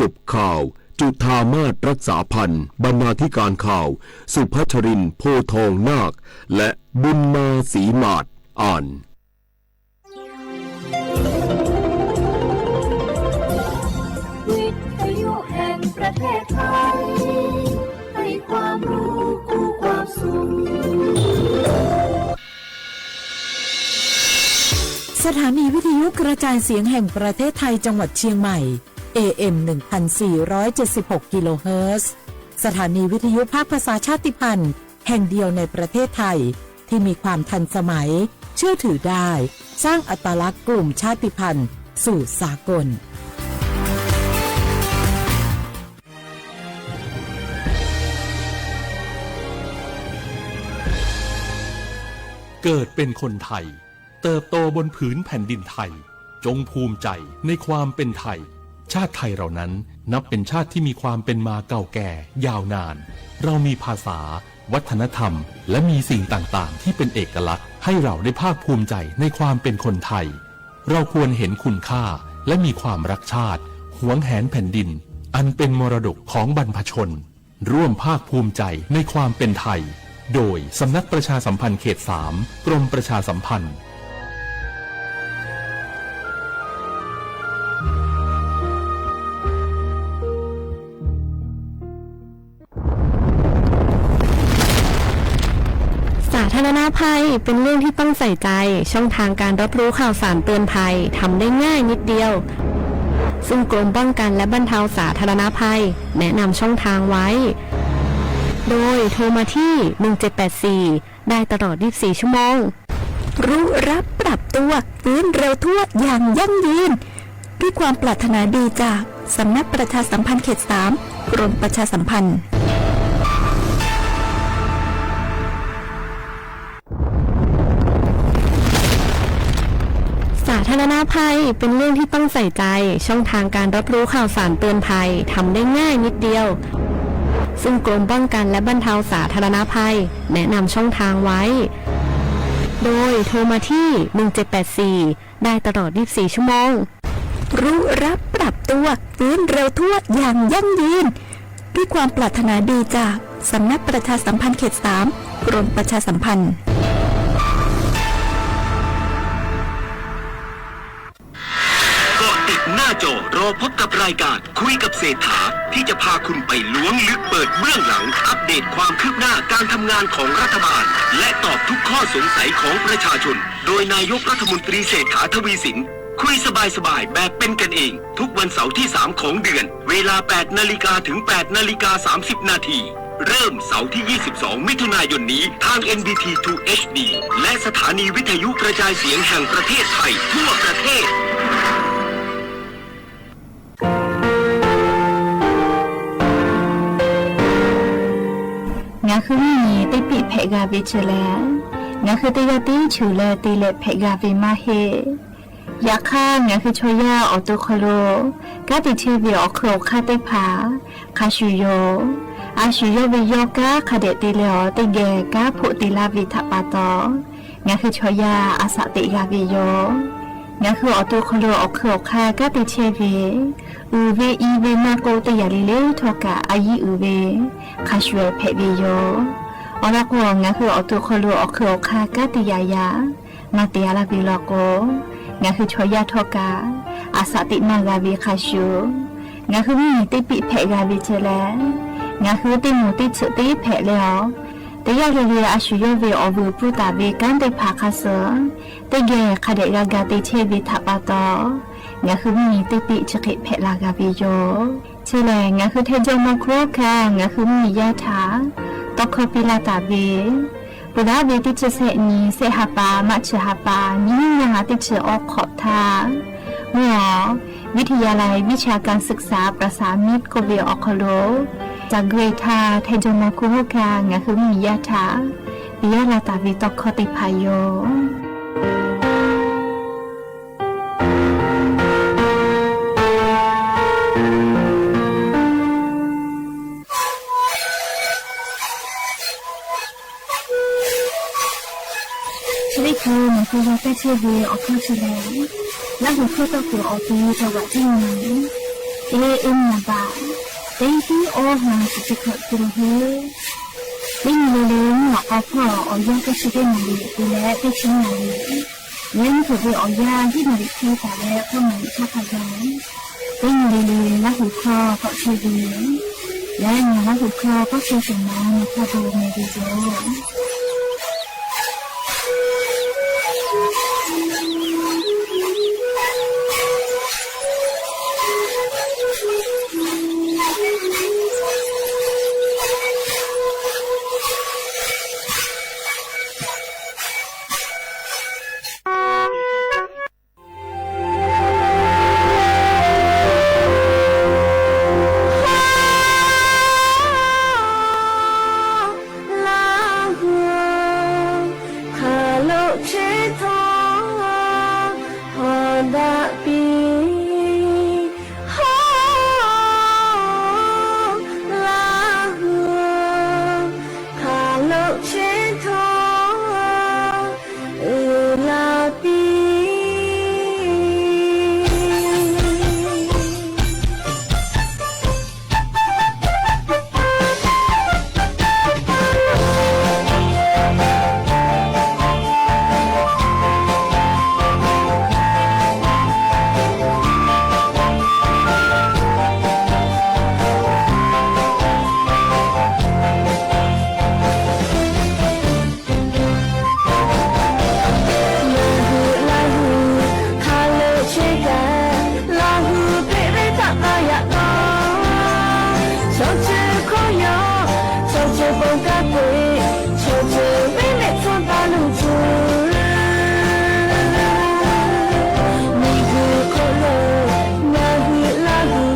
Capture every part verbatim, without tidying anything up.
ปกข่าว จุฑามาศ รักษาพันธ์ บรรณาธิการข่าว สุพัชรินทร์ โพธิ์ทองนาค และบุญมา ศรีหมาด อ่าน วิทยุแห่งประเทศไทย ให้ความรู้คู่ความสุข สถานีวิทยุกระจายเสียงแห่งประเทศไทยจังหวัดเชียงใหม่ เอเอ็ม หนึ่งพันสี่ร้อยเจ็ดสิบหก กิโลเฮิรตซ์ สถานีวิทยุภาคภาษาชาติพันธุ์แห่งเดียวในประเทศไทย ที่มีความทันสมัย เชื่อถือได้ สร้างอัตลักษณ์กลุ่มชาติพันธุ์สู่สากล เกิดเป็นคนไทย เติบโตบนผืนแผ่นดินไทย จงภูมิใจในความเป็นไทย ชาติไทยเรานั้นนับเป็นชาติที่มีความเป็นมาเก่าแก่ยาวนาน เรามีภาษา วัฒนธรรม และมีสิ่งต่างๆ ที่เป็นเอกลักษณ์ ให้เราได้ภาคภูมิใจในความเป็นคนไทย เราควรเห็นคุณค่า และมีความรักชาติ หวงแหนแผ่นดิน อันเป็นมรดกของบรรพชน ร่วมภาคภูมิใจในความเป็นไทย โดยสำนักประชาสัมพันธ์เขตสาม กรมประชาสัมพันธ์ สาธารณภัยเป็นเรื่องที่ต้องใส่ใจ ช่องทางการรับรู้ข่าวสารเตือนภัยทำได้ง่ายนิดเดียว ซึ่งกรมป้องกันและบรรเทาสาธารณภัยแนะนำช่องทางไว้ โดยโทรมาที่ หนึ่งเจ็ดแปดสี่ ได้ตลอด ยี่สิบสี่ ชั่วโมง รู้รับปรับตัว ฟื้นเร็วทั่วอย่างยั่งยืน ด้วยความปรารถนาดีจากสำนักประชาสัมพันธ์เขตสาม กรมประชาสัมพันธ์ สาธารณภัยเป็นเรื่องที่ต้องใส่ใจ ช่องทางการรับรู้ข่าวสารเตือนภัยทำได้ง่ายนิดเดียว ซึ่งกรมป้องกันและบรรเทาสาธารณภัยแนะนำช่องทางไว้ โดยโทรมาที่ หนึ่งเจ็ดแปดสี่ ได้ตลอด ยี่สิบสี่ ชั่วโมง รู้รับปรับตัว ฟื้นเร็วทั่วอย่างยั่งยืน ด้วยความปรารถนาดีจากสำนักประชาสัมพันธ์เขตสาม กรมประชาสัมพันธ์ เกาะติดหน้าจอ รอพบกับรายการคุยกับเศรษฐา ที่จะพาคุณไปล้วงลึกเปิดเบื้องหลัง อัปเดตความคืบหน้าการทำงานของรัฐบาล และตอบทุกข้อสงสัยของประชาชน โดยนายกรัฐมนตรีเศรษฐา ทวีสิน คุยสบายๆ แบบเป็นกันเอง ทุกวันเสาร์ที่สามของเดือน เวลาแปดนาฬิกาถึงแปดนาฬิกาสามสิบนาที เริ่มเสาร์ที่ยี่สิบสองมิถุนายนนี้ ทาง เอ็น บี ที ทู เอช ดี และสถานีวิทยุกระจายเสียงแห่งประเทศไทยทั่วประเทศ งาคือมีตี้ปิ๊แผะกาเวเจอแล งาคือตี้ยอดตี้ฉือแลตี้แลแผะกาเวมาเฮ ယၤခါ ငါခုချော်ယၤအီၣ်တူၣ်ခီၣ်လိာ် ကါတံၣ်ထဲဝ့ၢ် အီၣ်ခုၣ်အီၣ်ခါသ့ၣ်တဖၣ် ခါဆူၣ်ယီၤ အါဆူၣ်ယီၤဝ့ၢ်ယီၤ ကါခါဒဲးတ့လၢအီၤ တကဲ ကါဖိးတ့လၢဝ့ၢ်ထးပာ်တီၤ ငါခုချော်ယၤ အစးသ့ၣ်ဂာ်ဝ့ၢ်ယီၤ ငါခုအီၣ်တူၣ်ခီၣ်လိာ် အီၣ်ခုၣ်အီၣ်ခါ ကါတံၣ်ထဲဝ့ၢ် အုၣ်ဝ့ၢ်အံၤဝ့ၢ်မၤကိးတယာ်လံလၢထီၣ်ကး အယံၤအုၣ်ဝ့ၢ် ခါဆူၣ်ဖဲးဝ့ၢ်ယီၤ အီၤလီၤကီး ငါခုအီၣ်တူၣ်ခီၣ်လိာ် အီၣ်ခုၣ်အီၣ်ခါ ကါတံၣ်ယၤယၤ မၤတ့ၢ်အါလၢဝ့ၢ်လီၤကီး ငါခုချော်ယၤထီၣ်ကး အစးသ့ၣ်မၤဂာ်ဝ့ၢ်ခါဆူၣ် ငါခုမ့ၢ်တ့ပံၣ်ဖဲးဂာ်ဝ့ၢ်ထဲလဲၣ် ငါခုတ့မိၢ်တ့ဆၢၣ်တ့ဖဲးလဲၢ်အီၤ တယၢ်လၢလၢအါဆူၣ်ယီၤဝ့ၢ်အီၣ်ဝ့ၢ်ပူၤတၢ်ဝ့ၢ်ကါသ့ၣ်တဖၣ်ခါဆၢ တကဲခါဒဲးဂၤဂၤတ့ထဲဝ့ၢ်ထးပာ်တီၤ ငါခုမ့ၢ်တ့ပံၣ်ဆၢဃ့ဖဲးလၢဂာ်ဝ့ၢ်ယီၤ ထဲလဲၣ် ငါခုထဲကၠီမီၤခိၣ်ခါ ငါခုမ့ၢ်ယါထး တီခီပံလၢတၢ်ဝ့ၢ် ပူၤလၢဝ့ၢ်တ့ဆၢၣ်ဆဲးနံၤ ဆဲးဟးပာ် မးဆၢးဟးပာ် နံၤညါဟးတ့ဆၢၣ်အီခီၣ်ထါ မ့ၢ်အီၤ ဝံထယၤလဲၣ်ဝံဆၣ်ကၣ်သိၣ်စၣ် ပြၣ်သၣ်မံးကိးဝ့ၢ်အီၣ်ခီၣ်လိာ် တၢ်ဂ့ၢ်ထါ ထဲကၠီမီၤခိၣ်ခါ ငါခုမ့ၢ်ယါထး ပယီၤလၢတၢ်ဝ့ၢ်တီခီသ့ၣ်တဖၣ်ယီၤ လၢခု မၤကဝီၤတၢ်ဆၢဝ့ၢ်အီၣ်ခီၣ်ဆၢလဲၣ် လၢဟူးခိၣ်တီၢ်ပူၤအီၤပူၤ တဝးတံၢ်နံၤ เอ๊ะ เอ๊ะ เมียบ่าว เต๊งตี้โอ้ หาสิจะเขิดกลัวหื้อ เต๊งอยู่เร็วๆ นี่หรอก กอพ่อ อ่อเยียะ ก็ใช่เต๊งหน่อย ดูแลเต๊งชิงหน่อย แล้วนี่เขิดไปอ่อเยียะ ที่หน่อยเทตาแล พ่อหน่อยชาพยอง เต๊งอยู่เร็วๆ ละหูคลอ ก็ใช่ดี และหน่อยละหูคลอ ก็ใช่สมอง พ่อดูในวิดีโอ အိုဘိးဒးကၠၢ်ဝီႇယိူဝ်ႈ ယၢပ်ႇပိူဝ်ႈႁႃးတႄႉ ပေႃးထွၵ်ႈၵႂႃႇ ရၢႆးၵၢၼ် အိုဘိးဒးကၠၢ် ဢေႃႈၶႃႈလူး၊ ငၢႆးႁိုဝ်တႄႉ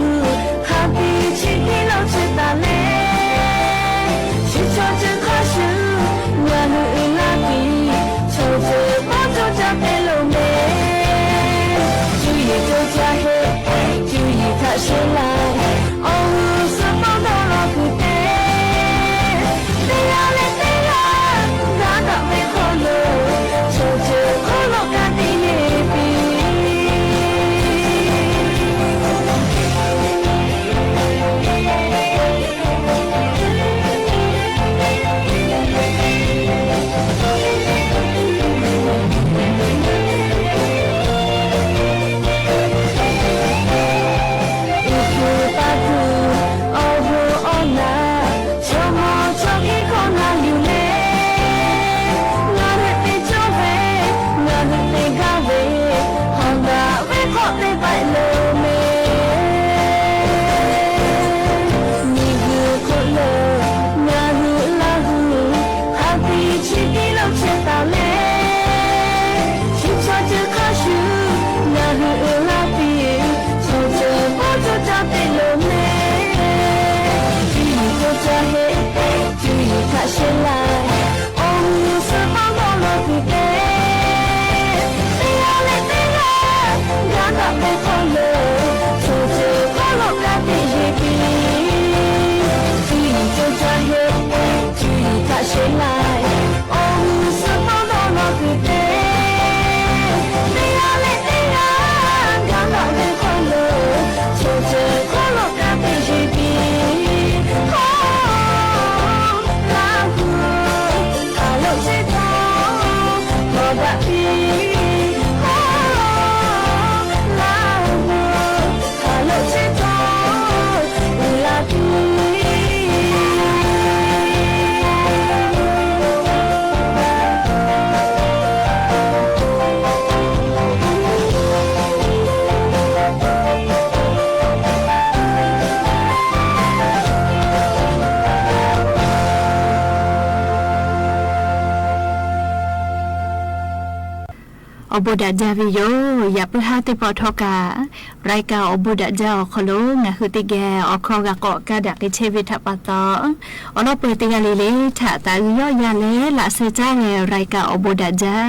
ၵေႃႈ ဢေႃႈၶႃႈ ၵႃႈၵေႃႈ ၵႃႈတႃႇၵႄႈထႅမ်ဝႆႉထႃႈပႃးတေႃႇ ဢေႃႈ လႄႈ ပိူဝ်ႈတႄႉၵႃႈလီလီ ထႃႈတႃႇဢိုဝ်ႈယေႃးယႃႈလႄႈ လႃႈသႄႈၸႃႉလႄႈ ရၢႆးၵၢၼ် အိုဘိးဒးကၠၢ် ၵူၺ်းဝႃႈ ဢေႃႈၶႃႈလူး၊ ႁၢပ်ႇယူႇလႃႈ ဝီႇယိူဝ်ႇမႄႈ လႄႈ ၼႃႈၵႆႉပိူဝ်ႈတႃႇဝီႇလီႇၶေႃႈ ၸိူဝ်းတီႈၽူႈလႄႈ ငၢႆးႁိုဝ်လႃးႁူႇယႃႈ ၸေႃးတႃႇႁေႃႇတႃႇလႄႈ ပဵၼ်မူႇတီႈသိုပ်ႇတီႈ ၽႄႈပိုတ်ႇတူဝ်ဢွၵ်ႇပူဝ်ႇ ငၢႆးႁိုဝ်လႃးႁူႇယႃႈ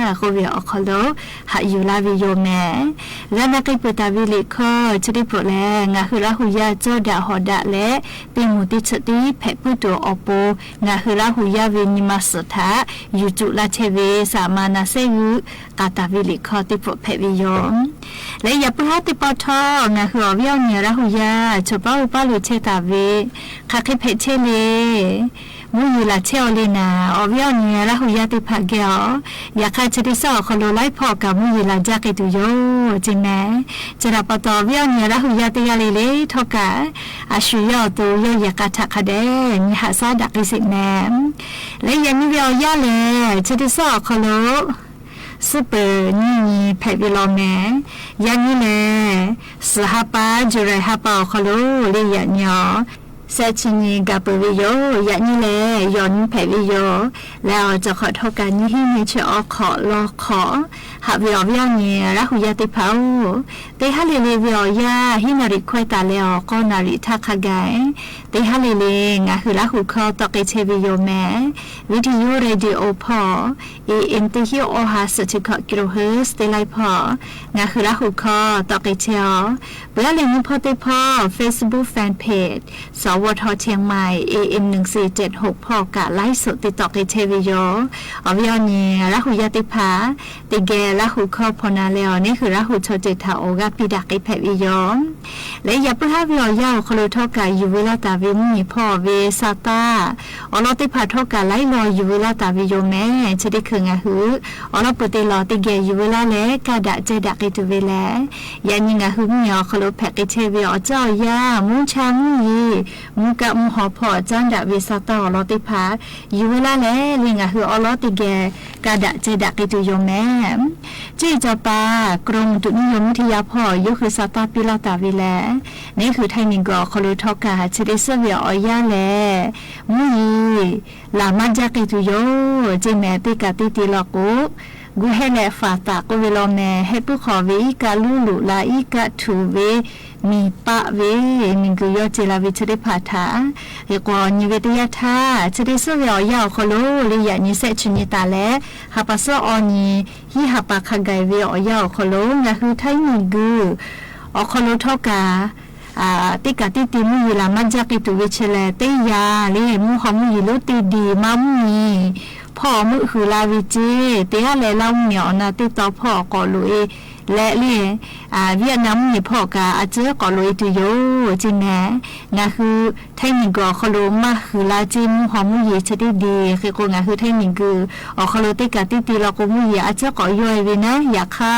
ဝီႇၼီႇမႃႇသထႃႇ ယူႇၸူး လႃႈထႄႈဝေႇ သႃႇမႃႇၼႃႇသႄႉႁိုဝ် ၵႃႈတႃႇဝီႇလီႇၶေႃႈ တီႈၽူႈၽႄႈဝီႇယိူဝ်ႇ လႄႈ ယၢပ်ႇပိူဝ်ႈႁႃးတႄႉ ပေႃးထွၵ်ႈ ငါဟု အီၣ်ဝဲၢ်အီနံၣ် အရၢ်ဟူးယၢ် ဆိပာ်အိၣ်ပာ်လိာ်ထဲတၢ်ဝဲ ခါဃ့ဖဲးထဲလံ မူယံၤလၢ်ထဲအီၤလံနၤ အီၣ်ဝဲၢ်အီနံၣ် အရၢ်ဟူးယၢ်သ့ၣ်တဖၣ်ကဲအီၤ ယၤခါဆၢဒ့ဆၢအီၤခီလိာ် လၢဖီၣ်ကး မူယံၤလၢ်ကၠါက့ၤတုၤယိာ် ကၠ့မဲာ် ကၠ့ဒၣ်ပတီၢ် အီၣ်ဝဲၢ်အီနံၣ် အရၢ်ဟူးယၢ်တ့ၢ်ယၤလံလၢ ထီၣ်ကး အဆူၣ်ယီၢ်အသိး ယီၢ်ယဲၢ်ကးထးခါဒဲး မ့ၢ်ဟးဆါဒၣ်က့ၤစ့ၢ်မဲာ် လၢယၤနံၤဝဲအီၤယၤလဲၣ် ဆၢဒ့ဆၢအီၤခီလိာ် စူပၢၢ်နံၣ်နံၣ်ဖဲးဝံၤလီၤမဲာ် ယၤနံၤလဲၣ် စူၤဟါပာ် ယူၤရံၣ်ဟါပာ်အီၤခီလိာ် လၢယၤနံၤအီၤ စဲးဆူညံၣ်ကးပၢၢ်ဝံၤယိာ် ယၤနံၤလဲၣ် ယီၢ်နံၤဖဲးဝံၤယိာ် လၢအီၤကၠီၣ်ခီၣ်ထီၣ်ကး နံၣ်ဟံၣ်နံၣ်ဆၢအီခီၣ်လီခီၣ် ဟးဝံၤအီၣ်ဝဲၢ်အီနံၣ် အရၢ်ဟူးယၢ်သ့ၣ်တဖၣ်ဧၢ တ့ဟါလံလံဝံၤအီၤယၤ ဟံးနၣ်ရံၣ်ခွဲးတၢ်လၢအီၤ ကီနၣ်ရံၣ်ထးခါဂၤ တ့ဟါလံလံ ငါဟုလၢဟူၣ်ခီ တီၣ်က့ၤထဲဝံၤယိာ်မဲာ် ဝံထံယိ ရေဒီယိုဖီၣ် เอเอ็ม တဟံၣ်အီၣ်ဟါ သၢဆံခီၣ် กิโลเฮิรตซ์ တ့လၢဖီၣ် ငါဟုလၢဟူၣ်ခီ တီၣ်က့ၤထဲအီၤ ပှၤလၢနံၤဖီၣ်သ့ၣ်ဖီၣ် Facebook Fan Page สวท เชียงใหม่ เอเอ็ม หนึ่งสี่เจ็ดหก ဖီၣ်ကး ไลฟ์สด တ့တီၣ်က့ၤထဲဝံၤယိာ် အီၣ်ဝဲၢ်အီနံၣ် အရၢ်ဟူးယၢ်သ့ၣ်တဖၣ် တ့ဂဲၤလၢဟူၣ်ခီဖီၣ်နၤလၢအီၤန့ၣ် ဟုလၢဟူၣ်ထီၣ်တ့ၢ်တၢ်အီၣ်ဂၤပံးဒၣ်က့ၤဖဲးဝံၤယိာ် လၢယပုၢ်ဟးဝံၤအီၤယၤအီၤခီလိာ်ထီၣ်ကး ယူၤဝဲလၢတၢ်ဝံ မုၢ်နံၤဖီၣ်အီၤဝဲစးတၢ် အီလီၤသ့ၣ်တဖၣ်ထီၣ်ကး လၢအလီၢ်ယူၤဝဲလၢတၢ်ဝံၤယိာ်မဲာ် ဆၢဒ့ခုၣ်ငါဟု အီလီၤပၢၢ်တ့ၢ်လီၤ တ့ဂဲၤယူၤဝဲလၢလဲၣ် ကးဒၣ်ကၠဲဒၣ်က့ၤတုၤဝဲလဲၣ် ယၤနံၤငါဟုမုၢ်နံၤအီၤခီလိာ်ဖဲးက့ၤထဲဝံၤအီၤကၠီအီၤယၤ မူဆါမူယံၤ မူကးမူဟီၣ်ဖီၣ် ကၠီဒၣ်ဝဲစးတၢ်အီလီၤသ့ၣ်တဖၣ် ယူၤဝဲလၢလဲၣ် လၢငါဟုအီလီၤတ့ဂဲၤ ကးဒၣ်ကၠဲဒၣ်က့ၤတုၤယိာ်မဲာ် ကၠ့စီၤပၤ กรมอุตุนิยมวิทยา ဖီၣ် ယိၤဟုစးတၢ်ပံးလီၤတၢ်ဝံၤလဲၣ် န့ၣ်ဟုထၢၣ်နံၣ်ဂီၤအီၤခီလိာ်ထီၣ်ကး ဆၢဒ့ဆၢဝံၤအီၤယၤလဲၣ် မူယံၤ လၢ်မၤကၠါက့ၤတုၤယိာ် ကၠ့မဲာ် တ့ကးတ့တ့လီၤကိး ဂုာ်ဟဲလၢ ဖးသး ကိးဝဲလီၤမဲာ် ဟဲပူၤဃီၤဝဲ အံကၢ်လူလူလၢ အံကၢ်ထူၣ်ဝဲ မံၤပာ်ဝဲ မံၤဂုာ်ယီၢ်စ့လၢဝဲဆၢဒ့ဖးထး ဟ့ၣ်ကွီၢ်နံၤဝဲတယါထါ ဆၢဒ့ဆၢဝံၤအီၤယၤအီၤခီလိာ် လၢယၤနံၤစဲးဆူညံၣ်တၢ်လဲၣ် ဟးပာ်စၢအီၤနံၤ ဟံးဟးပာ်ခးဂၤဝဲအီၤယၤအီၤခီလိာ် ငါဟုထၢၣ်နံၣ်ဂီၤအီၤခီလိာ်ထီၣ်ကး တ့ကးတ့တ့မူယံၤလၢ်မၤကၠါက့ၤတုၤဝဲဆဲးလဲၣ် တ့ယၤလၢ မူဟီၣ်မူယံၤလၢတ့ဒံး မၤမုၢ်နံၤ ဖီၣ်အီၤမုၢ်ဟုးလၢဝဲကၠ့ တ့ဟါလဲၣ်လၢမုၢ်နံၤအီၤနၤတ့တီဖီၣ်အီၤကိးလိာ်အံၤ လဲၣ်လၢ ဝံယ့ၣ်နမ်မုၢ်နံၤဖီၣ်ကး အစၢကိးလိာ်အံၤတုၤယိာ် ကၠ့မဲာ် ငါဟုထၢၣ်နံၣ်ဂီၤအီၤခီလိာ် မၤဟုးလၢကၠ့မူဟီၣ်မူယံၤဆၢတ့ဒံး ဟ့ၣ်ကွီၢ်ငါဟုထၢၣ်နံၣ်ဂီၤအီၤခီလိာ် တ့ကးတ့တ့လီၤကိးမူယံၤ အစၢကိးယိာ်အံၤဝဲနၤ ယၤခါ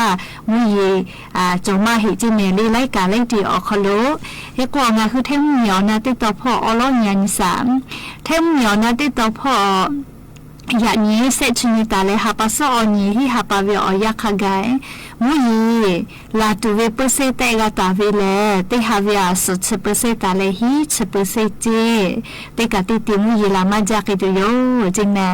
မူယံၤ ကၠီၤမးဟ့ၣ်ကၠ့မဲာ်လၢ လၢကးလၢတ့အီၤခီလိာ် ဟ့ၣ်ကွီၢ်ငါဟုထၢၣ်မုၢ်နံၤအီၤနၤတ့တီဖီၣ်အီလီၤညါနံၤစး ထၢၣ်မုၢ်နံၤအီၤနၤတ့တီဖီၣ် ယၤနံၤစဲးဆူညံၣ်တၢ်လဲၣ် ဟးပာ်စၢအီၤနံၤ ဟံးဟးပာ်ဝဲအီၤယၤခးဂၤ မူယံၤ လၢ်တုၤဝဲပၢဆ့တၢ်အ့ၣ်ဂၤတၢ်ဝဲလဲၣ် တ့ဟးဝဲအစူၣ်ဆၢပၢဆ့တၢ်လဲၣ် ဟံးဆၢပၢဆ့ကၠ့ တ့ကးတ့တ့မူယံၤလၢ်မၤကၠါက့ၤတုၤယိာ် ကၠ့မဲာ် ယၤနံၤ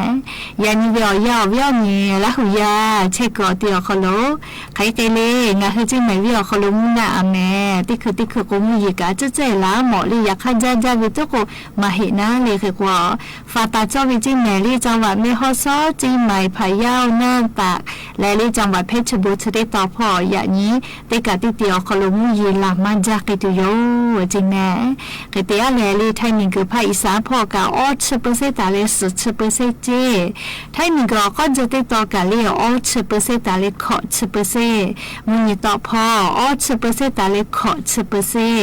ဝဲအီၤယၤအီၤဝဲအီၤနံၤ လၢဟူးယၤ ဆဲးကီးတ့အီၤခီလိာ် ခဲကဲလၢ ငါဟုကၠ့မဲာ်ဝဲအီၤခီလိာ်မူနၤအမဲာ် တံခုၣ်တံခုၣ်ကိးမူယံၤကး ကၠ့ကၠ့လၢ် မီၣ်လၢယၤခါကၠါကၠါဝဲ တကိးမၤဟ့ၣ်နၤလၢဟ့ၣ်ကွီၢ် ဖးသးကၠီဝဲကၠ့မဲာ်လၢ จังหวัดแม่ฮ่องสอน เชียงใหม่ พะเยา น่าน ตาก လဲၣ်လၢ จังหวัดเพชรบูรณ์ ဆၢတ့တီဖီၣ် ယၤနံၤ တ့ကးတ့တ့အီၤခီလိာ် မူယံၤလၢ်မၤကၠါက့ၤတုၤယိာ် ကၠ့မဲာ် ကတဲအါလဲၣ်လၢ ထၢၣ်နံၣ်ဂီၤဖးအံၤစးဖီၣ်ကး အီဆၢပၢဆ့တၢ်လဲၣ် စူၣ်ဆၢပၢဆ့ကၠ့ ထၢၣ်နံၣ်ဂီၤအီၤခီကၠၢတ့တီကး လၢအီဆၢပၢဆ့တၢ်လဲၣ် ခိးဆၢပၢဆ့ မုၢ်နံၤတီဖီၣ် အီဆၢပၢဆ့တၢ်လဲၣ် ခိးဆၢပၢဆ့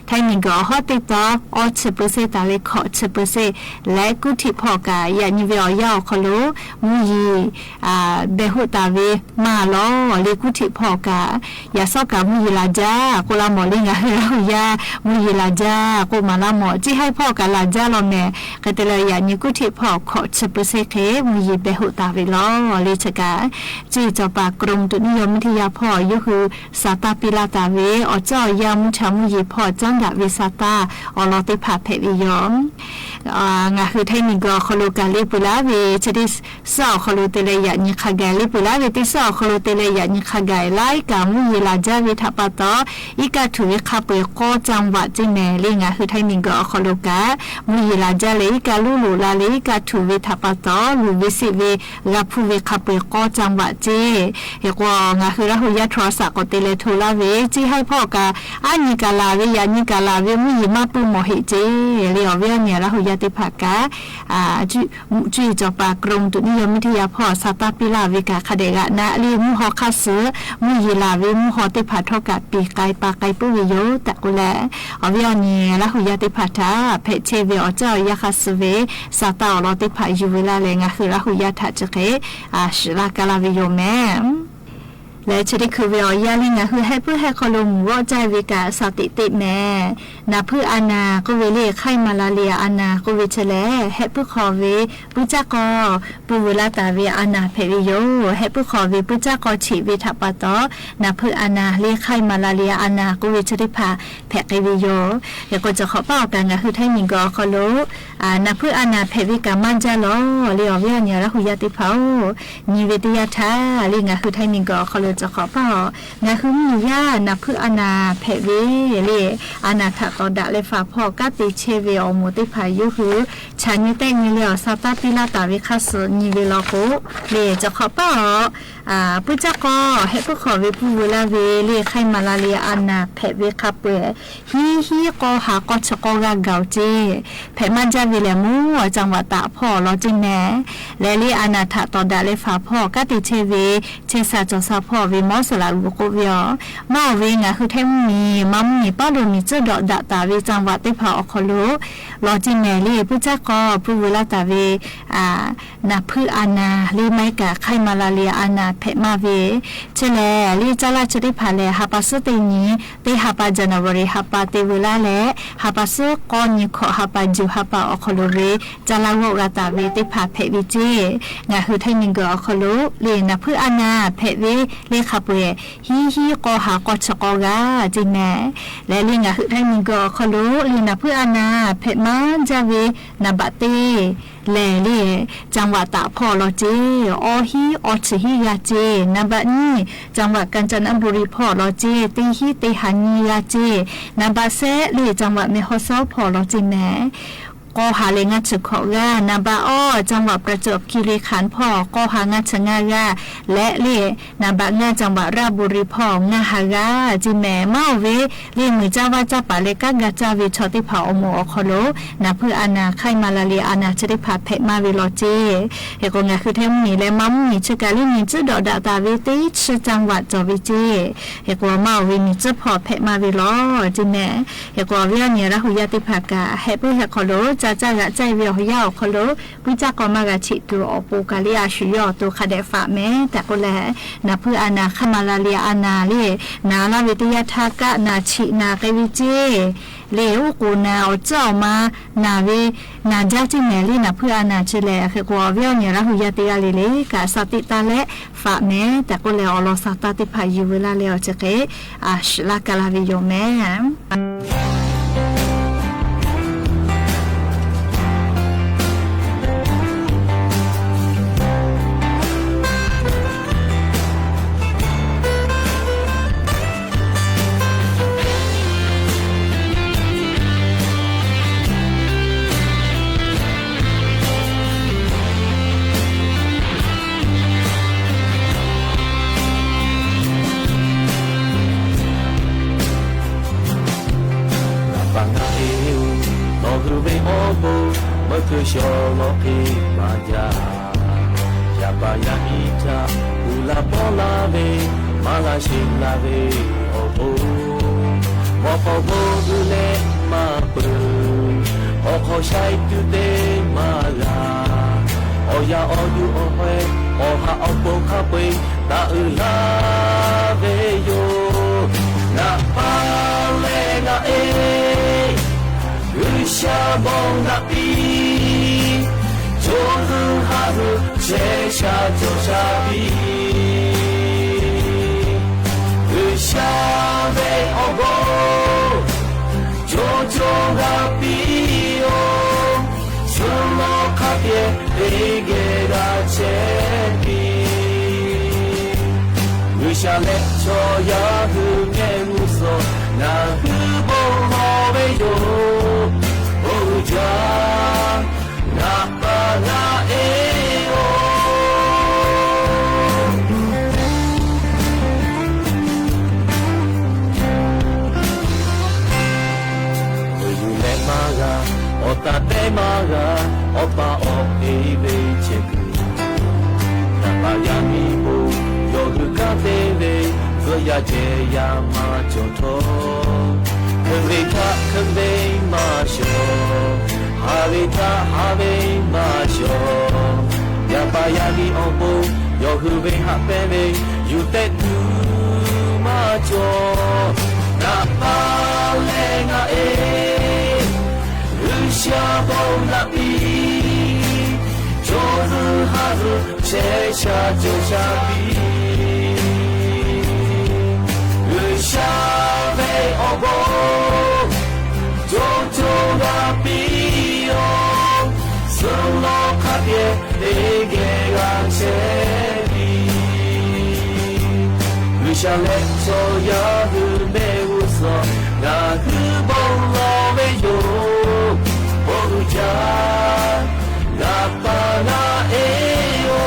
ထၢၣ်နံၣ်ဂီၤအီၤဟီၣ်တ့တီ အီဆၢပၢဆ့တၢ်လဲၣ် ခိးဆၢပၢဆ့ လဲၣ်ကူၣ်ထံးဖီၣ်ကး ယၤနံၤဝဲအီၤယၤအီၤခီလိာ် မူယံၤ ဘဲးဟူးတၢ်ဝဲ မၤလီၤ လၢကူၣ်ထံးဖီၣ်ကး ယၤစီၤကးမူယံၤလၢ်ကၠါ ကိးလၢမီၣ်လၢ ငါဟုလၢဟူးယၤ မူယံၤလၢ်ကၠါ ကိးမၤလၢမီၣ် ကၠ့ဟဲဖီၣ်ကးလၢ်ကၠါလီၤမဲာ် ကတဲလၢယၤနံၤကူၣ်ထံးဖီၣ်ခိးဆၢပၢဆ့ဃဲ မူယံၤဘဲးဟူးတၢ်ဝဲလီၤ လၢဆၢကး ကၠ့စီၤပၤ กรมอุตุนิยมวิทยา ဖီၣ် ယိၤဟု စးတၢ်ပံးလၢ်တၢ်ဝဲ အီၣ်ကၠီအီၣ်ယၤ မူဆါမူယံၤဖီၣ် ကၠီဒၣ်ဝဲစးတၢ် အီလီၤသ့ၣ်တဖၣ်ဖဲးဝဲယိာ် ငါဟုထၢၣ်နံၣ်ဂီၤအီၤခီလိာ်ကး လ့ပှဲၤလၢဝဲ ဆၢတ့ဆၢအီၤခီလိာ် တ့လၢယၤနံၤခးဂၤ လ့ပှဲၤလၢဝဲ တ့ဆၢအီၤခီလိာ် တ့လၢယၤနံၤခးဂၤ လၢအံၤကးမူယံၤလၢ်ကၠါဝဲထးပာ်တီၤ အံကးထူၣ်ဝဲခးပှဲၤကီၢ် จังหวัด ကၠ့မဲာ်လၢ ငါဟုထၢၣ်နံၣ်ဂီၤအီၤခီလိာ်ကး မူယံၤလၢ်ကၠါလၢ အံကးလူလူလၢ်လၢ အံကးထူၣ်ဝဲထးပာ်တီၤ လူၤဝဲစံးဝဲ ဂၤဖူဝဲခးပှဲၤကီၢ် จังหวัด ကၠ့ ဟ့ၣ်ကွီၢ် ငါဟုလၢဟူးယၤ ထိးစးကိးတ့လၢ ထိးလၢဝဲ ကၠ့ဟဲဖီၣ်ကး အါနံၤကးလၢ်ဝဲ ယၤနံၤကးလၢ်ဝဲ မူယံၤမၤပူၤမီၣ်ဟ့ၣ်ကၠ့ လၢအီၤဝဲအီၤနံၤလၢဟူးယၤ သ့ၣ်တဖၣ်က ဢၣ် จุ จุ จอมปราบ กรมอุตุนิยมวิทยา พ่อง စာတၢ်ပ့လၢ်ဝဲက ခါဒဲးဂၤ နၤလၢမုၢ်ဟီၣ်ခါဆူ မုၢ်ယံၤလၢ်ဝဲမုၢ်ဟီၣ်သ့ၣ်တဖၣ် ထီၣ်ကးပ့ၤကဲပာ်ကဲပုၢ်ဝဲၢ်ယိာ် တၢ်ကီလဲၣ် အဝဲအံၤန့ၣ် ရၢ်ဟူးယၢ်သ့ၣ်တဖၣ်တၢ် ဖဲဆဲးဝဲအီၤ ကၠီၣ်အီၤ ယၤခါဆူဝဲ စာတၢ်အိၣ်လီၤသ့ၣ်တဖၣ် ယူၤဝဲလၢ်လၢ ငါခုရၢ်ဟူးယၢ်တၢ်စ့ၢ်ကီး အၣ် ရှုလၢ်ကလၢ်ဝဲယိာ်မ့ၢ် လဲၤဆၢထၢၣ်ခုဝဲအီၤ ယၤလၢ ငါခုဟဲပုၢ်ဟဲခီလိာ်မုၢ်ဂီၢ် ကၠီၣ်ဝဲက စာသင်သ့ၣ်မ့ၢ် နၢ်ဖုအါနၢ် ကိးဝဲလၢ ไข้มาลาเรีย အါနၢ် ကိးဝဲဆဲးလဲၣ် ဟဲပုၢ်ဃီၤဝဲ ပုၢ်ကၠၢ်ကီၢ် ပုၢ်ဝဲလၢ်တၢ်ဝဲအါနၢ်ဖဲးဝဲယိာ် ဟဲပုၢ်ဃီၤဝဲ ပုၢ်ကၠၢ်ကီၢ်ဆံးဝဲထးပာ်တီၤ နၢ်ဖုအါနၢ်လၢ ไข้มาลาเรีย အါနၢ် ကိးဝဲဆဲးသ့ၣ်တဖၣ် ဖဲးက့ၤဝဲယိာ် ယကီးစၢ်ခီပာ်အီၤ က ငါခုထၢၣ်မံၤကီးအခီလိာ် အၣ် နၢ်ဖုအါနၢ်ဖဲးဝဲကမၤဒ်လဲၣ် လၢအဝဲအံၤန့ၣ် ရၢ်ဟူးယၢ်သ့ၣ်တဖၣ်အိၣ် နံၤဝဲတယၢ်ထါ လၢ ငါခုထၢၣ်မံၤကီးအခီလိာ် စၢ်ခီပာ်အီၤ ငါခုမုၢ်ယၢ် နၢ်ဖုအါနၢ်ဖဲးဝဲလၢ အါနၢ်ထးတီၤဒၣ်လဲာ်ဖးဖီၣ် ကးသ့ဆဲးဝဲအီၤမိၢ်သ့ၣ်တဖၣ်ယိာ်ဟု ဆါညံတဲာ်ညံလၢအီၤ စာတၢ်ပ့လၢ်တၢ်ဝဲခါဆူ နံၤဝဲလီၤကိး လၢ စၢ်ခီပာ်အီၤ အၣ် ပုၢ်ကၠၢ်ကီၢ် ဟဲပုၢ်ဃီၤဝဲပုၢ်ဝဲလၢ်ဝဲလၢ ไข้มาลาเรีย အါနၢ်ဖဲးဝဲခါပှဲၤ ဟံးဟံးဃီဟးဃီဆၢဃီဂၤဂၤက့ၢ် ဖဲးမၤဒ်လဲၣ်မ့ၢ် จังหวัดตากဖီၣ်လီၤက့ၢ်မ့ၢ် လဲၤလၢအါနၢ်ထးတီၤဒၣ်လဲာ်ဖးဖီၣ် ကးသ့ဆဲးဝဲ ဆဲးစၢ်စီၤဆၢ်ဖီၣ်ဝဲ မီၤစိၤလးဂူၤကိးဝဲအီၤ မ့ၢ်ဝဲ ငါခုထၢၣ်မံၤ မၤမုၢ်နံၤပာ်လိာ်မံၤကၠိဒီးဒၣ်တၢ်ဝဲ จังหวัดသ့ၣ်တဖၣ်အီၤခီလိာ် လီၤက့ၢ်မ့ၢ်လၢ ပုၢ်ကၠၢ်ကီၢ် ပုၢ်ဝဲလၢ်တၢ်ဝဲ အၣ် နၢ်ဖုအါနၢ်လၢ မၤက ไข้มาลาเรีย အါနၢ်ဖဲးမၤဝဲ ဆဲးလဲၣ် လၢကၠၢ်လၢ်ဆၢသ့ၣ်တဖၣ်လဲၣ် ဟးပာ်ဆူသ့ၣ်နံၤ သ့ၣ်ဟးပာ် January ဟးပာ်တ့ၢ်ဝဲလၢ်လဲၣ် ဟးပာ်ဆူကီးနံၤခီၣ် ဟးပာ် June ဟးပာ်အီၤခီလိာ်ဝဲ ကၠၢ်လၢ်ဂီၢ်ဂၤတၢ်ဝဲသ့ၣ်တဖၣ်ဖဲးဝဲက့ၢ် ငါခုထၢၣ်မံၤကီးအခီလိာ် လၢ နၢ်ဖုအါနၢ်ဖဲးဝဲလၢခါပှဲၤ ဟံးဟံးဃီဟးဃီဆၢဃီဂၤက့ၢ်မ့ၢ် လဲၤလၢ ငါခုထၢၣ်မံၤကီးအခီလိာ် လၢ နၢ်ဖုအါနၢ်ဖဲးမၤဒ်လဲၣ် နံဘၣ်တ့ၢ် လဲၤလၢ จังหวัดตากဖီၣ်လီၤက့ၢ် အီဟံးအီဆံးဟံးဂၤက့ၢ် နံဘၣ်နံၣ် จังหวัดกาญจนบุรีဖီၣ်လီၤက့ၢ် တ့ဟံးတ့ဟးနံၤဂၤက့ၢ် နံဘၣ်စဲးလၢ จังหวัดแม่ฮ่องสอนဖီၣ်လီၤက့ၢ်မ့ၢ် ဃီဟးလဲၤငါးဆံဃိးဂၤ နံဘၣ်အီ จังหวัดประจวบคีรีขันธ์ဖီၣ် ဃီဟးငါးဆံငါးဂၤ လဲၤလၢ နံဘၣ်ငါး จังหวัดราชบุรีဖီၣ် ငါးဟးဂၤက့ၢ်မ့ၢ် မ့ၢ်ဝဲ လၢမုၢ်ကၠၢ်ဝါကၠၢ်ပာ်လၢ ကးဂၤကၠၢ်ဝဲဆီသ့ၣ်တဖၣ်အီၤမိၢ်အီၤခီလိာ် နၢ်ဖုအါနၢ် ไข้มาลาเรีย အါနၢ်ဆၢသ့ၣ်တဖၣ်ဖဲးမၤဝဲလီၤက့ၢ် ဟဲကိး ငါခုထၢၣ်မံၤလဲၤမၤမုၢ်နံၤဆၢကၤလၢ မံၤကၠိဒီးဒၣ်တၢ်ဝဲသ့ၣ်တဆၢ จังหวัดကၠီၣ်ဝဲက့ၢ် ဟဲကိး မ့ၢ်ဝဲမံၤကၠိဖီၣ်ဖဲးမၤဝဲလီၤက့ၢ်မ့ၢ် ဟဲကိး အဝဲအံၤန့ၣ် ရၢ်ဟူးယၢ်သ့ၣ်တဖၣ်က ဟဲပုၢ်ဟဲခီလိာ် ကၠၢ်ကၠၢ်ဂၤကၠၢ်ဝဲအီၤဟူးယၢ်အီၤခီလိာ် ပုၢ်ကၠၢ်ကီၢ်မၤဂၤဆံးတုၤအီၤ ပူၤကၢ်လၢအဆူၣ်ယီၢ်အသိးခါဒဲးဖးမ့ၢ် တၢ်ကီလဲၣ် နၢ်ဖုအါနၢ် ไข้มาลาเรีย အါနၢ်လၢ နၤလၢ်ဝဲတယၢ်ထါ ကးနၤဆံးနၤကဲဝဲက့ၢ် လၢအိၣ်ကိးနၤအီၤကၠၢ်အီၤမၤ နၤဝဲ နၤဒၣ်က့ၢ်မ့ၢ်လၢ နၢ်ဖုအါနၢ်ကၠၢ်လဲၣ် ဟဲကိး အဝဲအံၤန့ၣ် ရၢ်ဟူးယၢ်တဂၤလၢ်လၢ် ကးစာသ့ၣ်တၢ်လဲၣ်ဖးမ့ၢ် တၢ်ကီလဲၣ် အီၤလီၤစၢ်တၢ်သ့ၣ်တဖၣ်ယူၤဝဲလၢ်လၢ်အီၤစ့ၢ်ကီး အၣ်ရှုၣ်လၢ်ကလၢ်ဝဲယိာ်မ့ၢ် နပၢ်နၤအဲၣ်ဧၢ, နီၢ်ဂုၤဝဲအီၤဘိ, မ့ၢ်ကၢၢ်စီၤလီၤက့ၤမၤယၤ, ယပၢ်ယၤအံၤတၢ် ကူၣ်လၢ်ပီလၢ်ဝဲ, မၤလၢ်ဆ့လၢ်ဝဲအီၤဘိ, မ်ပီၢ်ဘိဒုးလဲၤမၤပၢၤ, အီၣ်ခီၣ်ဆၢအံၤတုၤတဲမၤဂၤ, အီၣ်ယၢ်အီၣ်ဒုးအီၣ်ဝဲ, အီၣ်ဟးအီၣ်ပိာ်ခါပှ့ၤ တၢ်အုၣ်လၢ်ဝဲယိာ်, နပၢ်လၢနၤအဲၣ်, ဂုၢ်ဆၢဘီနၤပံၤ, ကၠိဂုၢ်ဟးဂုၢ် ဆဲးဆၢကၠီၣ်ဆၢပံၤ, ဂုၢ်ဆၢဝဲအီၤဘိ, ကၠိကၠိဂၤပံၤဧိၤ, ဆူလီၢ်ခါပျဲၢ် ပှ့ၤကဲဒၣ်ဆဲးပံၤ, ဂုၢ်ဆၢလဲၤကၠီယၤဂုၢ်မဲမုၢ်စီၤ နၢ်ဟူဘိမီၤဝဲယိာ်, အိၣ်ယၤ နပၢ်နၤအဲၣ်ဧိၤ, မ့ၢ်ယုၢ်လဲၤမၤဂၤ အီၣ်တၢ်တဲမၤဂၤ အီၣ်ပာ်အီၣ်အ့ဝဲဆဲးကုၢ်, ယပာ်ယၤမံၤပိာ် ယီၢ်ဟုၣ်ကါတဲဝဲ ယဲယၤမၤကၠီၣ်ထီၣ်, ခဝ့ၢ်ထး ခဝ့ၢ်မၤကၠီၣ်, ဟးဝ့ၢ်ထး ဟးဝ့ၢ်မၤကၠီၣ်, ယပာ်ယၤမံၤအီၤပိာ် ယီၢ်ဟုၣ်ဝ့ၢ်ဟးပဲဝ့ၢ် ယူၤတဲတူၢ်မၤကၠီၣ်, နၢ်ပၢၢ်လၢငါအဲၣ် ဂ့ၢ်စၢ်ဘီနၢ်ပံၤ, ကၠီၤဟုၣ်ဟးဟုၣ် ဆဲးစၢ်ကၠီၣ်စၢ်ပံၤ, ဂ့ၢ်စၢ်ဝဲအီၤဘီ, ကၠီၤကၠီၤဂၤပံၤအီၤ, စၢလီၤခါပှဲၤ တ့ၢ်ကဲဂၤဆဲးပံၤ, ဂ့ၢ်စၢ်လဲၤကၠီယၤဟုၣ်မဲာ်ဝူစီၣ်, နၢ်ဟုၣ်ဘီလီၤဝဲယိာ်, ဘီဂုာ်ကၠၢ် နၢ်ပၢၢ်နၢ်အဲၣ်ယိာ်. နၢ်ပၢၢ်နၢ်အဲၣ်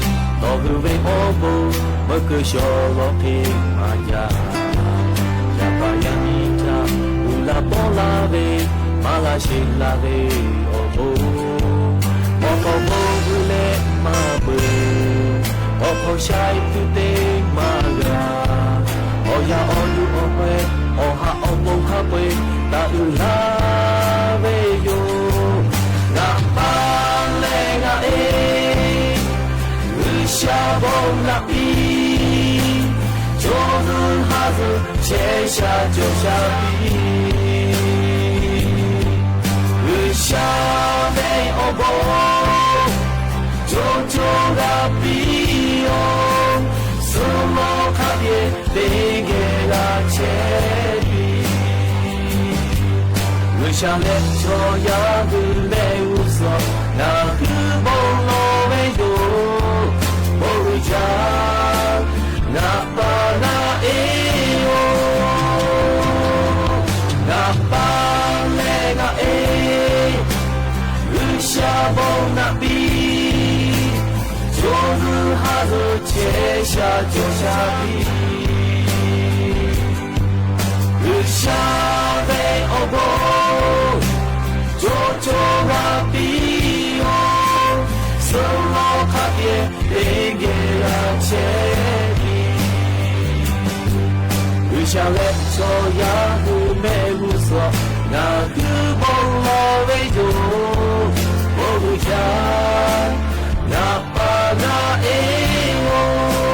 တီၢ်ဟုၣ်ဝ့ၢ်အီၤဘိ မ့ၢ်ကစၢ်လီၤဖ့မၤယၤ, ယပာ်ယၤမံၤထး အုၣ်လၢ်ပီလၢ်ဝဲ မၤလၢ်ဆ့လၢ်ဝဲအီၤဘိ, မီၢ်ကီၢ်ဘိဘုလဲမၤပၢၤ ပီၢ်ဖီၣ်ဆှါအံၤသုတဲမၤဂၤ, အီၣ်ယၢ်အီၣ်လူၢ်အီၣ်ပှဲၤ အီၣ်ဟးအီၣ်ပိာ်ဟးပှဲၤ တၢ်အုၣ်လၢ်ဝဲယိာ်, နၢ်ပၢၢ်လၢငါအဲၣ် ဂ့ၢ်စၢ်ဘီနၢ်ပံၤ, ကၠီၤဟုၣ်ဟးဟုၣ် ဆဲးစၢ်ကၠီၣ်စၢ်ပံၤ, ဂ့ၢ်စၢ်ဝဲအီၤဘီ ကၠီၤကၠီၤဂၤပံၤအီၤ, စၢလီၤခါပှဲၤ တ့ၢ်ကဲဂၤဆဲးပံၤ, ဂ့ၢ်စၢ်လဲၤကၠီယၤဟုၣ်မဲာ်ဝူစီၣ်, နၢ်ဟုၣ်ဘီလီၤဝဲယိာ်, ဘီဂုာ်ကၠၢ် နၢ်ပၢၢ်နၢ်အဲၣ်ယိာ်, နၢ်ပၢၢ်လၢငါအဲၣ် ဂ့ၢ်စၢ်ဘီနၢ်ပံၤ, ကၠီၤဟုၣ်ဟးဟုၣ် ဆဲးစၢ်ကၠီၣ်စၢ်ပံၤ, ဂ့ၢ်စၢ်ဝဲအီၤဘီ ကၠီၤကၠီၤဂၤပံၤအီၤ, စၢလီၤခါပှဲၤ တ့ၢ်ကဲဂၤဆဲးပံၤ, ဂ့ၢ်စၢ်လဲၤကၠီယၤဟုၣ်မဲာ်ဝူစီၣ်, နၢ်ဟုၣ်ဘီလီၤဝဲယိာ်, ဘီဂုာ်ကၠၢ် နၢ်ပၢၢ်နၢ်အဲၣ်ယိာ်,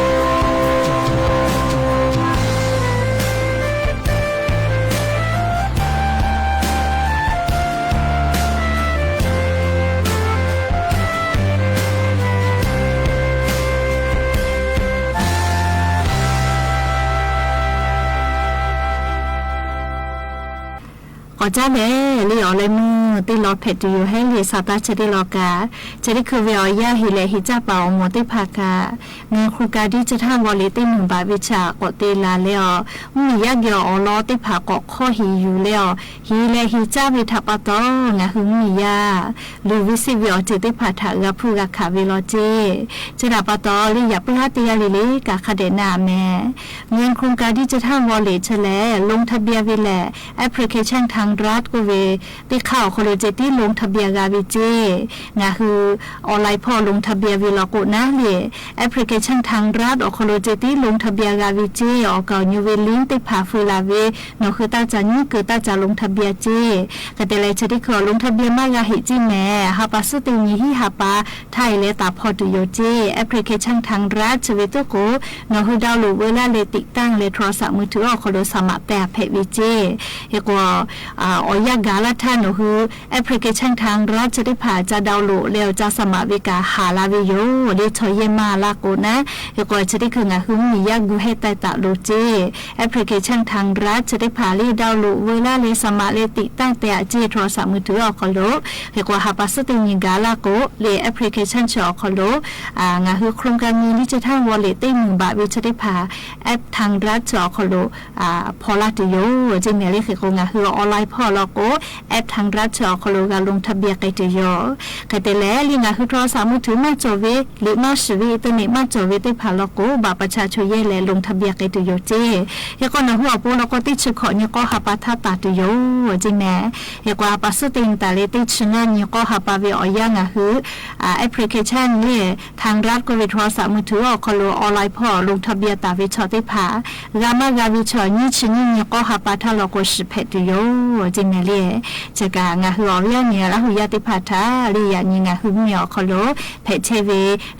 ကီၢ်ကၠၢ်လဲၣ် လံအီၤလၢမုၢ် တ့ၢ်လီၤဖဲးတုၤယိၤဟဲလံ ဆၢတၢ်ဆၢတ့ၢ်လီၤကး ဆၢတ့ၢ်ခုးဝဲအီၤယၢ်ဟံးလၢဟံးကၠၢ်ပာ်အီၤမိၢ်သ့ၣ်တဖၣ်ကး ငိုၚ်ဃုကၤဒံကၠိၣ်ထၣ်ဝီၤလံၤ တ့ၢ်မုၢ်ဘၣ်ဝံၣ်ဆၣ် ကိးတ့ၢ်လၢ်လၢအီၤ မုၢ်နံၤယၢ်က့ၤအီၤလီၤသ့ၣ်တဖၣ် ကိးခီၣ်ဟံးယူၤလၢအီၤ ဟံးလၢဟံးကၠၢ်ဝံၤထးပာ်တီၢ် နၢ်ဟုၣ်မုၢ်နံၤယၢ် လူၤဝံစံးဝံအီၤတ့ၢ်သ့ၣ်တဖၣ် ထးဂၤဖုးဂၤခးဝံလီၤတ့ၢ် ဆၢတၢ်ပာ်တီၢ်လံ ယၤပၢၢ်ဟးတ့ၢ်ယၢ်လံလံ ကးခါဒဲးနၢ်အမဲာ် ငိုၚ်ဃုကၤဒံကၠိၣ်ထၣ်ဝီၤလံၤ ဆဲးလဲၣ် လူင်းထါဘံၣ်ဝံၤလဲၣ် application ထါ รัฐ ก็เว เต๊อะ เข้า ขอโล เจาะตี้ลงทะเบียนกาเวเจ้ หงาหื้อออนไลน์ผ่อลงทะเบียนเวลาโกะนะ เล่นแอปพลิเคชันทางรัฐ ออก ขอโล เจาะตี้ลงทะเบียนกาเวเจ้ ออก ก็อยู่เวลิงก์เต๊อะ ผ่าเฟอราเว หนอคือต้าจ๋านี้เกิดต้าจ๋าลงทะเบียนเจ้ ก็แต่แลเจ้าตี้ขอลงทะเบียนมากาเหตุจริงแหม หาปาซื่อเต็งนี้ หาปาไทยและต๋าผ่อตั๋วโยเจ้ แอปพลิเคชันทางรัฐ เจ้าเวตุ๊กโก หนอคือดาวน์โหลดเวลา และติดตั้ง และโทรศัพท์มือถือ ออก ขอโล สมัครแปะแผะเวเจ้ เฮกว่า อ่า ออกยากาละท่าน หนอคือแอปพลิเคชันทางรัฐ เจ้าตี้ผ่าจะดาวน์โหลด แล้วจะสมัครเวกาหาลาเวโย เล่นชอยเย่มาละโกะนะ เฮกว่าเจ้าตี้ขอหงาหื้อมียากอยู่แห่งใต้ตะโลเจ้ แอปพลิเคชันทางรัฐ เจ้าตี้ผ่าเล่นดาวน์โหลดเวลา และสมัคร และติดตั้งแปะเจ้ โทรศัพท์มือถือ ออก ขอโล เฮกว่าหาปาซื่อเต็งนี้กาละโกะ เล่นแอปพลิเคชันเจ้า ออก ขอโล อ่า หงาหื้อโครงการเงินดิจิทัลวอลเล็ต เต็มหมื่นบาท เวเจ้าตี้ผ่าแอปทางรัฐ เจ้า ออก ขอโล อ่า ผ่อละตั๋วโย เจ้าแม่ เล่นเฮกว่าหงาหื้อออนไลน์ผ่อละโกะ แอปทางรัฐ เจ้า ออก ขอโล กาลงทะเบียนไกตั๋วโย ก็แต่แลเล่นหงาหื้อโทรศัพท์มือถือมาจ่อเว หรือมาใช้เวอินเทอร์เน็ตมาจ่อเวเต๊อะ ผ่าละโกะ บัตรประชาชนเย่น และลงทะเบียนไกตั๋วโยเจ้ เฮกว่าหนอคือออกปูละโกะ ตี้ชื่อขอนี้ก็หาปาถ้าตะตั๋วโย เจ้าแม่ เฮกว่าปาซื่อเต็งตะเล่นตี้ชื่อหน้านี้ก็หาปาเว ออกยากหงาหื้อ อ่า แอปพลิเคชันเล่นทางรัฐ ก็เวโทรศัพท์มือถือ ออก ขอโล ออนไลน์ผ่อลงทะเบียนตะเวเจ้าตี้ผ่า กามากาเวเจ้านี้ ชื่อนี้นี้ก็หาปาถ้าละโกะ สิบแปดตั๋วโย เจ้าแม่ เล่น เจ้ากาหงาหื้อออกเวียงนี้ ละหูยาตี้ผ่าถ้า เล่นอย่างนี้หงาหื้อมี ออก ขอโล แผะเจ้าเว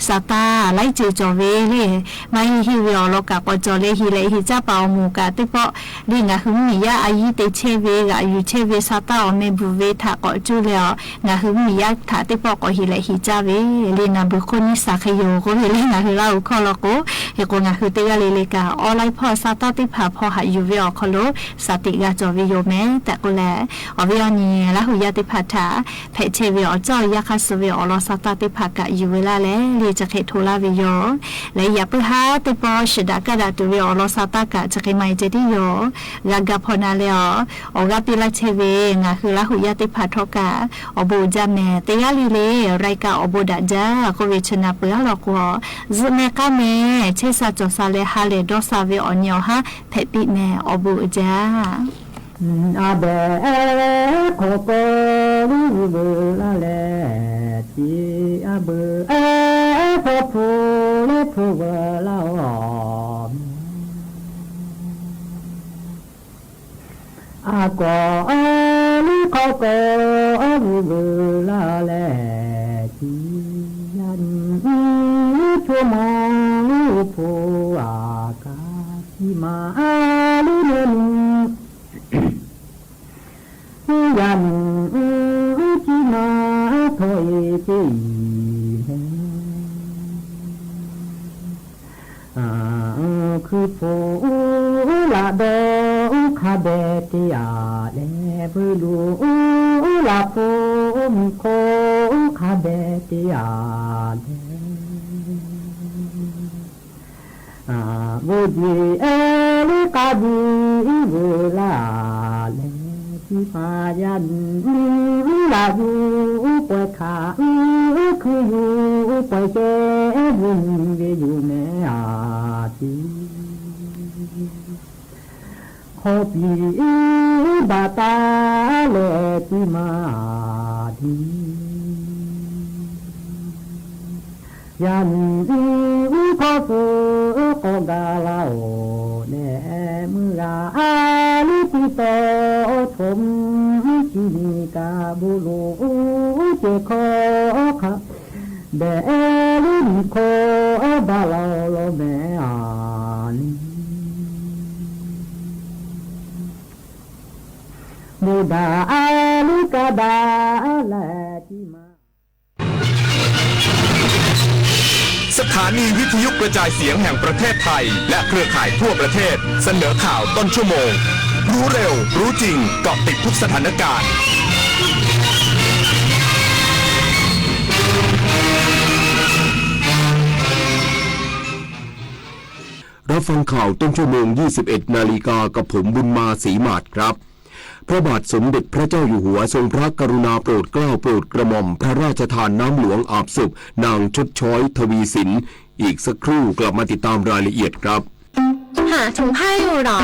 สตาร์ ไลก์เจอจ่อเว เล่น มาฮีฮีเว ออก ละกาก็จ่อเล่น ฮีแลฮีจ้า ปาออกหมู่กาเต๊อะ เล่นหงาหื้อมียาก อายุเตเจ้าเว กาอายุเจ้าเว สตาร์ ออก แม่บุตรเว ถ้าก็จู้แล้ว หงาหื้อมียาก ถ้าเต๊อะ ก็ฮีแลฮีจ้าเว เล่นนาบุคคลนี้สาขยโย ก็เว เล่นหงาหื้อละหูข้อละโกะ เฮกว่าหงาหื้อเต๊อะ กาเล่นเล่นกาออนไลน์ผ่อ สตาร์ ตี้ผ่าผ่อหาอยู่เว ออก ขอโล สติกาจ่อเวโยแม่ แต่ก็แล ออกเวียงนี้ ละหูยาตี้ผ่าถ้า แผะเจ้าเว ออก เจ้ายาคาสุเว ออก ลอสตาร์ ตี้ผ่ากะอยู่เวลาแล เล่นจะเขตโทรละเวโย และอย่าปื้อหาเต๊อะ เสด็จกาดาตั๋วเว ออก ลอสตาร์ กะจะเขตมาเจอตี้โย กากาผ่อนาแล้ว ออกกาปีละเจ้าเว หงาหื้อละหูยาตี้ผ่าถ้อกา ออกโบจ้าแม่ เต๊อะ เล่นเล่น รายการออกโบดะจ้า ก็เวชนาเปื้อละกัว จึกแม่ก้าแม่ เจ้าสาจ่อสาแล หาแลดอสาเว ออกเหนียวหา แผะปิ๊กแม่ ออกโบจ้า อาแบะ ขอก็ลือเวอละแล จีอาเบอ เอ พอผู้เลผู้เวอละออม อาก็ลือขอก็ลือเวอละแล จียันชั่วโมงลือผู้อากาศที่มาลือเนิน ยัน อืม จิมาถอยเตอีแล อ่า คือผู้ละดอคาแบเตียแล เบอลูละผู้มีโคคาแบเตียแล อา บูดีเอลิกาดีเวลาแล ที่มายันลาอยู่ป่วยขา คืออยู่ป่วยแก่บุญเวอยู่แม่อาตี ขอปีบาตาแลที่มาดี ยันขอเสอก็กาลาโอแน่เมื่ออาลิติโตชมที่มีกาบุโลเจขอขะ แบลินโคบาลาโลแมอาลี บูดาอาลิกาดาแลที่มา สถานีวิทยุกระจายเสียงแห่งประเทศไทย และเครือข่ายทั่วประเทศ เสนอข่าวต้นชั่วโมง รู้เร็ว รู้จริง เกาะติดทุกสถานการณ์ รับฟังข่าวต้นชั่วโมง ยี่สิบเอ็ดนาฬิกา กับผมบุญมาศรีหมาดครับ พระบาทสมเด็จพระเจ้าอยู่หัวทรงพระกรุณาโปรดเกล้าโปรดกระหม่อมพระราชทานน้ำหลวงอาบศพนางชดช้อย ทวีสิน อีกสักครู่กลับมาติดตามรายละเอียดครับ หาถุงผ้าอยู่หรอ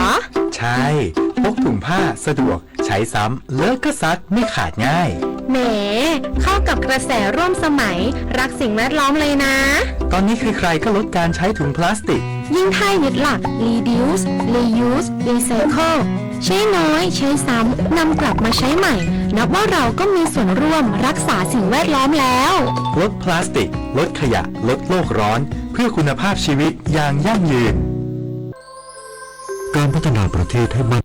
ใช่ พกถุงผ้าสะดวก ใช้ซ้ำ เลอะก็ซัก ไม่ขาดง่าย แหม เข้ากับกระแสร่วมสมัย รักสิ่งแวดล้อมเลยนะ ตอนนี้ใครๆ ก็ลดการใช้ถุงพลาสติก ยิ่งถ้ายึดหลัก reduce reuse recycle ใช้น้อย ใช้ซ้ำ นำกลับมาใช้ใหม่ นับว่าเราก็มีส่วนร่วมรักษาสิ่งแวดล้อมแล้ว ลดพลาสติก ลดขยะ ลดโลกร้อน เพื่อคุณภาพชีวิตอย่างยั่งยืน การพัฒนาประเทศให้มั่น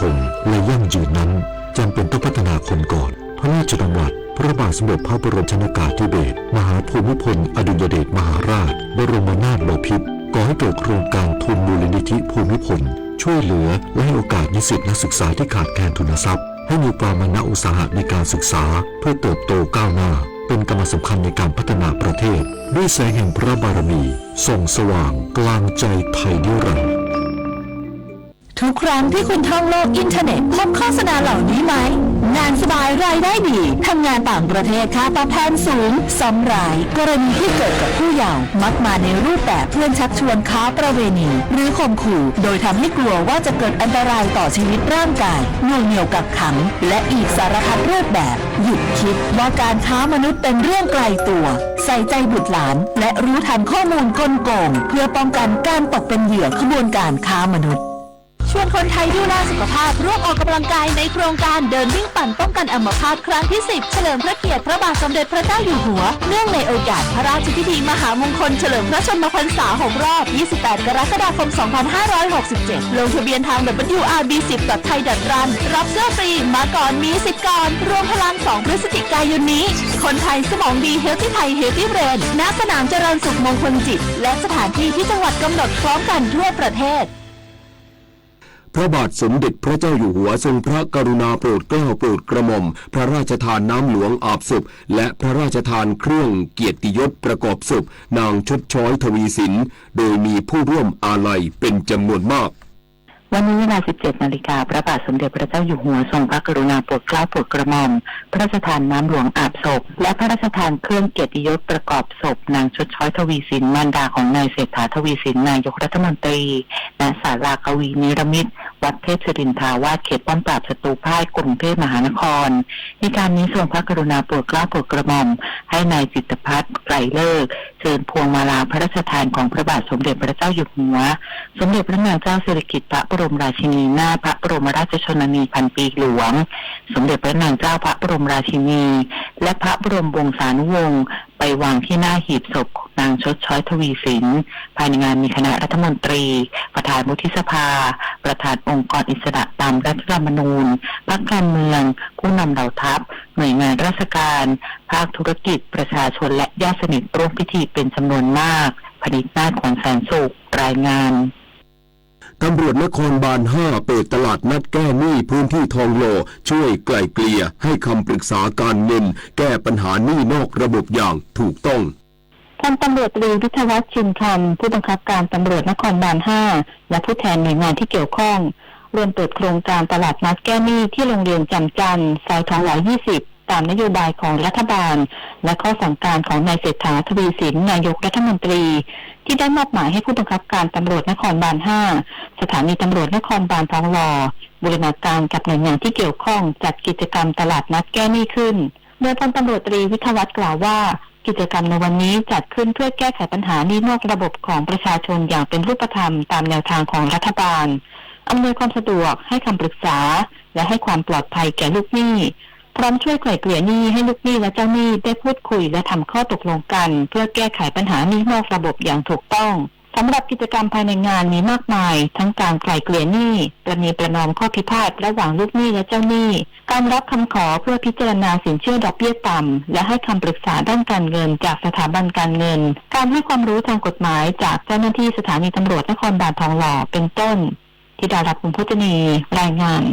คงและยั่งยืนนั้น จำเป็นต้องพัฒนาคนก่อน พระราชดำรัส พระบาทสมเด็จพระบรมชนกาธิเบศร มหาภูมิพลอดุลยเดชมหาราช บรมนาถบพิตร ก่อให้เกิดโครงการทุนมูลนิธิภูมิพล ช่วยเหลือและให้โอกาสนิสิตนักศึกษาที่ขาดแคลนทุนทรัพย์ ให้มีความมานะอุตสาหะในการศึกษา เพื่อเติบโตก้าวหน้า เป็นกำลังสำคัญในการพัฒนาประเทศ ด้วยแสงแห่งพระบารมี ส่องสว่างกลางใจไทยนิรันดร์ ทุกครั้งที่คุณท่องโลกอินเทอร์เน็ต พบโฆษณาเหล่านี้ไหม งานสบายรายได้ดี ทำงานต่างประเทศค่าตอบแทนสูง ซ้ำร้าย กรณีที่เกิดกับผู้เยาว์ มักมาในรูปแบบเพื่อนชักชวนค้าประเวณี หรือข่มขู่ โดยทำให้กลัวว่าจะเกิดอันตรายต่อชีวิตร่างกาย หน่วงเหนี่ยวกักขัง และอีกสารพัดรูปแบบ หยุดคิดว่าการค้ามนุษย์เป็นเรื่องไกลตัว ใส่ใจบุตรหลาน และรู้ทันข้อมูลกลโกง เพื่อป้องกันการตกเป็นเหยื่อขบวนการค้ามนุษย์ ชวนคนไทยดูแลสุขภาพ ร่วมออกกำลังกายในโครงการเดินวิ่งปั่นป้องกันอัมพาตครั้งที่ สิบ เฉลิมพระเกียรติพระบาทสมเด็จพระเจ้าอยู่หัว เนื่องในโอกาสพระราชพิธีมหามงคลเฉลิมพระชนมพรรษา หก รอบ ยี่สิบแปด กรกฎาคม สองพันห้าร้อยหกสิบเจ็ด ลงทะเบียนทาง ดับเบิลยูอาร์บีสิบ ดอท ไทย ดอท รัน รับเสื้อฟรี มาก่อนมีสิทธิ์ก่อน รวมพลัง สอง พฤศจิกายนนี้ คนไทยสมองดี Healthy Thai Healthy Brain ณ สนามเจริญสุขมงคลจิต และสถานที่ที่จังหวัดกำหนดพร้อมกันทั่วประเทศ พระบาทสมเด็จพระเจ้าอยู่หัวทรงพระกรุณาโปรดเกล้าโปรดกระหม่อม พระราชทานน้ำหลวงอาบศพ และพระราชทานเครื่องเกียรติยศประกอบศพ นางชดช้อย ทวีสิน โดยมีผู้ร่วมอาลัยเป็นจำนวนมาก วันนี้เวลา สิบเจ็ด นาฬิกา พระบาทสมเด็จพระเจ้าอยู่หัวทรงพระกรุณาโปรดเกล้าโปรดกระหม่อม พระราชทานน้ำหลวงอาบศพ และพระราชทานเครื่องเกียรติยศประกอบศพ นางชดช้อย ทวีสิน มารดาของนายเศรษฐา ทวีสิน นายกรัฐมนตรี ณ ศาลากวีนิรมิต วัดเทพศิรินทราวาส เขตป้อมปราบศัตรูพ่าย กรุงเทพมหานคร ในการนี้ทรงพระกรุณาโปรดเกล้าโปรดกระหม่อม ให้นายจิตรพัฒน์ ไกรฤกษ์ เชิญพวงมาลาพระราชทานของพระบาทสมเด็จพระเจ้าอยู่หัว สมเด็จพระนางเจ้าสิริกิติ์พระบรมราชินีนาถ พระบรมราชชนนีพันปีหลวง สมเด็จพระนางเจ้าพระบรมราชินี และพระบรมวงศานุวงศ์ ไปวางที่หน้าหีบศพนางชดช้อย ทวีสิน ภายในงานมีคณะรัฐมนตรี ประธานวุฒิสภา ประธานองค์กรอิสระตามรัฐธรรมนูญ พรรคการเมือง ผู้นำเหล่าทัพ หน่วยงานราชการ ภาคธุรกิจ ประชาชน และญาติสนิทร่วมพิธีเป็นจำนวนมาก พนิษฐ์นาถ ขวัญแสนสุข รายงาน ตำรวจนครบาลห้าเปิดตลาดนัดแก้หนี้พื้นที่ทองหล่อ ช่วยไกล่เกลี่ย ให้คำปรึกษาการเงิน แก้ปัญหาหนี้นอกระบบอย่างถูกต้อง พลตำรวจตรีวิทยวัฒน์ ชินคำ ผู้บังคับการตำรวจนครบาลห้า และผู้แทนหน่วยงานที่เกี่ยวข้อง ร่วมเปิดโครงการตลาดนัดแก้หนี้ที่โรงเรียนจำจันทน์ ซอยทองหล่อ ยี่สิบ ตามนโยบายของรัฐบาล และข้อสั่งการของนายเศรษฐา ทวีสิน นายกรัฐมนตรี ที่ได้มอบหมายให้ผู้บังคับการตำรวจนครบาลห้า สถานีตำรวจนครบาลทองหล่อ บูรณาการกับหน่วยงานที่เกี่ยวข้องจัดกิจกรรมตลาดนัดแก้หนี้ขึ้น โดยพลตำรวจตรีวิทยวัฒน์กล่าวว่า กิจกรรมในวันนี้จัดขึ้นเพื่อแก้ไขปัญหาหนี้นอกระบบของประชาชนอย่างเป็นรูปธรรมตามแนวทางของรัฐบาล อำนวยความสะดวก ให้คำปรึกษา และให้ความปลอดภัยแก่ลูกหนี้ พร้อมช่วยไกล่เกลี่ยหนี้ให้ลูกหนี้และเจ้าหนี้ได้พูดคุยและทำข้อตกลงกัน เพื่อแก้ไขปัญหาหนี้นอกระบบอย่างถูกต้อง สำหรับกิจกรรมภายในงานมีมากมาย ทั้งการไกล่เกลี่ยหนี้ ประนีประนอมข้อพิพาทระหว่างลูกหนี้และเจ้าหนี้ การรับคำขอเพื่อพิจารณาสินเชื่อดอกเบี้ยต่ำ และให้คำปรึกษาด้านการเงินจากสถาบันการเงิน การให้ความรู้ทางกฎหมายจากเจ้าหน้าที่สถานีตำรวจนครบาลทองหล่อ เป็นต้น ธิดารัตน์ พงษ์โภชนี รายงาน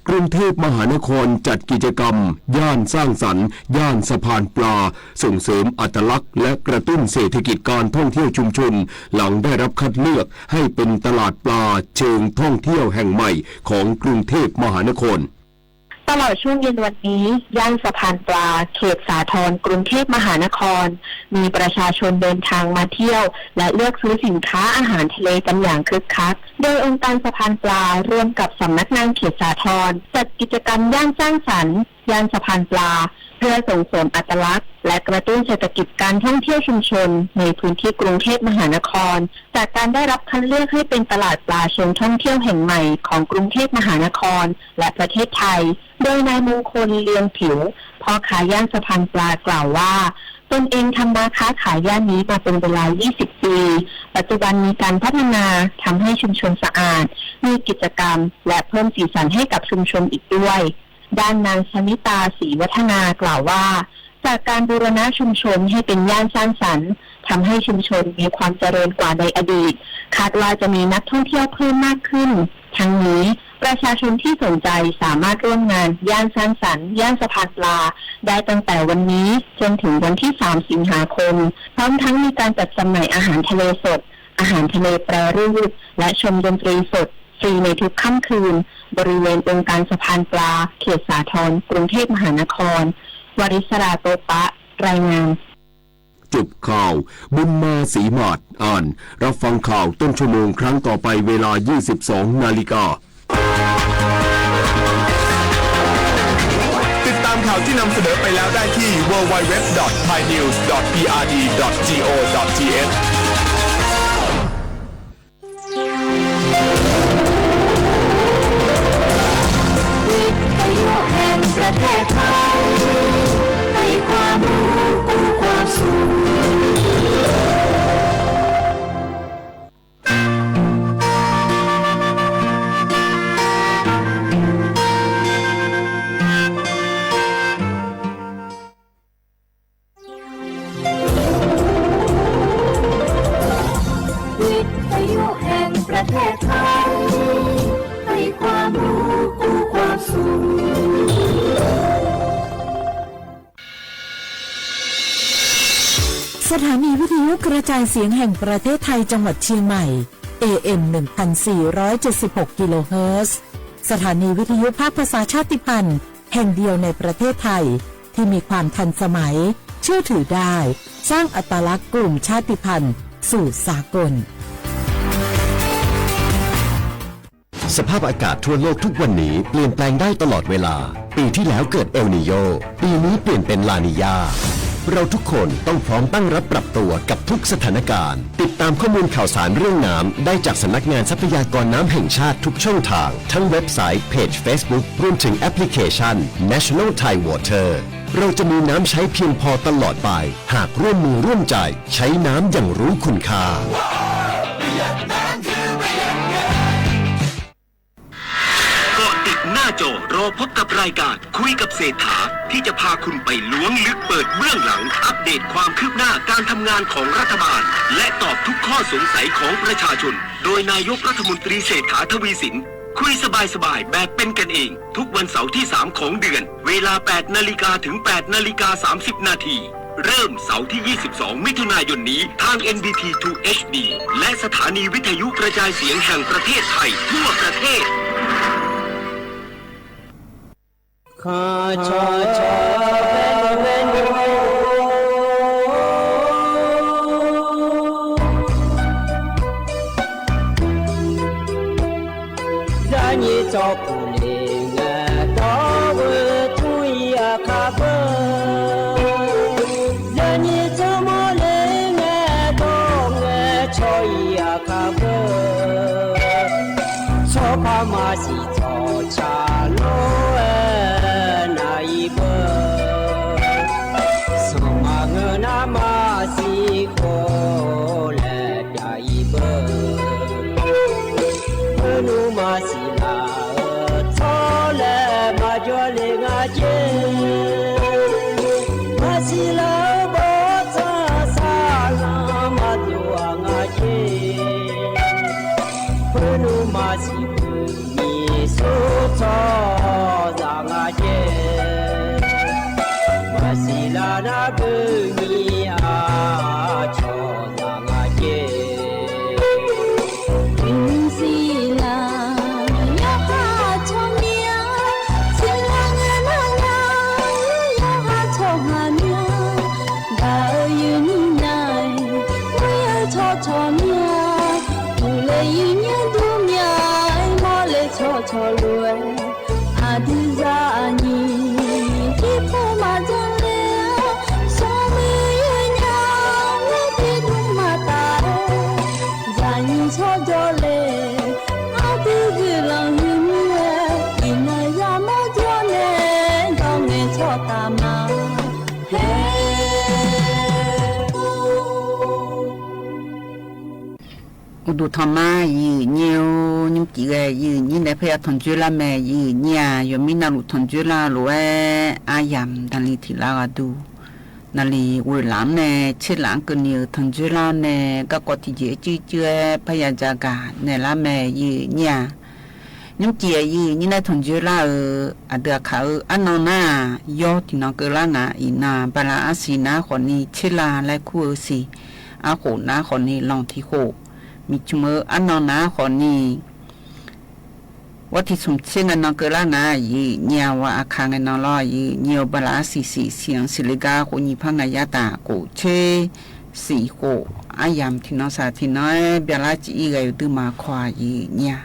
กรุงเทพมหานครจัดกิจกรรม ย่านสร้างสรรค์ ย่านสะพานปลา ส่งเสริมอัตลักษณ์และกระตุ้นเศรษฐกิจการท่องเที่ยวชุมชน หลังได้รับคัดเลือกให้เป็นตลาดปลาเชิงท่องเที่ยวแห่งใหม่ของกรุงเทพมหานคร ตลอดช่วงเย็นวันนี้ ย่านสะพานปลา เขตสาทร กรุงเทพมหานคร มีประชาชนเดินทางมาเที่ยว และเลือกซื้อสินค้าอาหารทะเลกันอย่างคึกคัก โดยองค์การสะพานปลา ร่วมกับสำนักงานเขตสาทร จัดกิจกรรมย่านสร้างสรรค์ ย่านสะพานปลา เพื่อส่งเสริมอัตลักษณ์ และกระตุ้นเศรษฐกิจการท่องเที่ยวชุมชนในพื้นที่กรุงเทพมหานคร จากการได้รับคัดเลือกให้เป็นตลาดปลาเชิงท่องเที่ยวแห่งใหม่ของกรุงเทพมหานคร และประเทศไทย โดยนายมงคล เลียงผิว พ่อค้าย่านสะพานปลากล่าวว่า ตนเองทำมาค้าขายย่านนี้มาเป็นเวลา ยี่สิบ ปี ปัจจุบันมีการพัฒนาทำให้ชุมชนสะอาด มีกิจกรรม และเพิ่มสีสันให้กับชุมชนอีกด้วย ด้านนางชนิตา ศรีวัฒนา กล่าวว่า จากการบูรณะชุมชนให้เป็นย่านสร้างสรรค์ ทำให้ชุมชนมีความเจริญกว่าในอดีต คาดว่าจะมีนักท่องเที่ยวเพิ่มมากขึ้น ทั้งนี้ ประชาชนที่สนใจสามารถร่วมงานย่านสร้างสรรค์ ย่านสะพานปลา ได้ตั้งแต่วันนี้จนถึงวันที่ สาม สิงหาคม พร้อมทั้งมีการจัดจำหน่ายอาหารทะเลสด อาหารทะเลแปรรูป และชมดนตรีสด ฟรีในทุกค่ำคืน บริเวณองค์การสะพานปลา เขตสาทร กรุงเทพมหานคร วริศรา โตปะ รายงาน จบข่าว บุญมา ศรีหมาด อ่าน รับฟังข่าวต้นชั่วโมงครั้งต่อไปเวลา ยี่สิบสอง นาฬิกา ติดตามข่าวที่นำเสนอไปแล้วได้ที่ ดับเบิลยู ดับเบิลยู ดับเบิลยู ดอท ไทยนิวส์ ดอท พีอาร์ดี ดอท จี โอ ดอท ที เอช วิทยุแห่งประเทศไทย ให้ความรู้กู้ความสุข วิทยุแห่งประเทศไทย ให้ความรู้กู้ความสุข สถานีวิทยุกระจายเสียงแห่งประเทศไทยจังหวัดเชียงใหม่ เอ เอ็ม หนึ่งพันสี่ร้อยเจ็ดสิบหก กิโลเฮิรตซ์ สถานีวิทยุภาคภาษาชาติพันธุ์ แห่งเดียวในประเทศไทย ที่มีความทันสมัย เชื่อถือได้ สร้างอัตลักษณ์กลุ่มชาติพันธุ์สู่สากล สภาพอากาศทั่วโลกทุกวันนี้เปลี่ยนแปลงได้ตลอดเวลา ปีที่แล้วเกิดเอลนีโญ ปีนี้เปลี่ยนเป็นลานีญา เราทุกคนต้องพร้อมตั้งรับปรับตัวกับทุกสถานการณ์ ติดตามข้อมูลข่าวสารเรื่องน้ำได้จากสำนักงานทรัพยากรน้ำแห่งชาติทุกช่องทาง ทั้งเว็บไซต์ เพจเฟซบุ๊ก รวมถึงแอปพลิเคชัน National Thai Water เราจะมีน้ำใช้เพียงพอตลอดไป หากร่วมมือร่วมใจใช้น้ำอย่างรู้คุณค่า เกาะติดหน้าจอรอพบกับรายการคุยกับเศรษฐา ที่จะพาคุณไปล้วงลึกเปิดเบื้องหลัง อัปเดตความคืบหน้าการทำงานของรัฐบาล และตอบทุกข้อสงสัยของประชาชน โดยนายกรัฐมนตรีเศรษฐา ทวีสิน คุยสบายๆ แบบเป็นกันเอง ทุกวันเสาร์ที่ สาม ของเดือน เวลา แปด นาฬิกาถึง แปด นาฬิกา สามสิบ นาที เริ่มเสาร์ที่ ยี่สิบสอง มิถุนายนนี้ ทาง เอ็น บี ที ทู เอช ดี และสถานีวิทยุกระจายเสียงแห่งประเทศไทยทั่วประเทศ ข้าชอชอแว่นแว่น ยานีจอ ปูเลงตอเวทุยอาคาเบอ ยานีจอมอเลงตองชอยอาคาเบอ ชอพามาสีจอชาโลเอนาอีเบอ สมาเงินมาสีโคแล ยาอีเบอ เออหนูมาสิลาเออ ทอแลมาจ่อเลงาเจ มาสิลาเออ บ่ทาสาลามาตัวงาเจ เออหนูมาสิเออ มีสุดทอสางาเจ มาสิลานาเบอร์มีอาชอสางาเจ มีสิลายาพาชอเมีย สิลาเง ခီလူဝဲ အဒုဇာအညိ ဒ်ဖိမးကၠိလဲၣ် စီၤမုၢ်ယုၢ်ညါ ဝဲဒ်ဒူမးတၢ် ယညိဆီကၠိလဲၣ် အဒုဂုာ်လီၤဟူမူဝဲ အံၤနၤယၤမီကၠိန့ၣ် ဒီးမဲဆီၣ်တၢ်မၤ ဟဲ အိၣ်ဒူၣ်ထီၣ်မး ယုၢ်ညိ ညိၣ်ကံၣ်ဂဲ ယုၢ်ညိနဲ ဖဲယၤထီၣ်ကၠိလၢ်မဲာ် ယုၢ်ညိဧါ ယွၤမံနၤလူၢ်ထီၣ်ကၠိလၢ်လိၤဝဲ အါယၢ် တၢ်လံၤထံၣ်လၢ်ဂၤဒူ နလံၤဝဲလၢ်န့ၣ် ဆ့လၢ်ကနံၤထီၣ်ကၠိလၢ်န့ၣ် ကၢ်ကီထံၣ်က့ၤအစုစုဝဲ ဖဲယၤကၢ်ဂၤနဲလၢ်မဲာ် ယုၢ်ညိဧါ ညိၣ်ကံၣ်ဧၢ ယုၢ်ညိနဲထီၣ်ကၠိလၢ်ဧၢ အဒုးအခါအၢ အနီၢ်နၤ ယီထံၣ်နီၢ်ကၢလၢ်နၤ အံၤနၤ ဘၣ်လၢအစံၣ်နၤဃီန့ၣ် ဆ့လၢ်လၢခူၣ်အၢစံၣ် အဃိးနၤဃီန့ၣ် လီၤထံဃိး မံၤဆိမိၣ်အနီၢ်နၤဃီန့ၣ် ဝဲထံၣ်ဆိၣ်ဆ့ငဲနီၢ်ကၢလၢ်နၤ ယုၢ်ညိဧါ ဝဲအခါငဲနီၢ်လီၤ ယုၢ်ညိဧါ ဘၣ်လၢအစံၣ်စံၣ် စံၣ်အီၤစံၣ်လၢကါဃိးနံၣ်ဖးငါယါတၢ် ကိးဆ့ စံၣ်ဃိး အါယၢ် ထံၣ်နီၢ်စၢ်ထံၣ်နီၢ် ဘၣ်လၢကံအံၤဂဲၤ ယုၢ်ဒုးမၤခွါ ယုၢ်ညိဧါ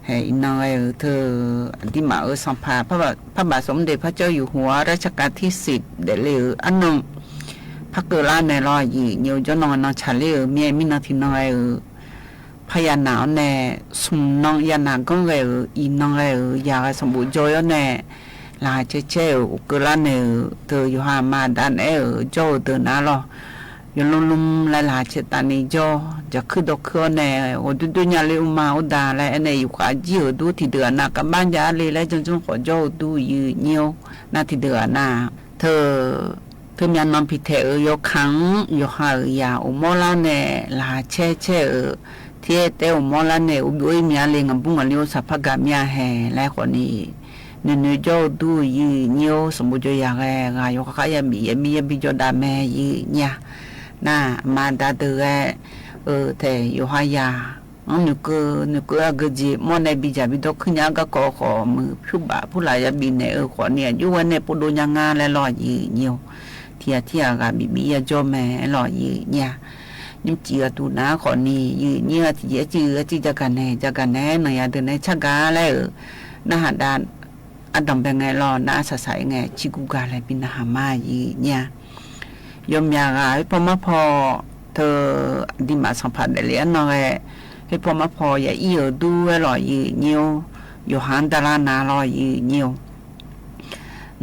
ဟဲ အံၤနီၢ်ဂဲၤဧၢ ထၢၣ် အဒံးမးအၢ စီၤပၤ ဖးဘၣ် စီၤမူဒံး ဖးကၠီယူၢ်ဟူး ရၢၣ်ဆၣ်ကၤ ထံၣ်စံၣ် ဒဲးလံဧၢ အနီၢ် ဖးကၢလၢ်နဲလီၤ ယုၢ်ညိဧါ ကၠီနီၢ်ဂဲၤနီၢ်ဆၣ်လံဧၢ မ့ၢ်မံနီၢ်ထံၣ်နီၢ်ဂဲၤဧၢ ဖးယၤနၤအီၤနဲ ဆူၣ်နီၢ်ယၤနၤကီၢ်ဂဲၤဧၢ အံၤနီၢ်ဂဲၤဧၢ ယၤဂဲၤစီၤဘူၣ်ကၠီအီၤနဲ လၢ်ဆဲဆဲဧၢ အိၣ်ကၢလၢ်နဲဧၢ ထၢၣ် ယိၤဟၣ်မၤဒါနဲဧၢ ကၠီဧၢ ဒၢးနၤလီၤ ယိၤလူမ်လူမ်လၢ လၢ်ဆဲတၢ်န့ၣ်ကၠီ ယၤခုၣ်ဒီးခုၣ်အီၤနဲ အိၣ်ဒူဒူညါလၢအိၣ်မၤအိၣ်ဒါလၢ အဲန့ၣ် ယုၢ်ဃာ်ကံၣ်ဧၢ ဒူထံၣ်ဒုးအနၤ ကဘၣ်ယၤလံလၢ ကၠီကၠီဃီ ကၠီဧၢ ဒူ ယုၢ်ညိဧါ နၤထံၣ်ဒုးအနၤ ထၢၣ် ထၢၣ်မၠးနီၢ်ဖံးထဲးဧၢ ယိၤခၣ် ယိၤဟၣ်ဧၢ ယၤအိၣ်မီလၢ်နဲ လၢ်ဆဲဆဲဧၢ ထံၣ်တဲအိၣ်မီလၢ်နဲ အိၣ်ဘှံးအိၣ်မၠးလံ ငဘူငလံအိၣ်သးဖးဂၤမၠးဟဲ လၢဃီန့ၣ် နုာ်နုာ်ကၠီဧၢ ဒူ ယုၢ်ညိဧါ စီၤဘူၣ်ကၠီယၤဂဲၤ ဂၤ ယိၤဃာ်ဃာ်ယၤဘံၣ် ယၤဘံၣ်ယၤဘံၣ်ကၠီဒါမဲ ယုၢ်ညိဧါ နၤ အမၤဒါဒုးဂဲၤ အၢ ထဲၣ် ယိၤဟၣ်ယၤ အနုာ်ကၢ နုာ်ကၢအဂ့ၢ်က့ၤ မီၢ်နဲဘံၣ်ယၤဘံၣ်ဒီခိၣ်ညါ ကၢ်ကီဃီမုၢ်ဖျိဘၣ် ဖုလၢ်ယၤဘံၣ်နဲဧၢ ဃီန့ၣ် ယုၢ်ဝဲနဲပိာ်ဒိၣ်ညါငါလၢလီၤ ယုၢ်ညိဧါ ထံၣ်ဧါ ထံၣ်ဧါ ဂၤဘံၣ်ဘံၣ်ယၤကၠီမဲလီၤ ယုၢ်ညိဧါ ညိၣ်ကံၣ်ဧၢ တူၢ်နၤဃီန့ၣ် ယုၢ်ညိဧါ ထံၣ်ကံၣ်အစု အစုကၠီကၢ်နဲ ကၠီကၢ်နဲ နၤယၤဒုးနဲ ဆၣ်ဂၤလၢဧၢ နဟးဒါ အဒီးဘဲငဲလီၤ နအစၢ်စၢ်အံၤငဲ ဆံးကူဂၤလဲၣ် ဘံၣ်နဟါမး ယုၢ်ညိဧါ ယိၤမၠးဂၤ ဟ့ၣ်ဖီမၣ်ဖီ ထၢၣ် အဒံးမးစီၤဖးဒဲးလံအနီၢ်ဂဲၤ ဟ့ၣ်ဖီမၣ်ဖီ ယၤအံၣ်ဧၢ ဒူဝဲလီၤ ယုၢ်ညိဧါ ယိၤဟၣ်ဒါလၢ်နၤလီၤ ယုၢ်ညိဧါ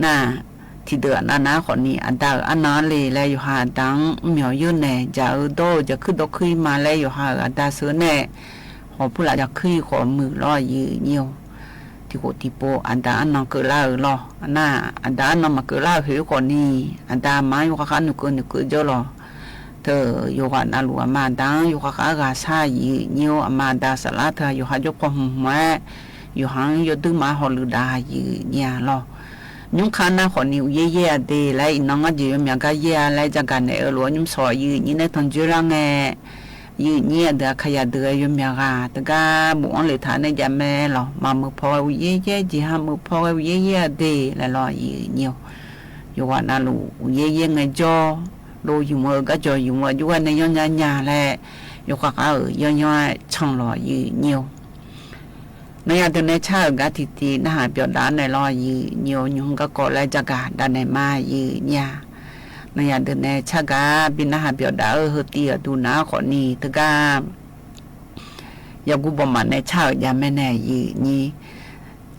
နၤ ထံၣ်ဒုးအနၤနၤဃီန့ၣ် အဒါဧၢ အနီၢ်လံလၢ ယိၤဟၣ်အဒါ မၠီၤယိၤနဲ ယၤဧၢ ဒီးယၤခုၣ်ဒီခိၣ်မးလၢ ယိၤဟၣ်အဒါစၢၤနဲ ဟီၣ်ဖုလၢ်ယၤခုၣ်ဃီမုၢ်လီၤ ယုၢ်ညိဧါ ထံၣ်ဃိၣ်ထံၣ်ပိ အဒါအနီၢ်ကၢလၢ်ဧၢလီၤ နၤ အဒါအနီၢ်မၤကၢလၢ်ဧၢဃီန့ၣ် အဒါမၤ ယိၤဃာ်ဃာ်နုာ်ကၢနုာ်ကၢကၠီလီၤ ထၢၣ် ယိၤဃာ်နၤလူၢ် အမၤဒါ ယိၤဃာ်ဃာ်ဂၤဆၣ် ယုၢ်ညိဧါ အမၤဒါစၢၤလၢ်ထၢၣ် ယိၤဟၣ်ယိၤဖီမုၢ်မွဲ ယိၤဟၣ်ယိၤဒုးမၤဟီၣ်လုၢ်ဒါ ယုၢ်ညိဧါလီၤ ညိၣ်ခါနၤဃီန့ၣ် အိၣ်ယဲၢ်ယဲၢ်အဒ့ လၢအံၤနီၢ်ငါယဲၢ် ယိၤမၠးဂၤယဲၢ်ဧါ လၢကၠီကၢ်နဲဧၢ လိာ်ညိၣ်ဆီ ယုၢ်ညိနဲထီၣ်ကၠိလၢ်ငဲ ယုၢ်ညိအဒုးအခါယၤဒုး ယိၤမၠးဂၤ တဂၤ ဘူးအီၣ်လၢထးနဲယၤမဲလီၤ မၤမုာ်ဖီဝဲအိၣ်ယဲၢ်ယဲၢ် ကၠံဟါမုာ်ဖီဝဲအိၣ်ယဲၢ်ယဲၢ်အဒ့ လဲၤလီၤ ယုၢ်ညိဧါ ယိၤဃာ်နၤလူၢ် အိၣ်ယဲၢ်ယဲၢ်ငဲကၠီ လိာ်ယုၢ်မၢ ကၠီယုၢ်မၢ ယုၢ်ဝဲနဲယီၢ်ညါညါလဲၣ် ယိၤဃာ်ဃာ်ဧၢ ယီၢ်ယီၢ်ဆၣ်လီၤ ယုၢ်ညိဧါ နၤယၤဒုးနဲဆၣ်ဧၢ ဂၤထံၣ်တံၢ် နဟးပၠီၣ်ဒါနဲလီၤ ယုၢ်ညိဧါ ညိၣ်ဟုကၢ်ကီလၢကၠီကၢ် ဒါနဲမး ယုၢ်ညိဧါ နၤယၤဒုးနဲဆၣ်ဂၤ ဘံၣ်နဟးပၠီၣ်ဒါဧၢ ဟၢတံၢ်အဒုးနၤဃီန့ၣ် တဂၤ ယကူဘီမးနဲဆၣ်ဧၢ ယၤမဲနဲ ယုၢ်ညိ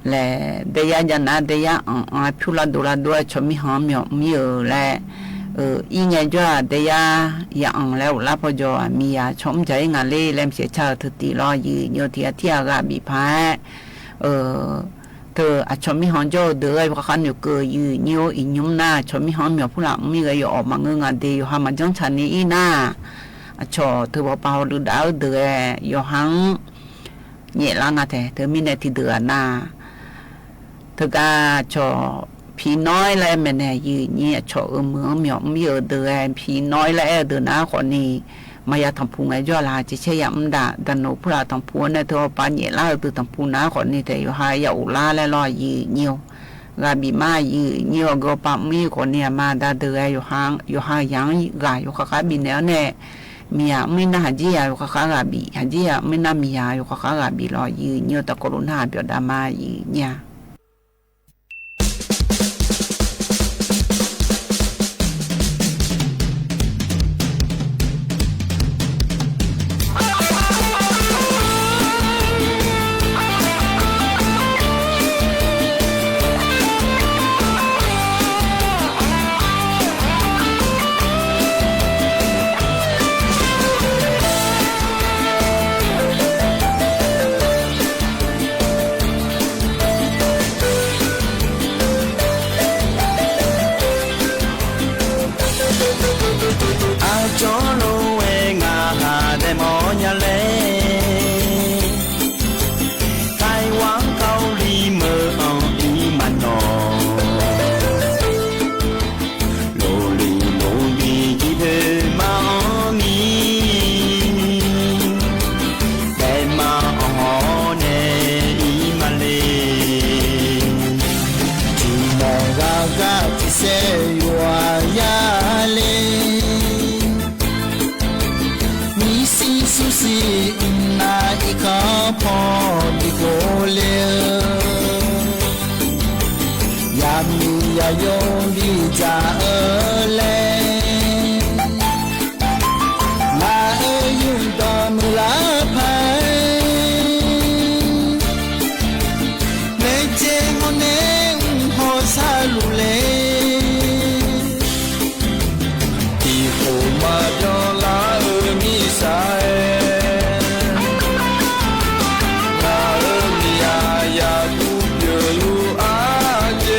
လဲၤ ဒဲယါယၤနၤ ဒဲယါအီၣ်အီၣ်ဖၠူလၢ်ဒိၣ်လၢ်ဒိၣ် ဆီမံဟီမၠီၣ်မံဧၢလဲၣ် အံၤငဲကၠီ ဒဲယါ ယၤအီၣ်လဲၣ် အိၣ်လၢဖီကၠီအမံၤယၤ ဆီမံကၠီအံၤငါလံ လဲၤမ့ၢ်ဆဲးဆၣ်ဧၢ ထၢတံၢ်လီၤ ယုၢ်ညိ ထံၣ်အထံၣ်အဂၤဘံၣ်ဖး ထၢၣ် အဆီမံဟီကၠီဧၢ ဒုးဧၢ ယိၤဃာ်ဃာ်နုာ်ကၢ ယုၢ်ညိ အံၤညိမနၤ ဆီမံဟီမၠီၣ်ဖှိၣ်လၢ်မံဂ့ၤ ယအိၣ်မၤငၢၢ်ငါဒ့ ယိၤဟၣ်မၤကၠီဆၣ်န့ၣ်အံၤနၤ အဆီထၢၣ် ပှၤပာ်ဟီၣ်ဒုးဒါဧၢ ဒုးဧၢ ယိၤဟၣ် ညဲးလၢနၤထဲ ထၢၣ်မံန့ၣ်ထံၣ်ဒုးဧၢနၤ ထၢၣ်ကါဆီ ဖံနီၢ်လၢအဲၣ်မဲာ်နဲ ယုၢ်ညိ အဆီအၢမုၢ်အီၤမၠီၣ်မံဂ့ၤ ဒုးဧၢ ဖံနီၢ်လၢအဲၣ်ဒုးနၤဃီန့ၣ် မၤယၤထီၣ်ဖူငဲကၠီလၢ် ကဲဆဲးယၤမ့ၢ်ဒၣ် တၢ်နိးဖှိၣ်လၢ်ထီၣ်ဖူန့ၣ် ထၢၣ်အီၤပာ်ညဲးလၢအဒုးထီၣ်ဖူနၤဃီန့ၣ် ထဲယိၤဟၣ်ယၤအိၣ်လၢ်လဲၣ်လီၤ ယုၢ်ညိ ဂၤဘံၣ်မး ယုၢ်ညိ အဂီၢ်ပာ်မံဂ့ၤဃီန့ၣ် အမၤဒါဒုးဧၢ ယိၤဟၣ်ယၤဂၤ ယိၤဃာ်ဃာ်ဘံၣ်နဲအီၤနဲ မံၤယၤ မ့ၢ်နၢ်ဟးယ့ၢ်ယၤ ယိၤဃၣ်ဃၣ်ဂၤဘံး ဟးယ့ၢ်ယၤ မ့ၢ်နၢ်မံၤယၤ ယိၤဃၣ်ဃၣ်ဂၤဘံးလီၤ ယုၢ်ညိၣ်တကိးလိာ်နၢ် ပျီဒါမါ ယုၢ်ညိၣ် အၣ်ကၠီလိဝဲ ငါဟးဒဲးမီၢ်ညါလဲၣ် ไต้หวันเกาหลีเมืองอออีมาหนอ โลลีโลบีจีเธอมาออมี แต่มาออแน่อีมาเล จีนอรากาจีเซยวายาเล မီးစံးဆူၣ်စံးအုးနၤ အံးခီဖီဒံးကိးလဵဝ် ယၤမံၤယၤယိၤဘံၣ်ဒ်အၢလဲၣ် နၤအၢ ယုၢ်ဒီးမုၢ်လါဖဲ လဲၤကဲမီၢ်နဲ အူဟီၣ်ဆၣ်လူၤလဲၣ် တံၤဖိမၤပျီလၢအၢမံၤစၢ်အဲၣ် နၤအၢမံၤယၤ ယၤကူၣ်ပၢၤလူၤအါက့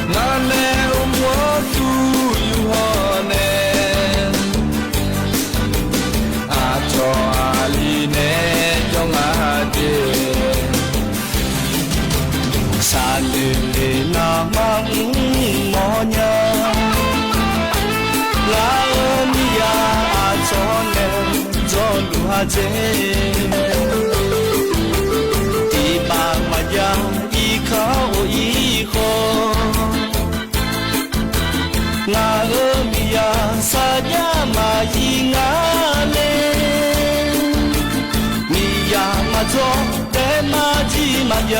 နၤနဲအိၣ်မူသူယူၢ်ဟီၣ်နဲ အၣ်ကၠီအၣ်လံၤနဲ ကၠီငါဟးက့ ဆၣ်နုၤလ့ၤနၤမၤမုၢ်မီၢ်ညါ နၤအၢမံၤယၤ အၣ်ကၠီနဲ ကၠီလူၤဟးက့ တံၤဘၣ်မၤယၤ အံးခီအိၣ်အံးဃီ နၤအၢမံၤယၤ ဆၣ်ယါမၤယံၤငါလဲၣ် မံၤယၤမၤကၠီ တဲမၤကံမၤယၤ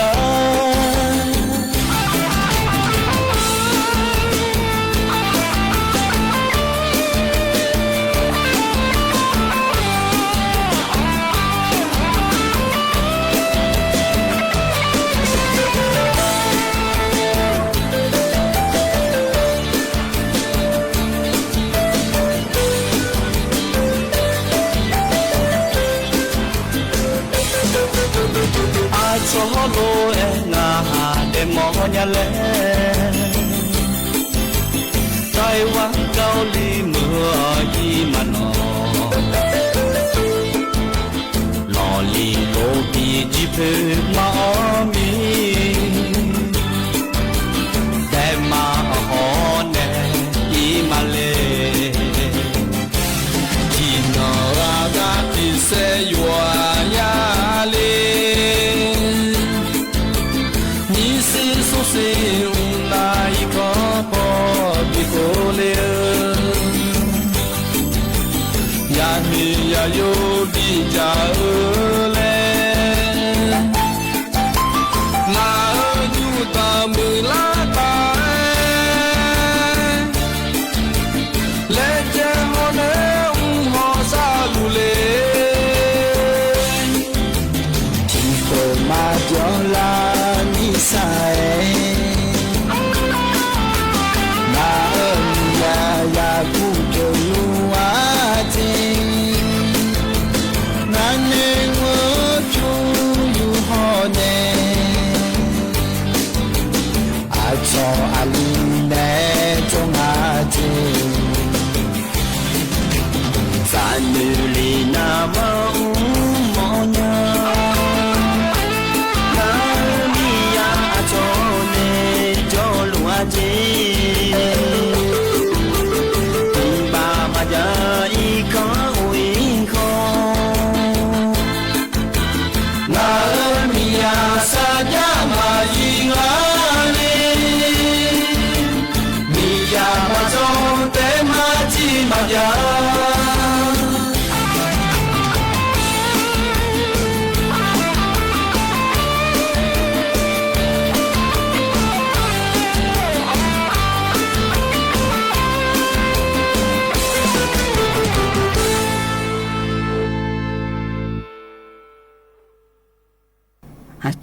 အၣ်ကၠီလိဝဲ ငါဟးဒဲးမီၢ်ညါလဲၣ် ไต้หวันเกาหลีเมืองอออีมาหนอ လီၤလံၤလိၤဘံၣ်ကံၢ်ဖုးမၤအီမံၤ တဲမၤအီနဲအံၤမးလဲၣ် ကံၢ်နီၢ်ရၤဂၤတံၤစဲယွၤယၤလ့ မံၤစံးစိၤစ့ၣ်အူနၤ အံးခီဖီဒံးကိးလၢ ယၤမံၤယၤယိၤဘံၣ်ဒ်အၢလဲၣ် နၤအၢ ယူၢ်တၢ်မုၢ်လါတၢ် လဲၤကဲဟီၣ်နဲ အူဟီၣ်ဆၣ်လူၤလဲၣ် ထံၣ်ဖိမၤပျီလၢမံၤစၢ်အဲၣ် နၤအၢမံၤယၤ ယၤကူၣ်ကလူၤအါက့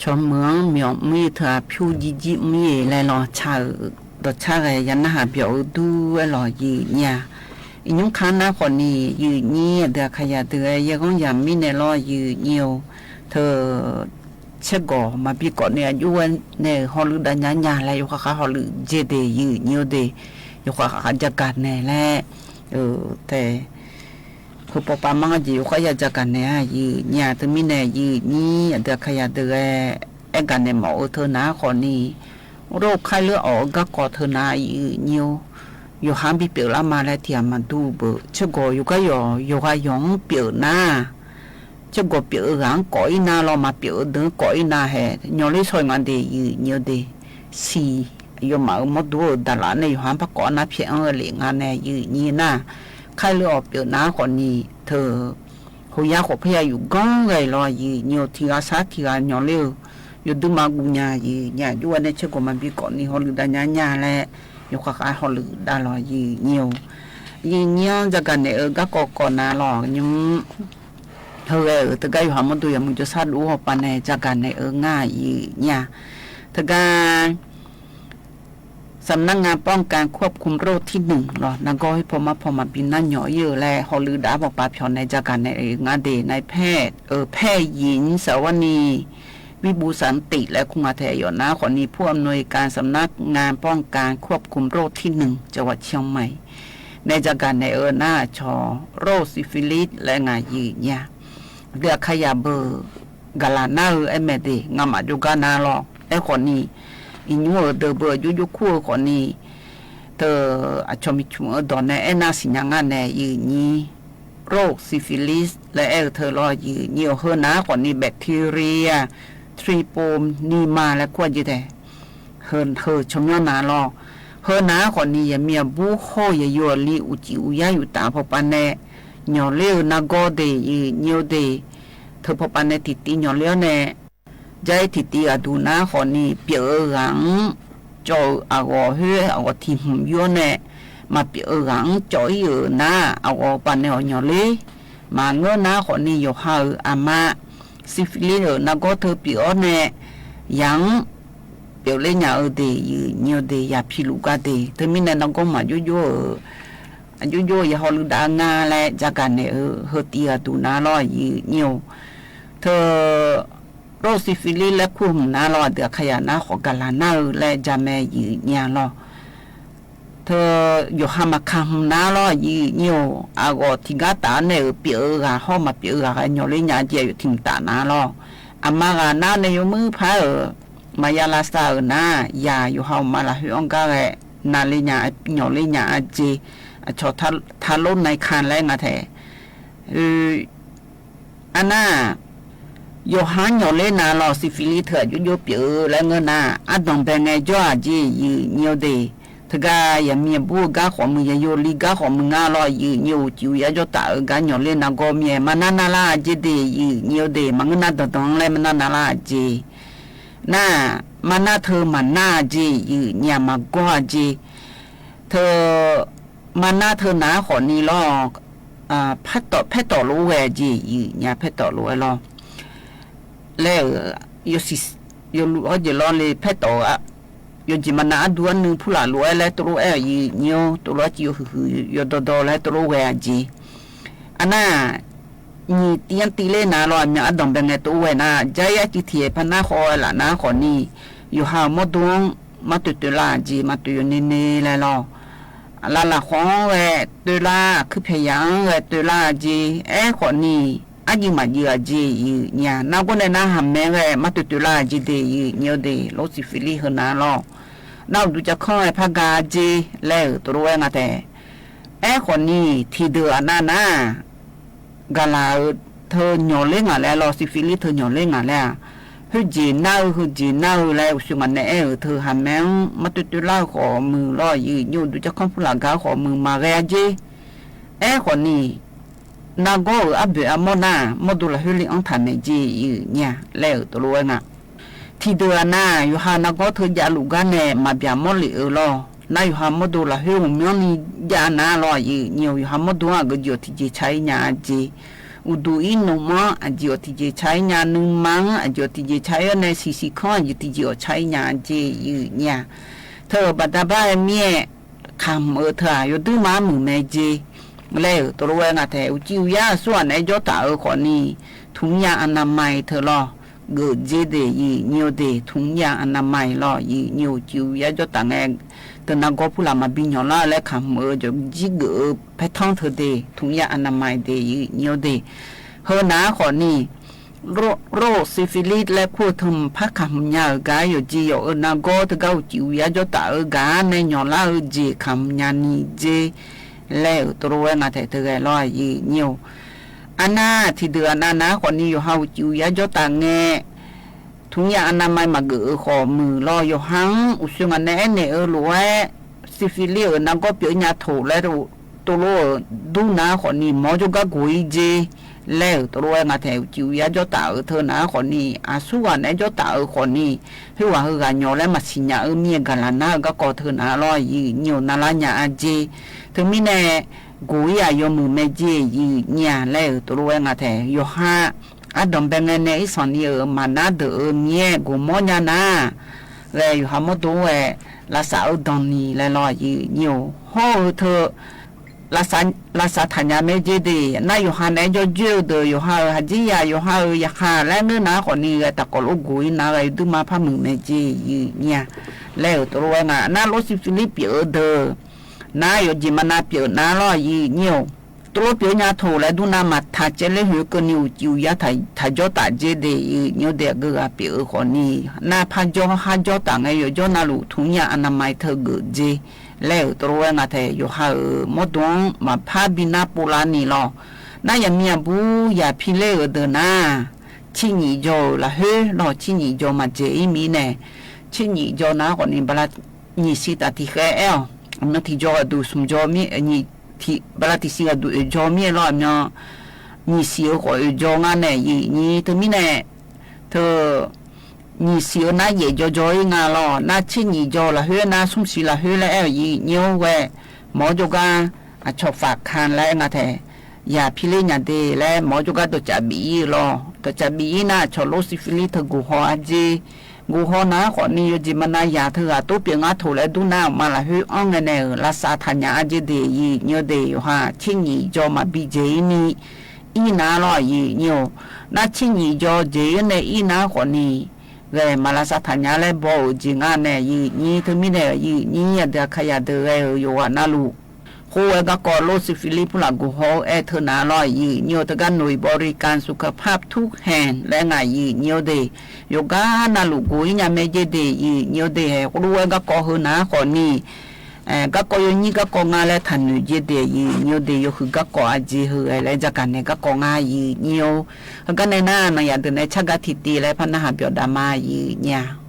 ချီးမွမ်း မျှော်မှံ ထၢၣ်ဖျူး ယံာ်ယံာ်မှံ လၢလီၤဆၢ ဒီးဆၢဂဲၤ ယၤနၢ်ဟးပျီဢုဒူဝဲလီၤ ယံာ်ညါ. အညိခါနၤဃီန့ၣ် ယံာ်ညါ အဒုးအခါယၤဒုး ယဲၢ်ဂီၢ်ယၤမံန့ၣ်လီၤ ယံာ်ညါဧိၤ. ထၢၣ် ဆဲးဂီၤ မၤဘံကီးန့ၣ် အယုၢ်ဝဲန့ၣ် ဟီၣ်လုာ်ဒၣ်ညါညါလၢ ယိၤဃၣ်ဃၣ်ဟီၣ်လုာ်က့ၤဒၣ် ယံာ်ညါဧိၤဒၣ် ယိၤဃၣ်ဃၣ်ယၤကၤနဲၣ်လဲၣ် အၢ တဲ ဟၢပှၤပာ်မၤက့ၤ ယိၤဃၣ်ယၤကၤနဲၣ်ဧါ ယံာ်ညါ တမံၤန့ၣ် ယံာ်ညါ အဒုးအခါယၤဒုး အဲၣ်ကၤနဲၣ်မ့ၢ်အၢ ထၢၣ်နၤဃီန့ၣ် ရိၣ်ခါလၢအီၤအဂၤကီး ထၢၣ်နၤ ယံာ်ညါဧိၤ. ယိၤဟၣ်ဘံပျီလၢမၤလၢထံၣ်အမၤဒူဘၣ် ဆဲးဂီၤ ယိၤကါယီၤ ယိၤဂၤယီၤပျီနၤ ဆဲးဂီၤပျီဂၤကိးအံၤနၤလီၤ မၤပျီဒုးကိးအံၤနၤဟဲ ညီလၢဆီၣ်ငါဒၣ် ယံာ်ညါဧိၤဒၣ် ဆံး ယိၤမးအၢ မီၢ်ဒိၣ် ဒၣ်လၣ်န့ၣ် ယိၤဟၣ်ဘၣ်ကိးနၤဖဲအၢ လံာ်ငါနဲၣ် ယံာ်ညါနၤ ခါလၢအီၤပျီနၤဃီန့ၣ် ထၢၣ် ဟိယါဃိးဖဲယၤ ယုၢ်ဂီၢ်ဂဲၤလီၤ ယံာ်ညါဧိၤ ထံဂၤဆါထံဂၤ ညီလၢ ယိၤဒုးမၤဂူာ်ညါ ယံာ်ညါ ယုၢ်ဝဲန့ၣ် ဆဲးဂီၤမၤဘံကီးန့ၣ် ဟီၣ်လုာ်ဒၣ်ညါညါလဲၣ် ယိၤဃၣ်ဃၣ်ဟီၣ်လုာ်ဒၣ်လီၤ ယံာ်ညါဧိၤ. ယံာ်ညါ ယၤကၤနဲၣ်အၢ ဂၤကိးကိးနၤလီၤ ညီ ဟဲဂဲၤအၢ တဂၤ ယိၤဟၣ်မီၢ်ဒိၣ် ယၤမုၢ်ကၠိဆၣ်ဒိၣ်ဟီၣ်ပၤနဲၣ် ယၤကၤနဲၣ်အၢ ငါ ယံာ်ညါ တဂၤ สำนักงานป้องกันควบคุมโรคที่หนึ่ง လီၤ နၤဂီၢ်ဟ့ၣ်ဖိမါဖိမၤဘံနၢ်ညီအံၤအၢ လၢဟီၣ်လုာ်ဒၣ်ပှၤပာ်ဖျီန့ၣ် ယၤကၤနဲၣ်အၢ ငါဒၣ် นายแพทย์ เอ่อ แพทย์หญิง สวนี วิบูลย์สันติ လၢခူၣ်ငါထဲယိၤနၤဃီန့ၣ် ผู้อำนวยการสำนักงานป้องกันควบคุมโรคที่หนึ่ง จังหวัดเชียงใหม่ နဲၣ် ယၤကၤနဲၣ်အၢ နၤဆီၣ် ရိၣ်စံဖံလံး လၢ ငါ ယံာ်ညါ ဒုးအခါယၤဘၣ် ကလၤနၢ်ဧၢ အဲၣ်မဲာ်ဒၣ် ငါမၤဒိဂၤနၤလီၤ အဲၣ်ဃီန့ၣ် အညိအၢ ဒၢးဘၢယိယိခိၣ်ဧၢ ဃီန့ၣ် ထၢၣ် အဆီၣ်မံၤဆူၣ်အၢ ဒီးနဲၣ်အဲၣ်နၤစံညါ ငါနဲၣ် ယံာ်ညါ ရိၣ်စံဖံလံး လၢအဲၣ်အၢ ထၢၣ်လီၤ ယံာ်ညါဧိၤ ဟၢနၤဃီန့ၣ် bacteria treponema လၢကွၢ်ယဲၢ်ထဲ ဟၢ ဟၢဆီၣ်မံၤနၤလီၤ ဟၢနၤဃီန့ၣ် ယမ့ၢ်အဘူၣ်ဃိ ယယိၤလံ အူကံအူယါယူၤတၢ် ဖိပၤနဲၣ် ညီလၢအၢ နၤဂီၢ်ဒၣ် ယံာ်ညါဒၣ် ထၢၣ် ဖိပၤနဲၣ် ထံၣ်တံၢ်ညီလၢအၢန့ၣ် ယဲၢ်ထံၣ်တံၢ်အဒုးနၤဃီန့ၣ် ပျီအၢဂၤ ကၠီအဂီၤဟဲ အဂီၤထံၣ်ဟုၣ်ယိန့ၣ် မၤပျီအၢဂၤ ကၠီအံၤအၢနၤ အဂီၤပၤနဲၣ်အီၤညီလၢ မၤငၢၢ်နၤဃီန့ၣ် ယိၤဟၣ်အၢ အမါ စံဖံလံးအၢ နၤဂီၢ်ထၢၣ်ပျီအၢန့ၣ် ယၤ ပျီလၢညါအၢဒၣ် ယံာ်ညါဒၣ် ယၤဖံးလူၤကါဒၣ် တမံၤန့ၣ် နၤဂီၢ်မၤယိယိဧိၤ အယိယိ ယဟီၣ်လုာ်ဒၣ်အငါလဲၣ် ယၤကၤနဲၣ်အၢ ဟၢတံၢ်အဒုးနၤလီၤ ယံာ်ညါဧိၤ ထၢၣ် ရိၣ်စံဖံလံး လၢခူၣ်ဟုၣ်နၤလီၤ ဒုးအခါယၤနၤဃီ ကလၤနၢ်ဧၢ လၢယၤမဲာ် ယံာ်ညါလီၤ ထၢၣ် ယိၤဟၣ်မၤခးဟုၣ်နၤလီၤ ယံာ်ညါဧိၤ အဂီၤထံၣ်ဂၤတၢ်န့ၣ်အၢ ပျီအၢဂၤ ဟီၣ်မၤပျီအၢဂၤ ညီလၢညါအၢ ယဲၢ်ယိၤထံၣ်မတၤနၤလီၤ အမါဂၤနၤန့ၣ် ယိၤမုၣ်ဖးဧၢ မၤယါလါစၢ်ဧၢနၤ ယၤ ယိၤဟၣ်မၤလၢဟၢအီၣ်ဂၤဂဲၤ နၤလၢညါ ညီလၢညါအၢက့ အဆီၣ် ထါလိၣ်နံၣ်ခါလၢ ငါထဲ အၢ အနၢ် ယိၤဟၣ်ညီလၢနၤလီၤ စံဖံလံး ထၢၣ် ယိယိပျီအၢ လၢငၢၢ်နၤ အဒိၣ်ဘဲငဲၤယီၢ်အက့ ယံာ်ညါဒၣ် ထၢၣ်ဂၤ ယမ့ၢ်အဘူၣ်ဂၤဃီမုၢ် ယယိၤလံဂၤဃီမုၢ် ငါလီၤ ယံာ်ညါဧိၤ စံးဝဲယါယီၢ်တၢ်အၢ ဂၤညီလၢနၤဂီၢ်မ့ၢ် မၤနၢ်နၤလၢအက့ဒၣ် ယံာ်ညါဒၣ် မၤငၢၢ်နၤဒိၣ်ဒိၣ်လၢ မၤနၢ်နၤလၢအက့ နၢ် မၤနၢ်ထၢၣ်မၤနၢ်အက့ ယံာ်ညါ မၤဂီၢ်အက့ ထၢၣ် မၤနၢ်ထၢၣ်နၤဃီန့ၣ်လီၤ ဖဲတီၣ် ဖဲတီၣ်လိာ်ဝဲအက့ ယံာ်ညါ ဖဲတီၣ်လိာ်ဝဲလီၤ လၢ ယိၤစံး ယိၤလူၤအီၣ်က့ၤလီၤလၢ ဖဲတီၣ် ယိၤက့ၤမၤနၢ်အဒုအနုၤ ဖုလၢ်လိာ်ဝဲလၢတလိၣ်အဲၣ် ယံာ်ညါ တလိၣ်အက့ ယိၤဟုၣ်ဟုၣ် ယိၤဒီဒီလၢတလိၣ်ဝဲအက့ အနၢ် နံၣ်တံၢ်တံၢ်လၢနၤလီၤ အမ့ၢ်အဒိၣ်ဘဲငဲၤတအိၣ်ဝဲနၤ ကယဲၢ်ကံထံၣ်ဖးနၢ်ဃီဝဲလၢနၤဃီန့ၣ် ယိၤဟၣ်မိၢ်ဒိၣ် မၤတၢၢ်တၢၢ်လၢ်အက့ မၤတၢၢ်ယိၤန့ၢ်န့ၢ်လဲၣ်လီၤ အလါလၢ်ဃီဝဲတၢၢ်လၢ် အခုဖဲယၤဝဲတၢၢ်လၢ်အက့ အဲၣ်ဃီန့ၣ် အယံာ်မးယံာ်အက့ ယံာ်ညါ နၤဂီၢ်န့ၣ် နဟးမဲဝဲ မၤတၢၢ်တၢၢ်လၢ်အက့ဒၣ် ယံာ်ညါဒၣ် ရိၣ်စံဖံလံး ဟၢနၤလီၤ နအိၣ်ဒူကၠီခီၣ်ဝဲဖးဂၤအက့ လၢတလိၣ်ဝဲ ငါထဲ အဲၣ်ဃီန့ၣ် ထံၣ်ဒၢးအနၢ်နၤ ကလၤဧၢ ထၢၣ်ညီလၢနၤလဲၣ်လီၤ စံဖံလံး ထၢၣ်ညီလၢနၤလဲၣ်ဧါ ဟၢက့ၤနၢ်ဧၢ ဟၢက့ၤနၢ်ဧၢ လၢ စူၤမၤနဲၣ်အဲၣ်ဧၢ ထၢၣ်ဟးမဲ မၤတၢၢ်တၢၢ်လၢ်ဃီမုၢ်လီၤ ယံာ်ညါ ဒူကၠီခီၣ်ဖုလၢ်ဂၤဃီမုၢ် မၤဂဲၤအက့ အဲၣ်ဃီန့ၣ် နၤဂီၢ်ဧၢ အဘၢၣ်အမီၢ်နၤ မိၢ်ဒိၣ်လၢဟၢလံအီထၣ်မဲာ်က့ ယံာ်ညါ လၢတလိၣ်ဝဲနၤ ထံၣ်ဒၢးအနၢ် ယိၤဟၣ်နၤဂီၢ်ထၢၣ်ယါလူၤဂၤန့ၣ် မၤဘၣ်မီၢ်လံဧၢလီၤ နၤယိၤဟၣ်မိၢ်ဒိၣ်လၢဟၢမီၢ်န့ၣ်ယါနၤလီၤ ယံာ်ညါ ယိၤဟၣ်မိၢ်ဒိၣ်အကယီၤထံၣ်က့ၤဆါအံၤညါအက့ အိၣ်ဒူၣ်အံၤ နူၢ်မီၢ် အစံၣ်အီၤ တီၣ်ကၠ့ၣ်ဆါအံၤညါ နုၢ်မၢင် အစံၣ်အီၤ တီၣ်ကၠ့ၣ်ဆါအံၤန့ၣ် ဆံးဆံးခီ အစံၣ်အီၤ ဆံးအံၤညါ ယုၢ်ညါ ထၢၣ်ဘၣ်တၢ်ဘၣ်မ့ၢ် ခးမုာ်အၢထၢၣ် ယိၤဒုးမးမုၢ်မဲာ်ကၠ့ လဲၣ်ဧၢ တရူးဝဲငါထဲ အိၣ်စံၣ်အိၣ်ယါ အစူၢ်အနၢ် ကၠီတၢ်အၢ ဃိးနံၣ် ထုံညၣ်အနၢ်မၢႆထၢၣ်လီၤ ဂုာ်ကၠ့ဒၣ် ယုၢ်ညါဒၣ် ထုံညၣ်အနၢ်မၢၣ်လီၤ ယုၢ်ညါ စံၣ်အိၣ်ယါ ကၠီတၢ်ငဲ တနာ်ကီၢ်ဖုလၢ်မၤဘံညီၣ်လၢ်လၢ ခးမုာ်အၢ ကၠီဂုာ်အၢ ဖဲထီထၢၣ်ဒၣ် ထုံညၣ်အနၢ်မၢၣ်ဒၣ် ယုၢ်ညါဒၣ် ဟၢနၤဃိးနံၣ် ရိၣ် ရိၣ်စံဖံလံး လၢခိၣ်ထၢၣ် ဖးခးမုၢ်ညါအၢဂၤ ယိၤကၠ့ယိၤအၢ နၢ်ကီၢ်တဂၤ အိၣ်စံၣ်အိၣ်ယါ ကၠီတၢ်အၢဂၤ နဲညိၣ်လၢ်အၢ ကၠ့ခးမုၢ်ညါနံၤကၠ့ လဲၣ်ဧၢ တရူးဝဲငါထဲ တဂၤလီၤ ယုၢ်ညါ အနၢ် ထံၣ်ဒုၣ်အနၢ်နၤဃိးနံၣ် ယိၤဟၣ်အိၣ်စံၣ်အိၣ်ယါ ကၠီတၢ်ငဲ ထုံညၣ်အနၢ်မၢၣ် မၤဂုာ်အၢဃိးမုၢ်လီၤ ယိၤဟၣ် အိၣ်စူၢ်အနၢ် အဲၣ်နဲၣ်အၢ လိာ်ဝဲ စံဖံလံးအၢ နၢ်ကီၢ်ပၠိးညါထိၣ်လၢ တရူးအၢ ဒူနၤဃိးနံၣ် မ်ကၠီဂုာ်အၢ ဂုာ်အၢကၠ့ လဲၣ်ဧၢ တရူးဝဲငါထဲ အိၣ်စံၣ်အိၣ်ယါ ကၠီတၢ်အၢထၢၣ်နၤဃိးနံၣ် အစူၢ်အနၢ် ကၠီတၢ်အၢဃိးနံၣ် ဟ့ၣ်ဝဲဟ့ၣ်ဂၤညီလၢ မၤဆံၣ်ညါအၢ မ့ၢ်အဂၤလၢ်နၤ ဂၤကီၢ်ထၢၣ်နၤလီၤ ယုၢ်ညါ နၤလၢညါအၢကၠ့ တမံၤန့ၣ် ဂုာ်အၢယိၤမုၢ်မဲာ်ကၠ့ ယုၢ်ညါ လဲၣ်ဧၢ တရူးဝဲငါထဲ ယိၤဟၣ် အဒီးဘဲငဲနဲ အ့ၣ်စီၣ်နံၣ်အၢ မၤနၢ်ဒၢးအၢ မ့ၢ် ဂုာ်မီၢ်ညါနၤ ဂဲၤ ယိၤဟၣ်မီၢ်ဒိဝဲ လၢစးအၢ ဒီနံၤ လဲၣ်လီၤ ယုၢ်ညါ ဟီၣ်အၢထၢၣ် လၢစး လၢစးထၣ်ညါမဲာ်ကၠ့ဒၣ် နၢ်ယိၤဟၣ်နဲ ကၠီကၠ့အၢဒီး ယိၤဟၣ်အၢ ဟးကၠ့ယၤ ယိၤဟၣ်အၢ ယဟးလၢနၤဃိးနံၣ် ဂဲၤတၢ်ကီးလိာ်ဂုာ်အၢနၤ ဂဲၤယိၤဒုးမးဖးမုၢ်မဲာ်ကၠ့ ယုၢ်ညါ လဲၣ်ဧၢ တရူးဝဲငါ နၢ်ရိၣ်စံဖံလံးပၠိးအၢဒီး နၢ်ယိၤကၠ့မၤနၢ်ပၠိးနၤလီၤ ယုၢ်ညါ တရူးပၠိးညါထိၣ်လၢ ဒူနၤမၤထးကဲလၢ ဟ့ၣ်ကၢၢ်နံၣ် အိၣ်စံၣ်အိၣ်ယါ ထး ထးကၠီတၢ်ကၠ့ဒၣ် ယုၢ်ညါဒၣ် အဂုၤအဂၤပၠိးအၢဃိးနံၣ် နၢ်ဖးကၠီဟါကၠီတၢ်ငဲ ယိၤကၠီနၢ်လူၢ် ထုံညၣ်အနၢ်မၢၣ်ထၢၣ်ဂုာ်ကၠ့ လဲၣ်ဧၢ တရူးဝဲငါထဲ ယိၤဟၣ်အၢ မီၢ်ဒိ မၤဖးဘံနၢ်ပိလါနံၣ်လီၤ နၢ်ယမံၤအဘူး ယၤဖံလ့ၣ်အၢဒီးနၤ ဆံၣ်နံၣ်ကၠီလၢဟ့ၣ်လီၤ ဆံၣ်နံၣ်ကၠီမၤကၠ့အံၤမံၤန့ၣ် ဆံၣ်နံၣ်ကၠီနၤဃိးနံၣ် ဘၣ်လၢ နံၣ်ဆံးတၢ်ထံၣ်ဃဲအဲၣ်အီၤ အမံၤထံၣ်ကၠီအဒိၣ် ဆူၣ်ကၠီမ့ၢ် နံၣ်ထံၣ် ဘၣ်လၢထံၣ်ဆံးအဒိၣ် အၢကၠီမ့ၢ်လီၤ အမံၤ နံၣ်ဆံးအဃိးအၢကၠီငါန့ၣ် ယုၢ်ညါ တမံၤန့ၣ် ထၢၣ် နံၣ်ဆံးအၢနၤယဲၢ်ကၠီကၠီအံၤငါလီၤ နၤဆံၣ်နံၣ်ကၠီလၢဟ့ၣ် နၤဆူၣ်ဆံးလၢဟ့ၣ်လၢအဲၣ် ယုၢ်ညါဝဲ မ်ကၠီဂၤ အဆီၣ်ဖးခါလၢငါထဲ ယၤဖံလ့ၣ်ညါဒၣ်လၢ မ်ကၠီဂၤ ဒီးကၠးဘံအံၤလီၤ ဒီးကၠးဘံအံၤနၤ ဆီၣ်လိစံဖံလံးထၢၣ်ဂုာ်ဟီအကၠ့ ဂုာ်ဟီနၤဃိးနံၣ် ယိၤကၠ့မၤနၢ်ယၤထၢၣ်ဂၤ တိပၠိးငါထိၣ်လၢ ဒူနၤမၤလၢဟ့ၣ်အီၤငဲန့ၣ် လၢစးထၣ်ညါအကၠ့ဒၣ် ယုၢ်ညါဒၣ် ယိၤဟၣ် ဆံၣ်နံၣ်ကၠီမၤဘံကၠ့အံၤနံၤ အံၤနၤလီၤ ယုၢ်ညါ နၤဆံၣ်နံၣ်ကၠီကၠ့အံၤန့ၣ် အံၤနၤဃိးနံၣ် ဂဲၤမၤလၢစးထၣ်ညါလၢ ဘီအိၣ်ကၠ့ငါန့ၣ် ယုၢ်ညါ တမံၤန့ၣ် ယုၢ်ညါ ယၤဒုးခါယၤဒုးဂဲၤဧၢ ယိၤဝဲနၤလူၢ် ဃိဝဲဂၤကီးလိစံဖံလံးဖုလၢ်ဂုာ်ဟီအၢထၢၣ်နၤလီၤ ယုၢ်ညါ တဂၤ หน่วยบริการสุขภาพทุกแห่ง လၢငါ ယုၢ်ညါဒၣ် ယိၤဂၤနၤလူၢ်ဂုာ်အံၤညါမဲာ်ကၠ့ဒၣ် ယုၢ်ညါဒၣ် ဟဲဃုဝဲဂၤကီးဟၢနၤဃိးနံၣ် ဂၤကီးယိၤညံၣ် ဂၤကီးငါလၢထၢၣ်နုာ်ကၠ့ဒၣ် ယုၢ်ညါဒၣ် ယိၤဃုာ်ဂၤကီးအကၠ့ဟၢဂဲၤလၢ ယကးနဲၣ်ဂၤကီးငါ ယုၢ်ညါ ဟဲဂၤနဲၣ်နၤ နၤယၤဒုးနဲၣ်ဆၣ်ဂၤထံၣ်တ့ၢ်လၢ ဖးနၢ်ဟးပၠီၣ်ဒၣ်မး ယုၢ်ညါ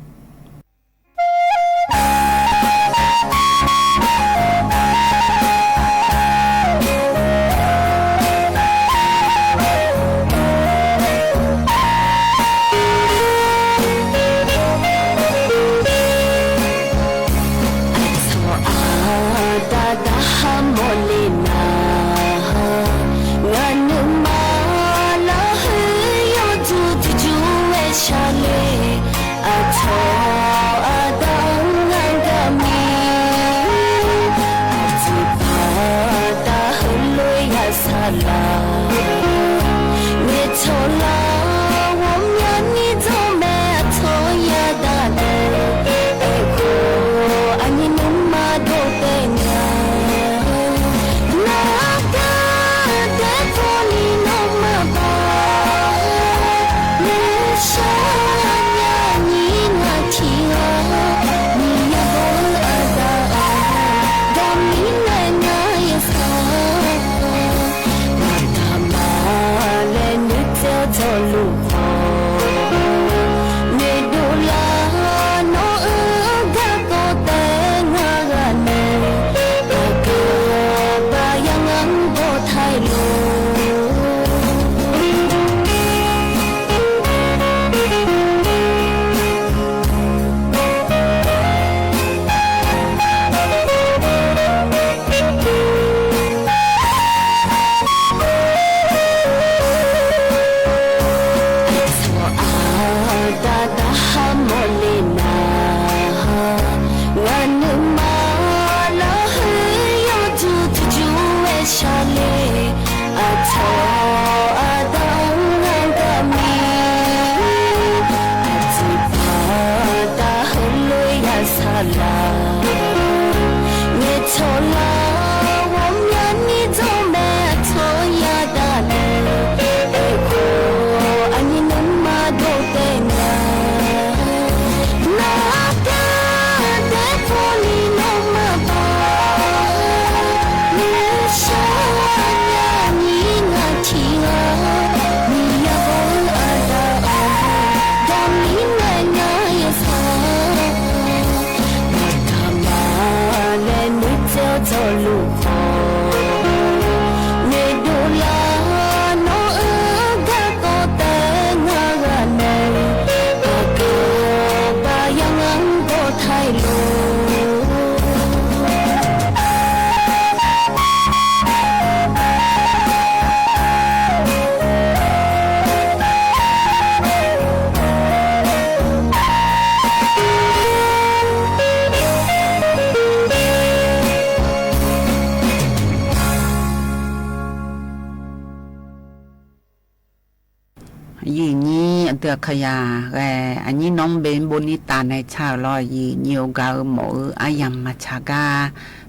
ခယႃႇ ဂဲ အညိၼွင်း เบน โบนิตา န့ၣ် ဆၣ်လီၤ ယိာ်ညို ဂၤဧိၤ မီၣ်ဧိၤ အယၢမ်ႇမၤဆၢကါ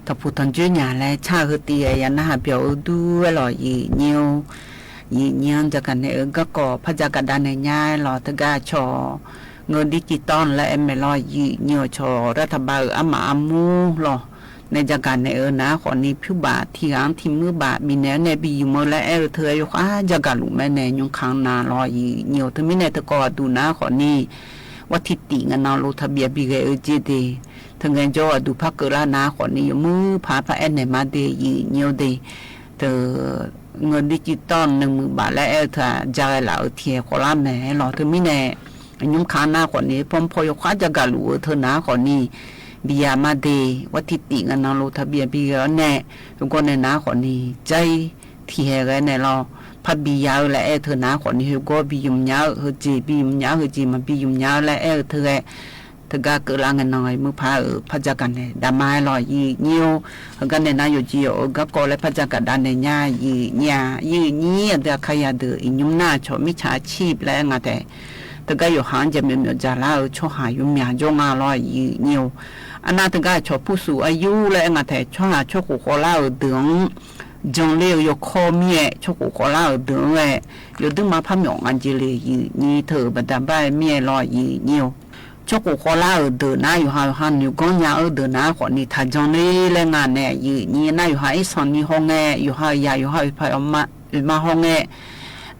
ထီၣ်ဖူၣ်ထီၣ်ကၠိညါလၢ ဆၣ်ဟိုတံၢ် ယနာ်ဟးပျီၣ်ဧိၤဒူဝဲလီၤ ယိာ်ညို ယိာ်ညို တကးန့ၣ်ဧိၤ ကၢ်ကီၢ် ဖးစၢ်ကဒါန့ၣ်ညါလီၤ တကးဆီၣ် ငိုၼ်း ดิจิตอล လၢအဲၣ်မဲာ်လီၤ ယိာ်ညို ဆီၣ် รัฐบาล ဧိၤ အမၤအမူလီၤ န့ၣ် တကးန့ၣ်ဧိၤ နၤဃီၤနံၤ ဖုဘၣ် ထံၣ်ဂၤထံၣ်မုၢ်ဘၣ် ဘံၣ်နဲၣ်န့ၣ် ဘံၣ်ယုမ်ႇမၢလၢအဲၣ်အၢ ထၢယိၤဃာ် တကးလူၤမဲာ်န့ၣ် ညိုခါနၤလီၤ ယိာ်ညို တမံၤန့ၣ် တကီၢ်အဒူၣ်နၤဃီၤနံၤ ဝၢ်ထံတံၣ် ငနၢ်လီၤ ทะเบียน ဘံၣ်ဂဲၤဧိၤက့ၤဒ့ၣ် ထၢငဲၤကၠီအဒူၣ်ဖးကၢးလၢနၤဃီၤနံၤ ယမုၢ်ဖးဖးအဲၣ်နဲၣ်မးဒ့ၣ် ယိာ်ညိုဒ့ၣ် ထၢ ငိုၼ်း ดิจิตอล หนึ่งหมื่นบาท လၢအဲၣ်အၢ ထၢ တကးဂဲၤလၢအၢ ထံၣ်ဃီၤလၢမဲာ်လီၤ တမံၤန့ၣ် ညိုခါနၤဃီၤနံၤ ဖီဖီယိၤဃာ် တကးလူၤဧိၤ ထၢနၤဃီၤနံၤ ဘံၣ်ယၤမးဒ့ၣ် ဝၢ်ထံတံၣ် ငနၢ်လီၤ ทะเบียน ဘံၣ်ဂဲၤအၢန့ၣ် ယိၤကီၢ်န့ၣ်နၤဃီၤနံၤ ကၠဲ ထံၣ်ဟဲဂဲၤန့ၣ်လီၤ ဖးဘံၣ်ယၤဧိၤလၢအဲၣ်ထၢနၤဃီၤနံၤ ဟိုၣ်ကီၢ်ဘံၣ်ယုမ်ၣ်ညါဧိၤ ဟိုၣ်ကၠ့ၣ် ဘံၣ်ယုမ်ၣ်ညါ ဟိုၣ်ကၠ့ၣ် မၤဘံၣ်ယုမ်ၣ်ညါဧိၤလၢအဲၣ်အၢ ထၢဂဲၤ တကးကၢးလၢငနၢ် မုၢ်ဖးဧိၤ ဖးစၢ်ကဒါန့ၣ် ဒၣ်မးလီၤ ယိာ်ညို ဟိုကါန့ၣ်နၤ ယိၤကၠံဢိၤ ကၢ်ကီၢ်လၢ ဖးစၢ်ကဒါန့ၣ်ညါ ယိာ်ညို ယိာ်ညို အဒုးအခါယၤဒုး အညိုနၤဆီၣ် မ့ၢ်ဆါဆံးပျဲငါထဲ တကးယိၤဟၣ် ကၠဲမ့ၢ်မ့ၢ် စၢ်လၢအၢ ဆိဟၣ်ယိၤမၠၣ်ကၠိငါလီၤ ယိာ်ညို အနၢ်တကးဆီၣ် ဖူၣ်စူၣ်အယူလၢအဲၣ်ငါထဲ ဆိဟၣ်ဆိၣ်ဃိၣ်ဃီလၢအၢ ဒုး ကၠိလၢယိၤခီမ့ၢ် ဆိၣ်ဃိၣ်ဃီလၢအၢ ဒုး ယိၤဒုးမၤဖးမၠီၣ်ငါက့ၤလၢ ယိာ်ညို ထၢ ဘၣ်တၢ်ဘၣ်မ့ၢ်လီၤ ယိာ်ညို ဆိၣ်ဃိၣ်ဃီလၢအၢ ဒုး နၤယိၤဟၣ် ယိၤဟၣ်နုာ်ကီၢ်ညါအၢ ဒုး နၤဃီၤနံၤ ထၢကၠိလၢ လၢငါနဲၣ် ယိာ်ညို နၤယိၤဟၣ် အ့ၣ်ဆီၣ်နံၤဟီၣ်ငဲၢ် ယိၤဟၣ်ယၤ ယိၤဟၣ်ဖး မၤဟီၣ်ငဲၢ်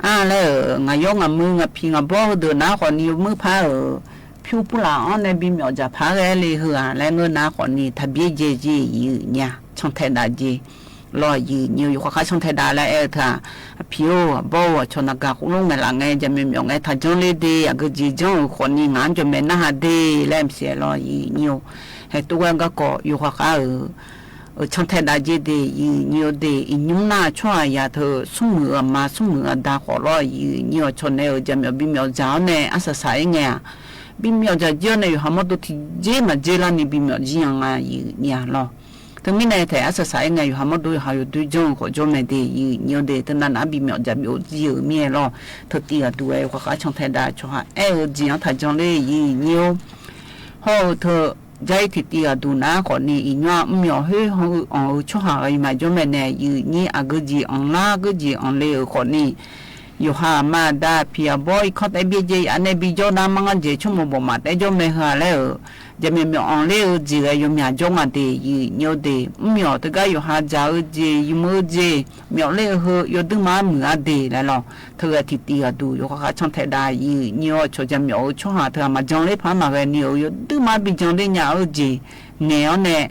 အါလၢ ငါယီၢ်ငါမုၢ် ငါဖံးငါဘီဧိၤ ဒုး နၤဃီၤနံၤ မုၢ်ဖးဧိၤ ဖၠူပူၤလၢ်အီၤန့ၣ် ဘံၣ်မၠီၣ်စၢ်ဖးဂဲၤလံ ဟဲလၢငါနဲၣ်ဃီၤနံၤ ထၢဘံၣ်က့ၤက့ၤ ယိာ်ညို ဆီၣ်ထဲးဒၣ်က့ၤ လီၤ ယိာ်ညို ယိၤဃၣ်ဃၣ် ဆီၣ်ထဲးဒၣ်လၢအဲၣ်ထၢ အဖံးဧိၤ အဘီဧိၤ ဆီၣ်နဂၤ ဃူလိာ်ငဲၢ်လၢ်ငဲၢ် ကၠဲမ့ၢ်မ့ၢ် ထၢကၠိလၢဒ့ၣ် အဂ့ၢ်ကၠံကၠိဧိၤဃီၤနံၤ ငါကၠဲမ့ၢ်နၢ်ဟးဒ့ၣ် လၢမ့ၢ်စဲးလီၤ ယိာ်ညို ဟဲတုၤဝဲကၢ်ကီၢ် ယိၤဃၣ်ဃၣ်ဧိၤ ဆီၣ်ထဲးဒၣ်က့ၤဒ့ၣ် ယိာ်ညိုဒ့ၣ် အညိုနၤဆိဟၣ်ယၤထၢ ဆူမုၢ်အမၤ ဆူမုၢ်အဒါဃီၤလီၤ ယိာ်ညို ဆီၣ်နဲၣ်ဧိၤ ကၠဲမ့ၢ်မ့ၢ် ဘံၣ်မၠီၣ်စၢ်အီၤန့ၣ် အါစၢ်စၢ်အံၤငဲၢ်ဧါ ဘံၣ်မၠီၣ်စၢ်ကၠိန့ၣ် ယိၤဟၣ်မီၣ်ဒိၣ်ထံၣ်က့ၤမၤက့ၤလၢနံၤ ဘံၣ်မၠီၣ်ကၠံယၤ ယိာ်ညိုလီၤ တမံၤန့ၣ်ထဲ အါစၢ်စၢ်အံၤငဲၢ် ယိၤဟၣ်မီၣ်ဒိၣ် ယိၤဟၣ်ယိၤဒုးကၠိဃီၤကၠိမဲာ်ဒ့ၣ် ယိာ်ညိုဒ့ၣ် တနၤနၤ ဘံၣ်မၠီၣ်စၢ် ဘံၣ်အိၣ်ကၠံဧိၤမ့ၢ်လီၤ ထၢတံၢ်အဒူၣ်ဝဲ ယိၤဃၣ်ဃၣ် ဆီၣ်ထဲးဒၣ် ဆိဟၣ်အဲၣ်ဧိၤကၠံအီၤ ထၢကၠိလၢ ယိာ်ညို ဟီၣ်ဧိၤထၢ ကၠဲထံၣ်တံၢ်အဒူၣ်နၤဃီၤနံၤ အံၤညီမ့ၢ်အီၤ ဟ့ၣ်ဟီၣ်အီၤ ဆိဟၣ်အီၤ ယမၤကၠိမဲာ်နဲၣ် ယိာ်ညို အဂ့ၢ်ကၠံအီၤလၢ အဂ့ၢ်ကၠံအီၤလၢဧိၤဃီၤနံၤ ယိၤဟၣ်မၤဒါဖံးအဘီ အံၤခီတဲဘ့ၣ်က့ၤ ယၤန့ၣ် ဘံၣ်ကၠီဒါမါငါကၠ့ ဆိကမိၣ်ဘီၣ်မး တဲကၠိမဲာ်ဟၢလၢဧိၤ ကၠဲမ့ၢ်မ့ၢ်အီၤလၢဧိၤကၠံ ယိၤမၠၣ်ကၠိငါဒ့ၣ် ယိာ်ညိုဒ့ၣ် မ့ၢ်အီၤတကးယိၤဟၣ်စၢ်ဧိၤကၠံ ယုမ်ဧိၤကၠံ မ့ၢ်အီၤလၢဧိၤ ယိၤဒုးမၤမုၢ်အါဒ့ၣ်လီၤ ထၢဂဲၤထံၣ်တံၢ်အဒူၣ် ယိၤဃၣ်ဃၣ် ဆီၣ်ထဲးဒၣ် ယိာ်ညို အီၤဆီၣ် ကၠဲမ့ၢ်အီၤ ဆိဟၣ်ထၢ မၤကၠိလၢဖး မၤဂဲၤနံၤဧိၤ ယိၤဒုးမၤဘံၣ်ကၠီလၢညၣ်ဧိၤကၠံ ငဲၢ်အီၤနဲၣ်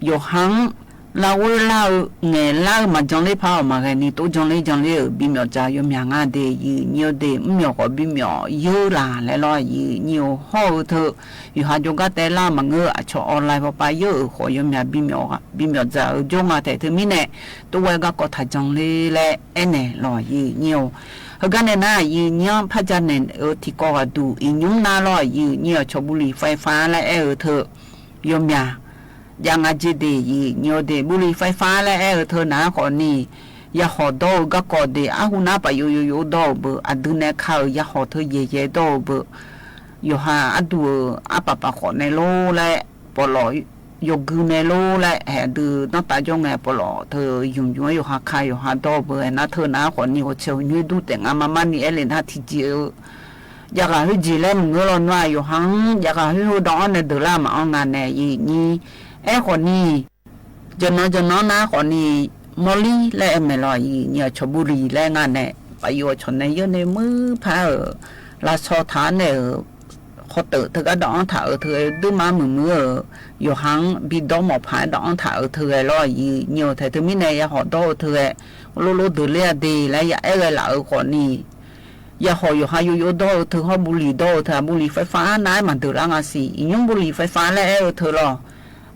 ယိၤဟၣ် လၢဝဲလၢဧိၤ ငဲၢ်လၢဧိၤ မၤကၠီလၢဖးအီၤ မၤဂဲၤနံၤ တိကၠီလၢကၠီလၢဧိၤ ဘံၣ်မၠီၣ်စၢ် ယိၤမၠၣ်ငါဒ့ၣ် ယိာ်ညိုဒ့ၣ် မ့ၢ်အီၤဃီၤ ဘံၣ်မၠီၣ်ယိၤလၢ်လဲၤလီၤ ယိာ်ညိုဟီၣ်ဧိၤထၢ ယိၤဟၣ်ကၠိကၢ်တဲလၢမၤငၢၢ် အဆီၣ် online ပှၤပာ်ယိၤဧိၤဃီၤ ယိၤမၠၣ် ဘံၣ်မၠီၣ် ဘံၣ်မၠီၣ်စၢ်ဧိၤ ကၠိငါထဲ တမံၤန့ၣ် တိဝဲကၢ်ကီၢ်ထၢကၠီလၢ လၢအဲၣ်နဲၣ်လီၤ ယိာ်ညို ဟိုကါန့ၣ်နၤ ယိာ်ညို ဖးကၠၢ်နဲၣ်ဧိၤ ထံကီၢ်အဒူၣ် အံၤညိုနၤလီၤ ယိာ်ညို အီၤဆီၣ် ဘူလံၤ ไฟฟ้า လၢအဲၣ်ဧိၤထၢ ယိၤမၠၣ် ယါငါကၠ့ဒ့ၣ် ယိာ်ညိုဒ့ၣ် ဘူလံၤ ไฟฟ้า လၢအဲၣ်ဧိၤထၢနၤဃီၤနံၤ ယဟီၣ်ဒီဧိၤကၢ်ကီၢ်ဒ့ၣ် အါဟူနၤ ပာ်ယိၤယိၤယိၤဒီဧိၤဘၣ် အဒုးနဲၣ်ခါဧိၤ ယဟီၣ်ထၢယဲၢ်ယဲၢ်ဒီဧိၤဘၣ် ယိၤဟၣ်အဒူၣ်ဧိၤ အပာ်ပာ်ဃီၤနဲၣ်လိၤလၢ ပီၣ်လီၤ ယိၤကုနဲၣ်လိၤလၢ ဟဲဒုးနီၢ်တၢ်ကၠိငဲၢ် ပီၣ်လီၤထၢယုမ်ယုမ် ယိၤဟၣ်ခါ ယိၤဟၣ်ဒီဧိၤဘၣ် နၤထၢနၤဃီၤနံၤ ဟီၣ်ဆဲးဟီၣ်ညွံးဒူၣ်တဲာ် ငါမၤမါနံၤ အဲၣ်လၢနၤထံၣ်ကၠ့ဧိၤ ယဂၤဟ့ၣ်ကၠ့လၢမုၢ်ငၢၢ်လီၤနွါ ယိၤဟၣ် ယဂၤဟ့ၣ်ဟိဒီးအီၤနဲၣ်ဒုးလၢမၤအီၣ်ငါနဲၣ် ယိာ်ညို အဲၣ်ဃီၤနံၤ ကၠီနီၢ်ကၠီနီၢ်နၤဃီၤနံၤ မီၢ်လံလၢအဲၣ်မဲာ် လီၤ ယိာ်ညို အီၤဆီၣ် ဘူလံၤ လၢငါနဲၣ် ပာ်ယိၤအီၤဆီၣ်နဲၣ် ယဲၢ်န့ၣ် မုၢ်ဖးဧိၤ လါဆီထါန့ၣ်ဧိၤ ဃီတၢၣ်ထၢကဒီးအီထၣ်ဧိၤထၢ ဒုးမၤမုာ်မုာ်ဧိၤ ယိၤဟၣ် ဘံၣ်ဒီမီၣ်ဖးဒီးအီထၣ်ဧိၤထၢဂဲၤလီၤ ယိာ်ညိုထဲ တမံၤန့ၣ် ယဟီၣ်ဒီဧိၤထၢဂဲၤ လိၤလိၤဒုးလၢအဒ့ၣ်လၢယအဲၣ်ဂဲၤလၢ်ဧိၤဃီၤနံၤ ယဟီၣ်ယိၤဟၣ်ယိယိဒီဧိၤထၢ ဟီၣ်ဘူလံၤဒီဧိၤထၢ အဘူလံၤ ไฟฟ้า နၤမၤဒုးလၢငါစံး ယညိၣ်ဘူလံၤ ไฟฟ้า လၢအဲၣ်ဧိၤထၢလီၤ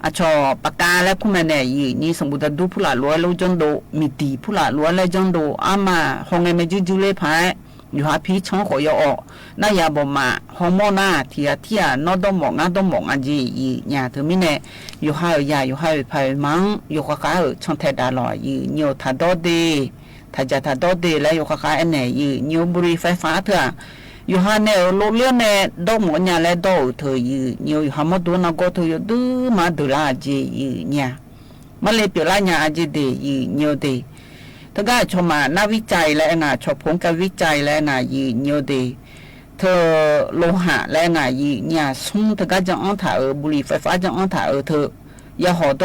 အဆီၣ်ပကါလၢခိၣ်မဲာ်နဲၣ် ယိာ်ညို စဘူတဒူဖုလၢ်လိၤလၢကၠိဒိၣ် မံၤတံၢ်ဖုလၢ်လိၤလၢကၠိဒိၣ် အါမး ဟီၣ်ငဲၢ်မဲာ်ကၠုကၠုလၢဖး ယိၤဟၣ်ဖံးဆီၣ်ဃီၤယီၤအီၤ နၤယၤဘီၣ်မး ဟီၣ်မီၢ်နၤ ထံၣ်ဧါထံၣ်ဧါ နီၢ်ဒီမီၣ် ငါဒီမီၣ် ငါကၠ့ ယိာ်ညို ထဲမံၤန့ၣ် ယိၤဟၣ်ဧၢ ယၤ ယိၤဟၣ်ဧၢ ဖးဧၢ မၤ ယိၤဃၣ်ဃၣ်ဧၢ ဆီၣ်ထဲးဒၣ်လီၤ ယိာ်ညို ထးဒီဒ့ၣ် ထးစၢ်ထးဒီဒ့ၣ်လၢယိၤဃၣ်ဃၣ်အဲၣ်နဲၣ် ယိာ်ညို ဘူလံၤ ไฟฟ้า ထၢ ယိၤဟၣ်န့ၣ်ဧၢ လီၤလၢန့ၣ် ဒီမီၢ်ညါလၢဒီးဧိၤ ထၢၣ်ယုၢ်ညိ ယိၤဟၣ်မီၢ်ဒိၣ် နၢ်ကီၢ်ထၢၣ် ယိၤဒုးမၤဒုးလၢအစ့ယုၢ်ညါ မ့ၢ်လၢပျၢၤလၢညါအစ့ဒၣ် ယုၢ်ညိဒၣ် တဂၤဆီၣ်မၤနၢ်ဝံၸဲလၢအငါ ဆီၣ်ဖိကဝံၸဲလၢအငါ ယုၢ်ညိဒၣ် ထၢၣ်လိၤဟၣ်လၢအငါ ယုၢ်ညါ သုမ်းတဂၤ ကၠီၣ်အီၣ်ထၣ်ဧၢ ဘူရံၤၾဲးဖး ကၠီၣ်အီၣ်ထၣ်ဧၢ ထၢၣ် ယဟီၣ်ဒီးနၤ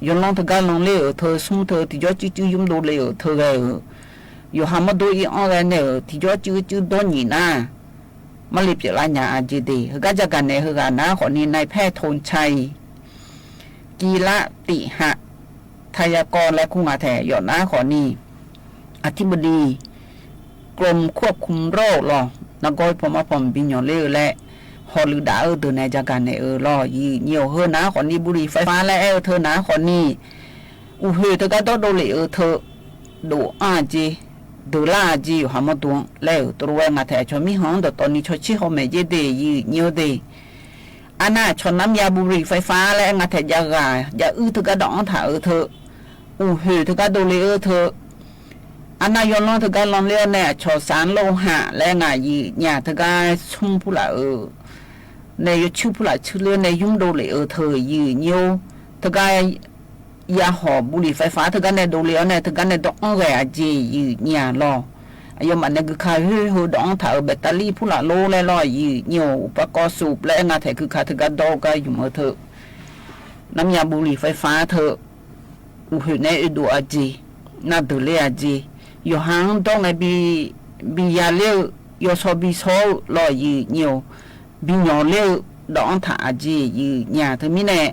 ယွၤလီတဂၤလီလၢဧိၤ ထၢၣ် သုမ်းထၢၣ် ထံကၠီစုစု ယုၢ်ဒိၣ်လၢဧိၤ ထၢၣ်ဂဲၤဧိၤ ယိၤဟၣ်မီၢ်ဒိၣ် အီၣ်ဂဲၤန့ၣ်ဧိၤ ထံကၠီစုစု ဒီနံၤနၤ မ့ၢ်လၢပျၢၤလၢညါအစ့ဒၣ် ဟ့ၣ်ဂံၢ်ကၠီၣ်ဂဲၤန့ၣ် ဟ့ၣ်ဂံၢ်နၤဃီန့ၣ် နၢၣ်ဖဲထိၣ်ဆဲ ကံလးတံၣ်ဟး ထါယကီၢ်လၢ ခူၣ်ငါထဲ ယိၤနၤဃီန့ၣ် อธิบดี กรมควบคุมโรค လီၤ နၢ်ကီၢ်ဖိမါဖိ ဘီညိၣ်လၢအၢလဲၣ် ဟီၣ်လုၢ်ဒၣ်အၢ ဒိးနဲၣ်ကၠီၣ်ဂဲၤန့ၣ်အၢလီၤ ယုၢ်ညိ ဟ့ၣ်နၤဃီန့ၣ် ဘူရံၤၾဲးဖးလၢအအၢ ထၢၣ် နၤဃီန့ၣ် အိၣ်ဟ့ၣ်တဂၤဒီးဒိးလၢအၢ ထၢၣ် ဒိၣ်အါစ့ ဒိၣ်လၢအစ့ ယိၤဟၣ်မီၢ်ဒိၣ်လၢအၢ တရူးဝဲ ငါထဲ ဆီၣ်မံဟီၣ်ဒီးတီၢ်နံၤ ဆီၣ်ဆံဟီၣ်မဲာ်စ့ဒၣ် ယုၢ်ညိဒၣ် အါနၢ်ဆီၣ် น้ำยาบุหรี่ไฟฟ้า လၢအငါထဲ ယဂၤ ယအုၣ်တဂၤ ဒီးအီၣ်ထၣ်အၢ ထၢၣ် အိၣ်ဟ့ၣ်တဂၤ ဒိးလၢအၢ ထၢၣ် အါနၢ်ယွၤလီတဂၤလီလၢအၢန့ၣ် အဆီၣ် สารโลหะ လၢအငါ ယုၢ်ညါ တဂၤ သုမ်းဖုလၢအၢ န့ၣ် ယိၤဆူၣ်ဖုလၢဆူၣ်လၢအၢန့ၣ် ယုၢ်ဒိၣ်လၢအၢ ထၢၣ် ယုၢ်ညိ တဂၤ ယဟီၣ်ဘူရံၤၾဲးဖး တဂၤန့ၣ် ဒိးလၢအၢန့ၣ် တဂၤန့ၣ် ဒီးအီၣ်ဂဲၤအစ့ ယုၢ်ညါလီၤ အယိၤမးန့ၣ် ဂုၤခါဟ့ၣ်ဟ့ၣ်ဒီးအီၣ်ထၣ်အၢ แบตเตอรี่ ဖုလၢလီလဲၣ်လီၤ ယုၢ်ညိ อุปกรณ์สูบ လၢအငါထဲ ဂုၤခါတဂၤဒီး ကယူၢ်မၢထၢၣ် น้ำยาบุหรี่ไฟฟ้า ထၢၣ် အိၣ်ဟ့ၣ်န့ၣ် အၢဒိၣ်အစ့ နၢ်ဒိၣ်လၢအစ့ ယိၤဟၣ်ဒီးန့ၣ် ဘံ ဘံယၤလၢအၢ ယိၤဆီၣ်ဘံဆီၣ်အၢလီၤ ယုၢ်ညိ ဘံညိၣ်လၢအၢ ဒီးအီၣ်ထၣ်အစ့ ယုၢ်ညါ တမံၤန့ၣ်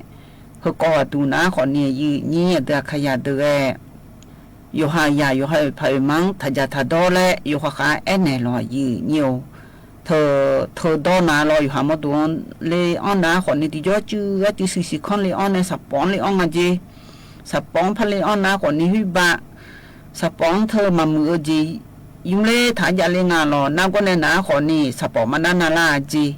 ဟ့ၣ်ကီၢ်အတူၢ်နၤဃီန့ၣ် ယုၢ်ညိ အဒုးခါယၤဒုးဂဲၤ ယိၤဟၣ်ယၤ ယိၤဟၣ်ဖးမၢ် ထၢၣ်ယၤထၢၣ်ဒီးလၢ ယိၤဟၣ်ဃါအဲၣ်နဲၣ်လီၤ ယုၢ်ညိ ထၢၣ် ထၢၣ်ဒီးနၤလီၤ ယိၤဟၣ်မီၢ်ဒိၣ် လၢအီၣ်နၤဃီန့ၣ် တယီၤစု ဂၤစု စံးစံးခီလၢအီၣ်န့ၣ် စးပီလဲအီၣ် ငါစ့ စးပီဖဲလၢအီၣ်နၤဃီန့ၣ် ဟူဘၣ် စးပီထၢၣ်မၤမုာ်အၢစ့ ယုၢ်လၢထးယၤလၢငါလီၤ နၢ်ကီၢ်န့ၣ်နၤဃီန့ၣ် စးပီမၤနၢ်နၤလၢအစ့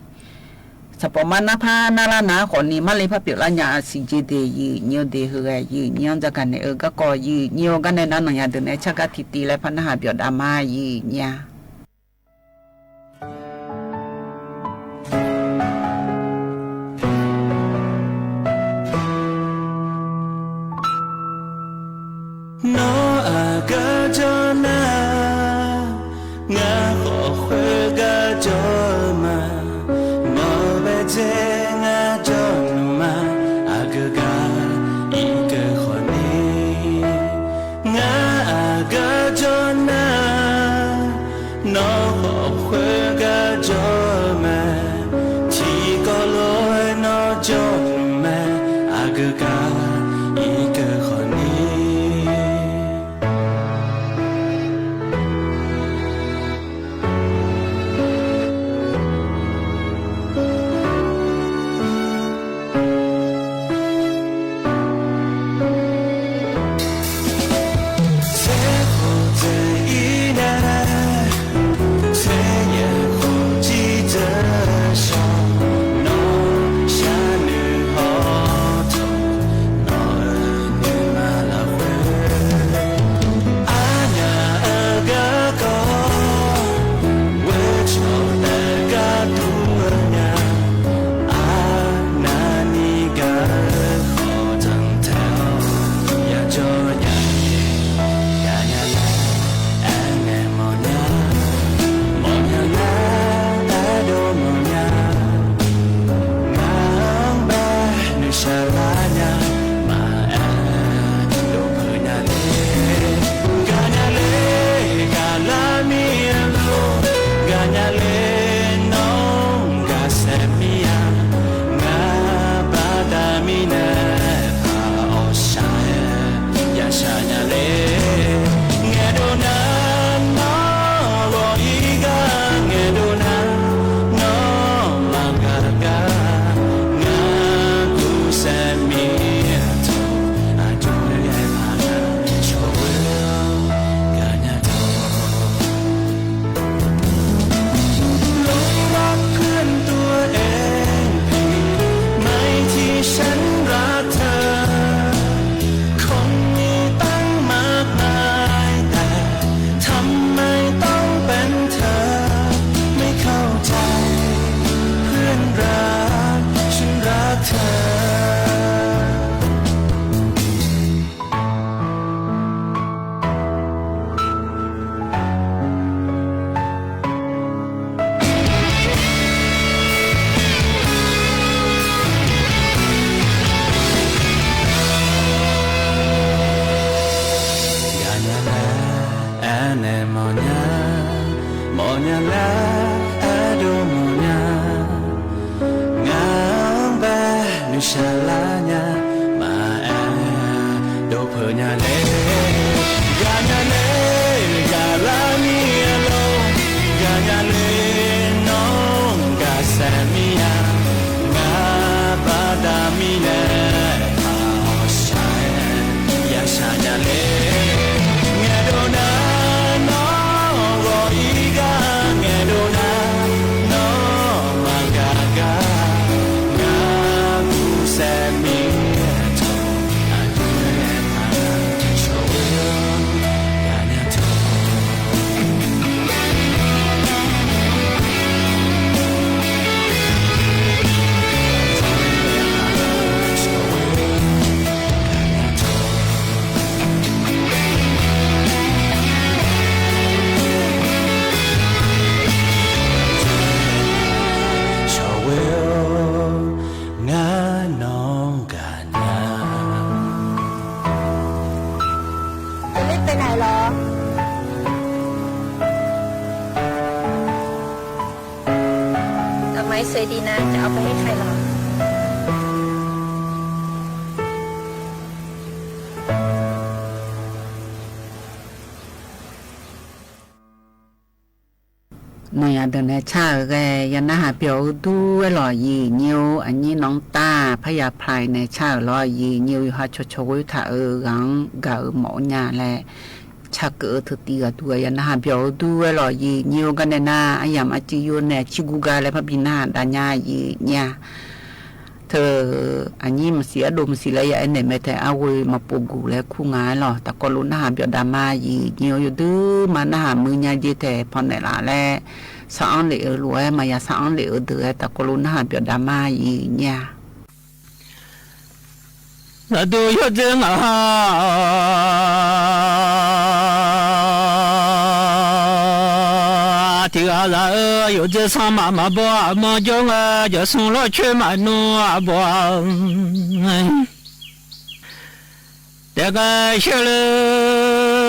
စးပီမၤနၢ်ဖးနၢ်လၢနၤဃီန့ၣ် မ့ၢ်လၢဖးပျၢၤလၢညါအစ့စ့ဒၣ် ယုၢ်ညိဒၣ် ဟ့ၣ်ဂံၢ် ယုၢ်ညိ ကၠီၣ်ဂဲၤန့ၣ်အၢ ကၢ်ကီၢ် ယုၢ်ညိ ကၠီၣ်ဂဲၤန့ၣ် နၤနၤယၤဒုးနဲၣ်ဆၢကတီၢ်တံၢ်လၢဖးနၢ်ဟးပျီၣ်ဒၣ်မး ယုၢ်ညိ နီၢ်အကၢၣ်ကၠီၣ်နၤ ငါဃီၣ်ဃုာ်ကၢၣ်ကၠီၣ်မး နီၢ်ဘၣ်စ့ ငါကၠီၣ်နုၢ်မး အကဂၤ အံၤကၢၣ်ဃီၣ်န့ၣ် ငါအကၢၣ်ကၠီၣ်နၤ နီၢ်ဃီၣ်ဃုာ်ကၢၣ်ကၠီၣ်မး ထံကီၢ်လီၤနီၢ်ကၠီၣ်နုၢ်မး အကဂၤ အံၤကၢၣ်ဃီၣ်န့ၣ် တၢ် ဂၤညါလဲၣ် အဲၣ်နဲမီၢ်ညါ, မီၢ်ညါလဲၣ် အဲၣ်ဒိၣ်မီၢ်ညါ, ငါဘၣ်နုာ်ဆါလၢညါ, မၤအဲၣ်ဒိၣ်ဖုးညါလဲၣ်, ဂၤညါလဲၣ် ဂၤလၢနံၣ်အလိၤ, ဂၤညါလဲၣ် နီၢ်ဂၤစဲးမံယါ, ငါဘၣ်တၢ်မံလဲၣ် ဖးအီၣ်ဆၣ် ယဆါညါလဲၣ်, ငဲၤဒိးနၤ နီၢ်ဂီၤအံၤဂၤ, ငဲၤဒိးနၤ နီၢ်မၤဂၤဂၤ, ငါဘူၣ်စဲးမံအထိၣ် အဒုးနဲၣ်ဖး ဆိဝဲ ဂၤညါထိၣ် တလ့ၣ်ပဲနၤလီၤ. ดอกไม้สวยดีนะ จะเอาไปให้ใครหรอ. နယၤဒုးနဲၣ်ဆၣ်ဧၢဂဲ, ယနၢ်ဟးပျီၣ်အူဒူဝဲလီၤ ယံာ်ညိ အညိၣ်နီၢ်တၢ် ဖးယၤဖျါနဲၣ်ဆၣ်ဧၢလီၤ ယံာ်ညိ ယဟးဆိဆိဝဲထးအၢ ဂၤဂၤမီၣ်ညါလဲၣ် ဆၣ်ကၢအၢထုးတံၢ်ဂၤဒူဝဲ ယနၢ်ဟးပျီၣ်အူဒူဝဲလီၤ ယံာ်ညိ ကန့ၣ်နၤ အယၤမၤစံယိန့ၣ် ဆံဂူဂၤလဲၣ် ဖးဘံနၢ်ဟးဒါညါ ယံာ်ညိ ထၢ အညိမစံးအဒိၣ်မစံးလၢယအဲၣ်နဲၣ်မဲာ်ထဲ အဝဲမၤပိာ်ကူၣ်လဲၤခူၣ်ငါလီၤ. တၢ်ကိးလိနၢ်ဟးပျီၣ်ဒါမါ ယံာ်ညိ ယဒုးမါနၢ်ဟးမုၢ်ညါယ့ထဲ ဖီၣ်နဲၣ်လးလဲၣ် ဆၣ်အီၣ်လ့ၣ်အၢလိာ်ဝဲ မၤယၤဆၣ်အီၣ်လ့ၣ်အၢဒုးဝဲ တၢ်ကိးလိနၢ်ဟးပျီၣ်ဒါမါ ယံာ်ညိ လၢဒိၣ်ယိၣ်ဒိၣ်ငါ ထံဂၤလၢ်ဧၢ ယိၣ်ဒိၣ်ဆၣ်မးမၤဘီအမီၢ်ကၠိငါ ယိၣ်ဆူလီၢ်ဆၢမးနီၢ်အဘီ တဂၤဆၢလၢ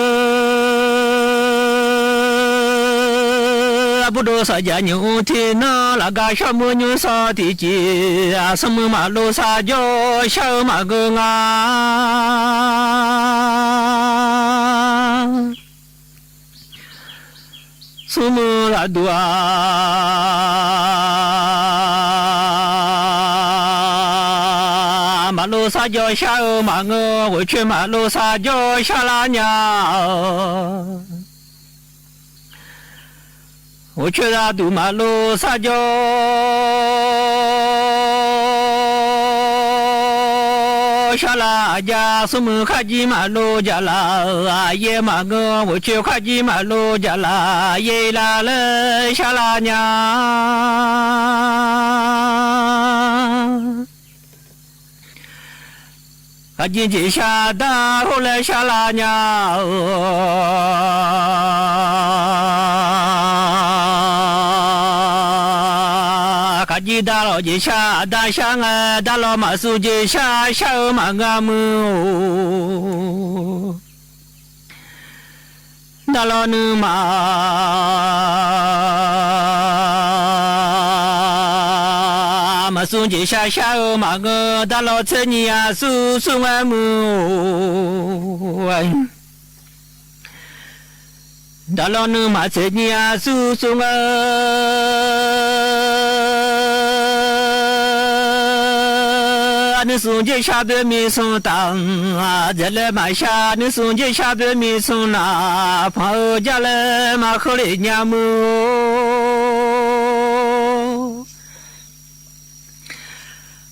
အဘူၣ်ဒိၣ်စီၤယၤညိၣ်အူထံနီၢ် လၢကါဆှီမုၢ်ညိၣ်စီၤထံကံ အဆိမိၣ်မၤလိဆၣ်ကၠီ ဆၣ်ဧၢမၤဂၢၢ်ငါ ဆိမိၣ်လၢဒူၣ်ဧါ မၤလိဆၣ်ကၠီ ဆၣ်ဧၢမၤဂၢၢ် ဂီၤဆၢမၤလိဆၣ်ကၠီ ဆၣ်လၢညါ ဂီၤဆၢလၢဒူၣ်မၤလိဆၣ်ကၠီ ဆၣ်လၢအယၤ ဆိမိၣ်ခါကံမၤလိကလး ယဲမၤဂၢၢ် ဂီၤဆၢခါကံမၤလိကလး ယဲလၢလၢ ဆၣ်လၢညါ ခါကံက့ၤဆၣ်ဒါ ဟိၣ်လၢဆၣ်လၢညါ ခါကံဒါလီၤက့ၤဆၣ်ဒါ ဆၣ်ငါ ဒါလီၤမၤစူၢ်က့ၤဆၣ် ဆၣ်ဧၢမၤဂၢၢ်မုၢ်ဧိၤ ဒါလီၤနုၤမး မၤစူၢ်က့ၤဆၣ် ဆၣ်ဧၢမၤဂၢၢ် ဒါလီၤဆဲးနံၤအစူၢ် ဆူငါမုၢ်ဧိၤ ဒါလီၤနုၤမး ဆဲးနံၤအစူၢ် ဆူငါ နုၤစူၢ်က့ၤဆၣ်ဘၢမံဆိတၢ် ဒဲးလဲၤမၤဆၣ် နုၤစူၢ်က့ၤဆၣ်ဘၢမံဆိနၤ ဖီဧၢ ဒ်လဲၣ်မၤဃုလ့ၣ်ညါမုၢ်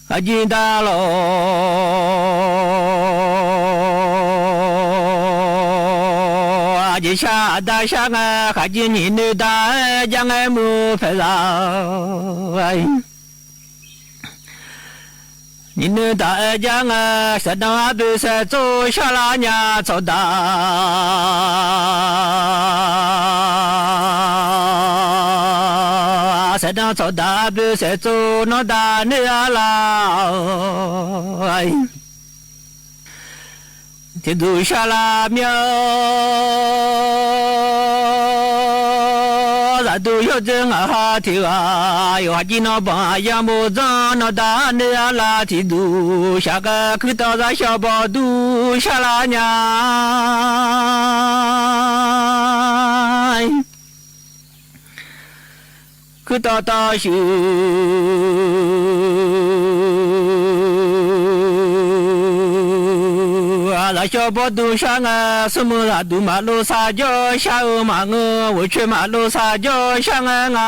ဧိၤ ခါကံဒါလီၤ က့ၤဆၣ်ဒါဆၣ်ငါ ခါကံနံၤန့ၣ်ဒါ ယါငါမုၢ်ဖဲလၢ အံၤ ဒါလီၤနုၤမး နံၤနုၤတၢ်အဲၣ်ကၠၢ်ငါ စဲးဒၣ်အဘျုးစဲးတိၢ် ဆါလၢညါ စီၤဒၣ် စဲးဒၣ်စီၤဒၣ်အဘျုးစဲးတိၢ် နီၢ်ဒၣ်န့ၣ်အလၢ် ထံဒူဆါလၢမၠိ သးဒူယိၣ်ဒိၣ်ငါဟးထံဂၤ ယွၤကံနီၤဘၣ်ယမိၢ်ဒၣ် နီၢ်ဒၣ်န့ၣ်အလၢ် ထံဒူဆါကဲ ခုတီၤသးဆှီဘီဒူဆါလၢညါ ခုတီၤတီၤဆူ သးဆှီဘီဒူဆါငါ ဆိမိၣ်သးဒူမၤလိဆါယိၣ်ဆါဧၢ မၤငို အိၣ်ဆူမၤလိဆါယိၣ်ဆါငါ ငါ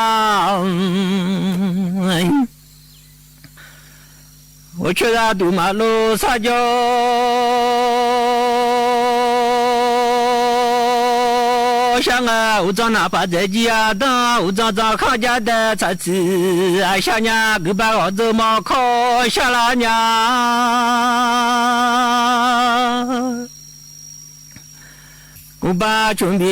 အိၣ်ဆူသးဒူမၤလိဆါယိၣ်ဆါငါ အိၣ်ဒီးနၢ်ပၢၢ်ဒဲကံအဒၢ အိၣ်ဒီးဒီးခီၣ်ယါဒဲ သးဆံးအဆါညါ ဂုာ်ဘါဂီၤဒိၣ်မီခီၣ်ဆါလၢညါ ကူဘါဆိၣ်ဘံ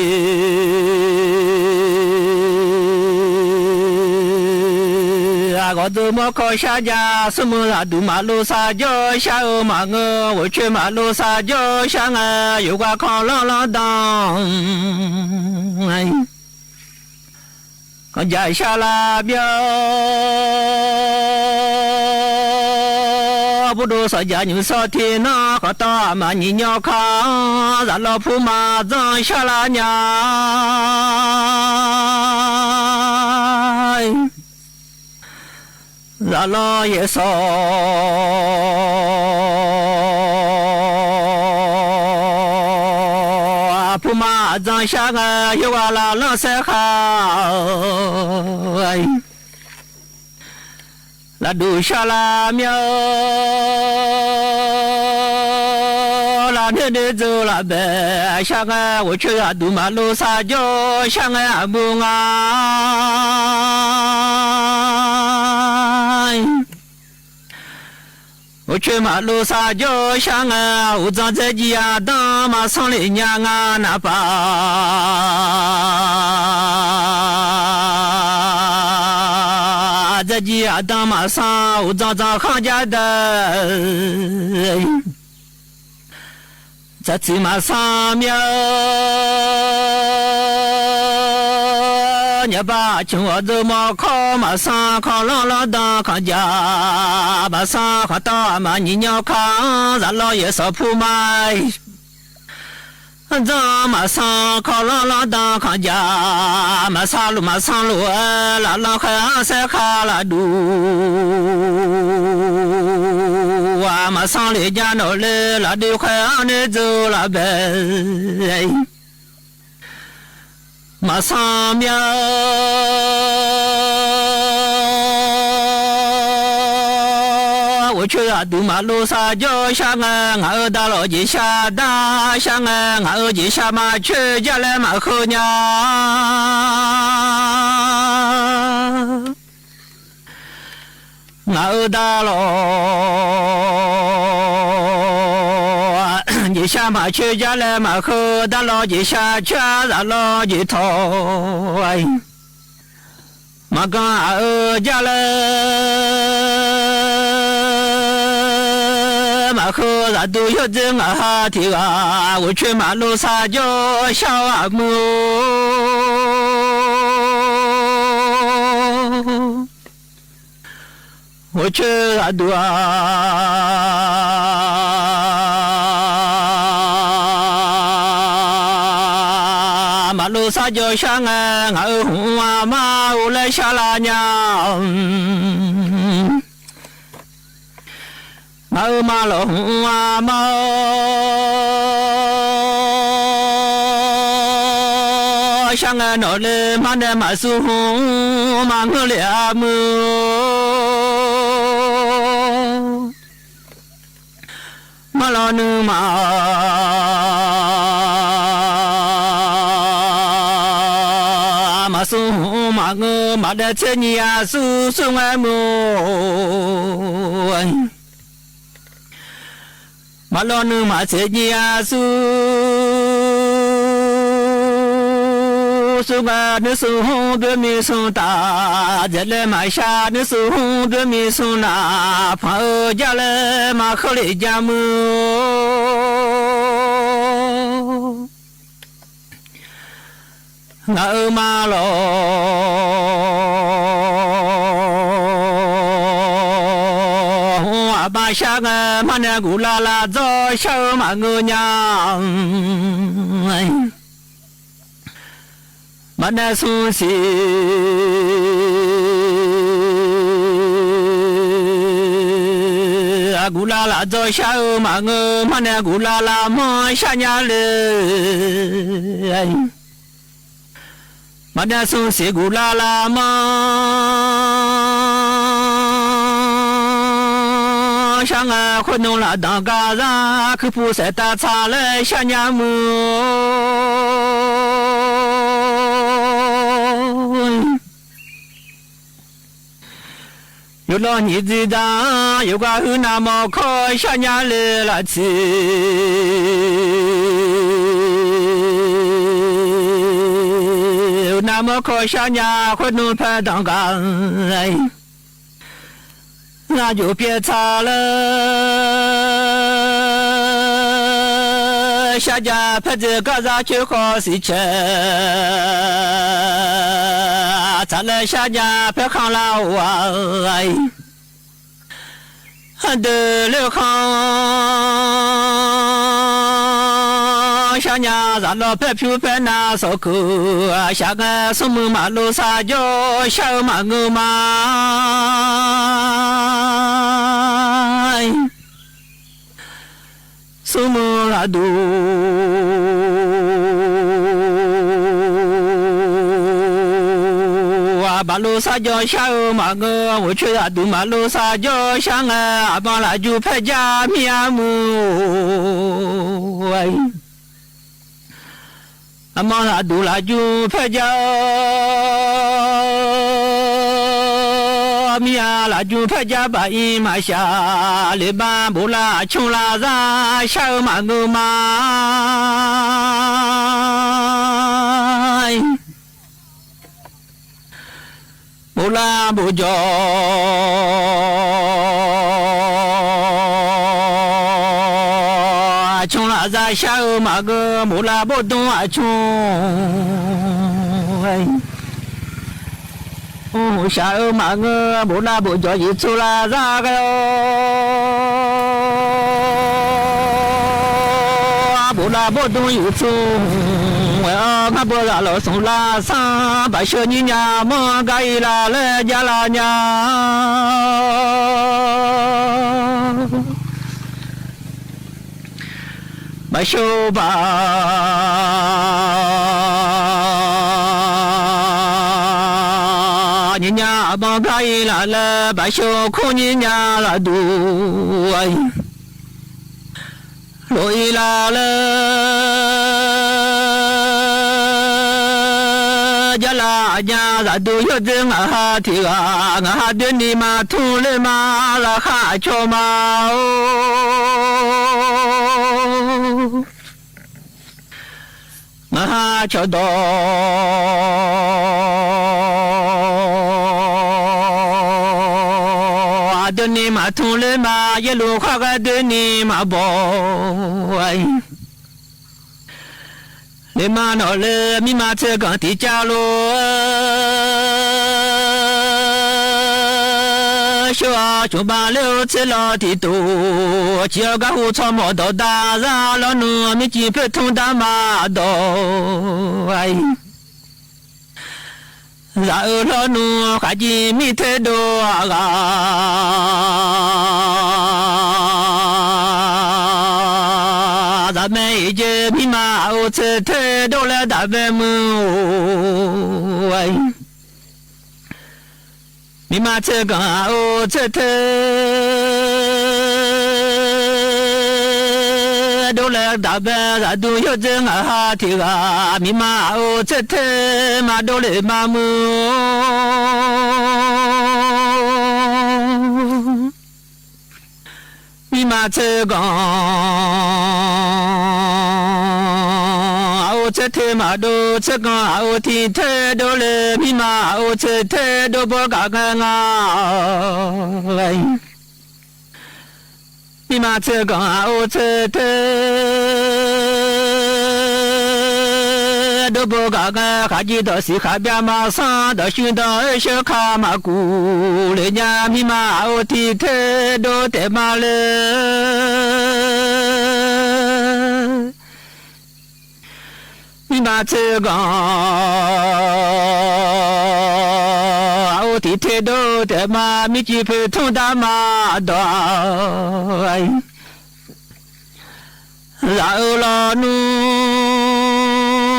အဂီၤဒိၣ်မီခီၣ်ဆါယါ ဆိမိၣ်သးဒူမၤလိဆါယိၣ်ဆါဧၢ မၤငို အိၣ်ဆူမၤလိဆါယိၣ်ဆါငါ ယိၤကီၢ်ခီလီလီဒီး ခီၣ်ယါဆါလၢမၠိ ပူၤဒိၣ်စီၤယၤညူးစီၤထံနီၤ ခီတီၤအမၤညံးညီခီ သးလီဖူမၤဒၢဆါလၢညါ သးလီယဲၢ်စီၤ ဖူမၤဒၢဆါငါ ယိၤဝါလၢလီၤစဲဃာ် လၢဒူဆါလၢမၠိ လၢန့ၣ်ဒ်သိးလၢဘဲ ဆါငါ အိၣ်ဆူသးဒူမၤလိဆါယိၣ်ဆါငါ အမုၢ်ငါ အိၣ်ဆူမၤလိဆါယိၣ်ဆါငါ အိၣ်ဒီးဒဲကံအဒၢ မၤသီလၢညါ ငါနၢ်ပၢၢ် ဒဲကံအဒၢမၤသီ အိၣ်ဒီးဒီးခီၣ်ယါဒဲ သးဆံးမၤသီမၠိ ညါဘၣ်ဆိၣ်အီၤဒိၣ်မီခီၣ် မၤသီခီလီလီဒီးခီၣ်ယါ မၤသီခီတီၤအမၤညံးညီခီ သးလီယဲၢ်စီၤဖူမၤ ဒၢမၤသီခီလီလီဒီးခီၣ်ယါ မၤသီလိာ်မၤသီလိာ် လၢလီၤဃဲၤအီၤစဲဃာ်လၢဒူ မၤသီလၢညါနီၤလၢ လၢဒူဃဲၤအီၤန့ၣ်ဒိၣ်လၢဘဲ မၤသီမၠိ အိၣ်ဆူသးဒူမၤလိဆါယိၣ်ဆါငါ ငါအၢဒၣ်လီၤယ့ၣ်ၡါဒၣ်ဆါငါ ငါအၢယ့ၣ်ၡါမၤဆၢယလဲမၤဃုညါ ငါအၢဒၣ်လီၤ ယ့ၣ်ၡါမၤဆၢယလဲမၤဃု ဒၣ်လီၤယ့ၣ်ၡါဆၢ ဒၣ်လီၤယ့ၣ်ထီၣ် မၤကီအအၢယလဲ မၤဃုသးဒူယိၣ်ဒိၣ်ငါဟးထံဂၤ အိၣ်ဆူမၤလိဆါယိၣ်ဆါအမုၢ် အိၣ်ဆူသးဒူ မၤလိဆါယိၣ်ဆါငါ ငါအၢဟုၣ်အမါအိၣ်လၢဆါလၢညါ မၤအၢမၤလီၤဟုၣ်အမါ ဆါငါနီၤလၢ မၤနဲမၤဆူဟုၣ် မၤငိုလၢအမုၢ် မၤလီၤနုာ်မၤ မၤဆူဟုၣ်မၤငို မၤဒဲထဲနံၤအဆူ ဆူငါမုၢ် မၤလီၤနုာ်မၤစ့ၢ်ကီးအသူ သူကနုာ်သူဟုဘၢမံသူတၢ် ဒ်လဲၣ်မၤရှါနုာ်သူဟုဘၢမံသူနၢ် ဖၣ်အၢကလဲၣ်မၤဃၢလံကမုၢ် ငါအၢမၤလီၤ အဘၣ်ရှါဂၤ မၤနၢၤဂူာ်လၢ်လၢ် ဒိးရှါအၢမၤငၢၢ်ညါ မၤနၢၤသူစ့ၢ် အဂူာ်လၢ်လၢ် ဒိးရှါအၢမၤငၢၢ် မၤနၢၤဂူာ်လၢ်လၢ် မၤရှါညါလၢ မၤနၢၤသူစ့ၢ်ဂူာ်လၢ်လၢ် မၤရှါ ငါခွဲးနူလၢ် တၢ်ကါသၣ် ခုပူၤစဲးတၢ်ဆါလၢရှါညါမုၢ် ယိၤလီၤနံၤဒံးဒၣ် ယိၤကါဟုနၢ်မီၢ်ခီၣ်ရှါညါလၢလၢ်ထံး နၢ်မီၢ်ခီၣ်ရှါညါ ခွဲးနူဖဲတၢ်ကါ လၢယိၤပျဲဆါလၢ ရှါညါဖဲတၢ်ကါသၣ် ဆၢဃီၤစံးဆဲး ဆါလၢရှါညါဖဲခီလၢ်ဝါ ဒၢးလၢခီ ရှါညါ သးလီၤဖဲဖၠူဖဲနၢ် စီၤခုၣ် ရှါဂၤ ဆိမိၣ်မၤလိစၢ်ကီး ရှါအၢမၤငၢၢ်မး ဆိမိၣ်လၢ်ဒူ ဘၣ်လိစၢ်ကီး ရှါအၢမၤငၢၢ် မိၤဆိလၢ်ဒူ မၤလိစၢ်ကီး ရှါဂၤ အမၤလၢ်ဒူဖဲကၠၢမံၤအမုၢ် အမၤလၢ်ဒူလၢ်ဒူဖဲကၠၢ မံၤအလၢ်ဒူဖဲကၠၢ ဘၣ်အံၤမၤရှး လၢမၤဘိးလၢ်အဆိလၢ်သး ရှါအၢမၤငၢၢ်မး ဘိးလၢ်ဘိးကၠီ အဆိလၢ်သး ရှါအၢမၤငၢၢ် ဘိးလၢ်ဘိးဒူအဆိ အိၣ် ရှါအၢမၤငၢၢ် ဘိးလၢ်ဘိးကၠီ ယဆိလၢ်သးကၠီ ဘိးလၢ်ဘိးဒူယဆိ ဝဲအီၤ မၤဘိးလၢ်လီၤ ဆိလၢ်သး ဘၣ်ဆိညါ မီၢ်ကါအံၤလၢ်လၢကၠၢလၢ်ညါ ဘၣ်ဆိဘၣ် ညါညါ အမီၢ်ကါအံၤလၢ်လၢ ဘၣ်ဆိခိၣ်ညါညါလၢ်ဒူ လီၤအံၤလၢ်လၢ ကၠၢလၢ်ညါ သးဒူယိၣ်ဒိၣ် ငါဟးထံဂၤ ငါဟးဒိးနံၤမၤထူလၢမၤ သးဟးအဆီမး အိၣ် ငါဟးဆီဒီး အဒိးနံၤမၤထူလၢမၤ ယဲလူၤခွါဂၤဒိးနံၤမၤဘီ လၢမၤနီၣ်လၢ မံမၤထၢၣ်ကီၢ်တံာ်ကၠၢလိၤ ဆိအီၤဆိဘၣ်လၢအိၣ်ဆ့လီၤတံၢ်တိၢ် စံးအီၤကဟူးထီၣ်မီၢ်ဒီးတၢ်သးလီၤနုာ် မ့ၢ်စံးဖဲထူတၢ်မၤဒီး သးအၢလီၤနုာ် ဃးကံမံထဲဒိအဂၤ သးမ့ၢ်အံၤက့ၤ မံမၤအိၣ်ထဲထဲ ဒိၣ်လၢတၢ်ဘဲမုၢ်အိၣ် မံမၤထၢၣ်ကီၢ်အိၣ်ထဲထဲ ဒိၣ်လၢတၢ်ဘဲ သးဒူယိၣ်ဒိၣ် ငါဟးထံဂၤ မံမၤအိၣ်ထဲထဲ မၤဒိၣ်လၢမၤမုၢ် မံမၤဆၢကီၢ် အအိၣ်ဆၢထဲမၤဒိ ဆၢကီၢ်အအိၣ်ထံထဲဒိလၢ မံမၤအအိၣ်ဆၢထဲဒိဘိကၣ်ကငါ မံမၤဆၢကီၢ်အအိၣ်ဆၢထဲ ဒိဘိကၣ်က ဃာ်ကံဒီးစံးဃာ်ဘျါမၤဆါ ဒီးဆူဒီးအၢဆှၢခါမၤကူၣ်လၢညါ မံမၤအအိၣ်ထံထဲဒိတဲာ်မၤလၢ မံမၤဆၢကီၢ် အအိၣ်ထံထဲဒိတဲာ်မၤ မံကံဖုထုံတၢ်မၤဒီး စးအၢလီၤနူ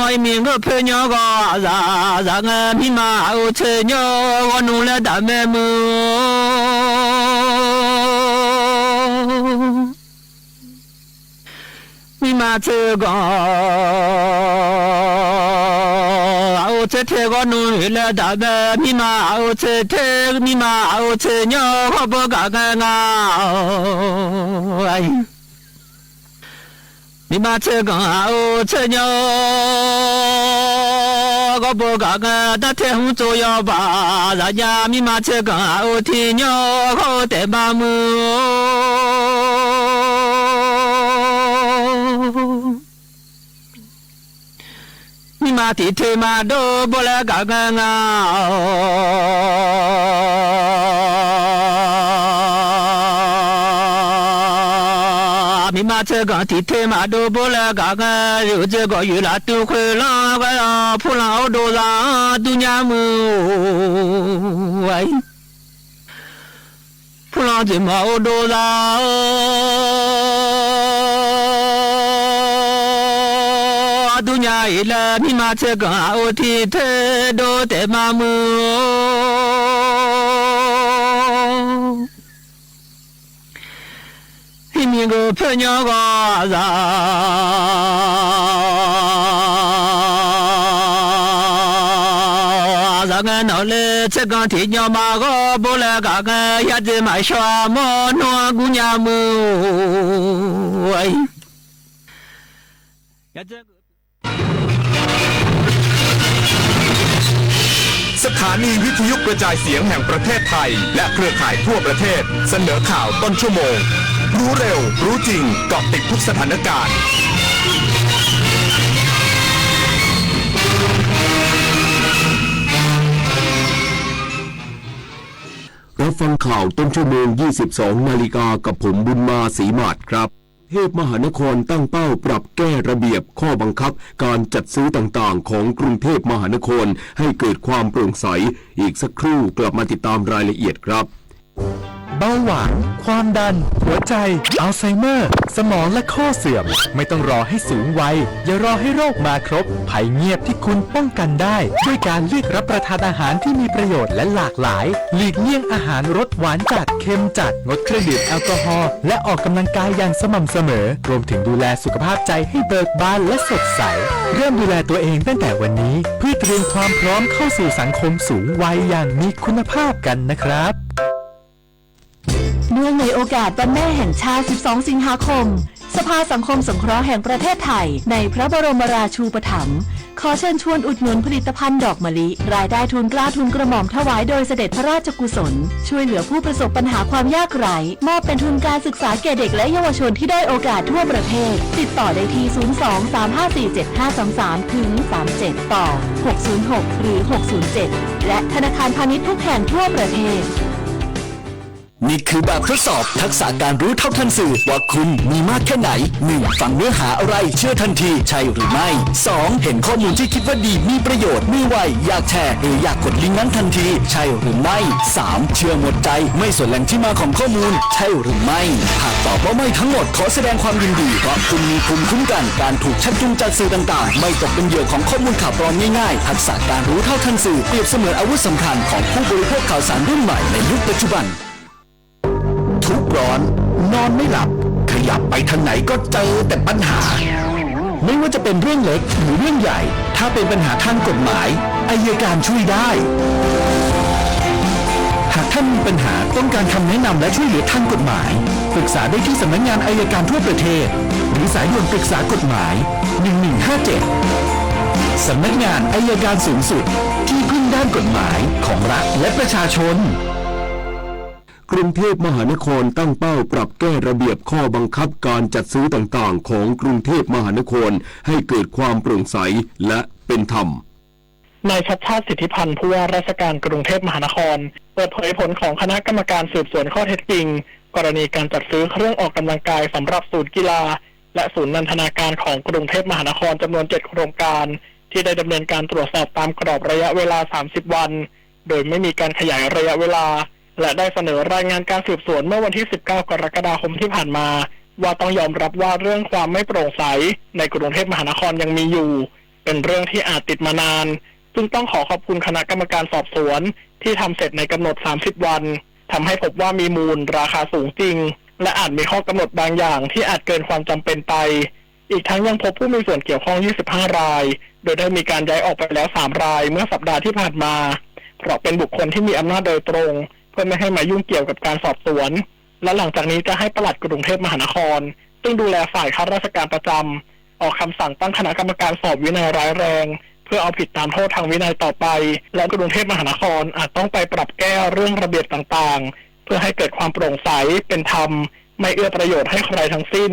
အမံၤဂိၢ်ဖၢညီဂီၢ် စး စးငါ မံမၤအအိၣ်ဆၢညီဂီၢ်နူလၢတၢ်မဲမုၢ် မံမၤဆၢကီၢ် အအိၣ်ဆၢထဲဂီၢ်နူလၢတၢ်မဲ မံမၤအအိၣ်ဆၢထဲ မံမၤအအိၣ်ဆၢညီဂီၢ်ဘိကၣ်ကငါ မံမၤဆၢကီၢ်အအိၣ်ဆၢညီ ဂီၢ်ဘိကၣ်က တၢ်ထဲဟူစိယီၤဘၣ် စးညါ မံမၤဆၢကီၢ်အအိၣ်ထံညီ ဂီၢ်အိၣ်တဲာ်မၤမုၢ် မံမၤထံထဲမၤဒိဘိလၢကၣ်ကငါ မံမၤဆၢကီၢ်ထံထဲမၤဒိဘိလၢကၣ်ကငါ ယုၢ်စ့ၢ်ကီးယုၢ်လၢတုၤခွဲးလီၤ ဖုလီၤအိၣ်ဒိၣ်သး ဒူညါမုၢ် ဖုလီၤစ့ၢ်မီၤအိၣ်ဒိၣ်သး ဒူညါအံၤလၢ မံမၤဆၢကီၢ်အအိၣ်ထံထဲဒိတဲာ်မၤမုၢ် ဟံးမံၤဂိၢ်ဖၢညီဂီၢ်အသး သးငဲနီၣ်လၢဆဲကီၢ်ထံးညီမးဂီၢ် ဘိလၢကဂဲ ယၤတမၤဆှီမီၢ်နီၢ်ကူညါမုၢ် สถานีวิทยุกระจายเสียงแห่งประเทศไทย และเครือข่ายทั่วประเทศ เสนอข่าวต้นชั่วโมง รู้เร็ว รู้จริง เกาะติดทุกสถานการณ์ รับฟังข่าวต้นชั่วโมง ยี่สิบสองนาฬิกา กับผม บุญมา ศรีหมาด ครับ กรุงเทพมหานครตั้งเป้าปรับแก้ระเบียบข้อบังคับการจัดซื้อต่างๆ ของกรุงเทพมหานครให้เกิดความโปร่งใส อีกสักครู่กลับมาติดตามรายละเอียดครับ เบาหวาน ความดัน หัวใจ อัลไซเมอร์ สมองและข้อเสื่อม ไม่ต้องรอให้สูงวัย อย่ารอให้โรคมาครบ ภัยเงียบที่คุณป้องกันได้ ด้วยการเลือกรับประทานอาหารที่มีประโยชน์และหลากหลาย หลีกเลี่ยงอาหารรสหวานจัด เค็มจัด งดเครื่องดื่มแอลกอฮอล์ และออกกำลังกายอย่างสม่ำเสมอ รวมถึงดูแลสุขภาพใจให้เบิกบานและสดใส เริ่มดูแลตัวเองตั้งแต่วันนี้ เพื่อเตรียมความพร้อมเข้าสู่สังคมสูงวัยอย่างมีคุณภาพกันนะครับ เนื่องในโอกาสวันแม่แห่งชาติ สิบสอง สิงหาคม สภาสังคมสงเคราะห์แห่งประเทศไทย ในพระบรมราชูปถัมภ์ ขอเชิญชวนอุดหนุนผลิตภัณฑ์ดอกมะลิ รายได้ทุนเกล้าทุนกระหม่อมถวายโดยเสด็จพระราชกุศล ช่วยเหลือผู้ประสบปัญหาความยากไร้ มอบเป็นทุนการศึกษาแก่เด็กและเยาวชนที่ด้อยโอกาสทั่วประเทศ ติดต่อได้ที่ ศูนย์สอง สามห้าสี่ เจ็ดห้าสามสาม ถึง สามเจ็ด ต่อ หกศูนย์หก หรือ หกศูนย์เจ็ด และธนาคารพาณิชย์ทุกแห่งทั่วประเทศ นี่คือแบบทดสอบทักษะการรู้เท่าทันสื่อว่าคุณมีมากแค่ไหน หนึ่ง ฟังเนื้อหาอะไรเชื่อทันที ใช่หรือไม่ สอง เห็นข้อมูลที่คิดว่าดีมีประโยชน์ มือไว อยากแชร์ หรืออยากกดลิงก์นั้นทันที ใช่หรือไม่ สาม เชื่อหมดใจ ไม่สนแหล่งที่มาของข้อมูล ใช่หรือไม่ หากตอบว่าไม่ทั้งหมด ขอแสดงความยินดี เพราะคุณมีภูมิคุ้มกัน การถูกชักจูงจากสื่อต่างๆ ไม่ตกเป็นเหยื่อของข้อมูลข่าวปลอมง่ายๆ ทักษะการรู้เท่าทันสื่อ เปรียบเสมือนอาวุธสำคัญของผู้บริโภคข่าวสารรุ่นใหม่ในยุคปัจจุบัน ทุกข์ร้อน นอนไม่หลับ ขยับไปทางไหนก็เจอแต่ปัญหา ไม่ว่าจะเป็นเรื่องเล็กหรือเรื่องใหญ่ ถ้าเป็นปัญหาทางกฎหมาย อัยการช่วยได้ หากท่านมีปัญหาต้องการคำแนะนำและช่วยเหลือทางกฎหมาย ปรึกษาได้ที่สำนักงานอัยการทั่วประเทศ หรือสายด่วนปรึกษากฎหมาย หนึ่งหนึ่งห้าเจ็ด สำนักงานอัยการสูงสุด ที่พึ่งด้านกฎหมายของรัฐและประชาชน กรุงเทพมหานครตั้งเป้าปรับแก้ระเบียบข้อบังคับการจัดซื้อต่างๆ ของกรุงเทพมหานครให้เกิดความโปร่งใสและเป็นธรรม นายชัชชาติ สิทธิพันธ์ ผู้ว่าราชการกรุงเทพมหานคร เปิดเผยผลของคณะกรรมการสืบสวนข้อเท็จจริง กรณีการจัดซื้อเครื่องออกกำลังกายสำหรับศูนย์กีฬา และศูนย์นันทนาการของกรุงเทพมหานครจำนวนเจ็ดโครงการ ที่ได้ดำเนินการตรวจสอบตามกรอบระยะเวลาสามสิบวัน โดยไม่มีการขยายระยะเวลา และได้เสนอรายงานการสืบสวนเมื่อวันที่สิบเก้ากรกฎาคมที่ผ่านมา ว่าต้องยอมรับว่าเรื่องความไม่โปร่งใสในกรุงเทพมหานครยังมีอยู่ เป็นเรื่องที่อาจติดมานาน ซึ่งต้องขอขอบคุณคณะกรรมการสอบสวนที่ทำเสร็จในกำหนดสามสิบวัน ทำให้พบว่ามีมูลราคาสูงจริง และอาจมีข้อกำหนดบางอย่างที่อาจเกินความจำเป็นไป อีกทั้งยังพบผู้มีส่วนเกี่ยวข้องยี่สิบห้าราย โดยได้มีการย้ายออกไปแล้วสามรายเมื่อสัปดาห์ที่ผ่านมา เพราะเป็นบุคคลที่มีอำนาจโดยตรง เพื่อไม่ให้มายุ่งเกี่ยวกับการสอบสวน และหลังจากนี้จะให้ปลัดกรุงเทพมหานคร ซึ่งดูแลฝ่ายข้าราชการประจำ ออกคำสั่งตั้งคณะกรรมการสอบวินัยร้ายแรง เพื่อเอาผิดตามโทษทางวินัยต่อไป และกรุงเทพมหานครอาจต้องไปปรับแก้เรื่องระเบียบต่างๆ เพื่อให้เกิดความโปร่งใส เป็นธรรม ไม่เอื้อประโยชน์ให้ใครทั้งสิ้น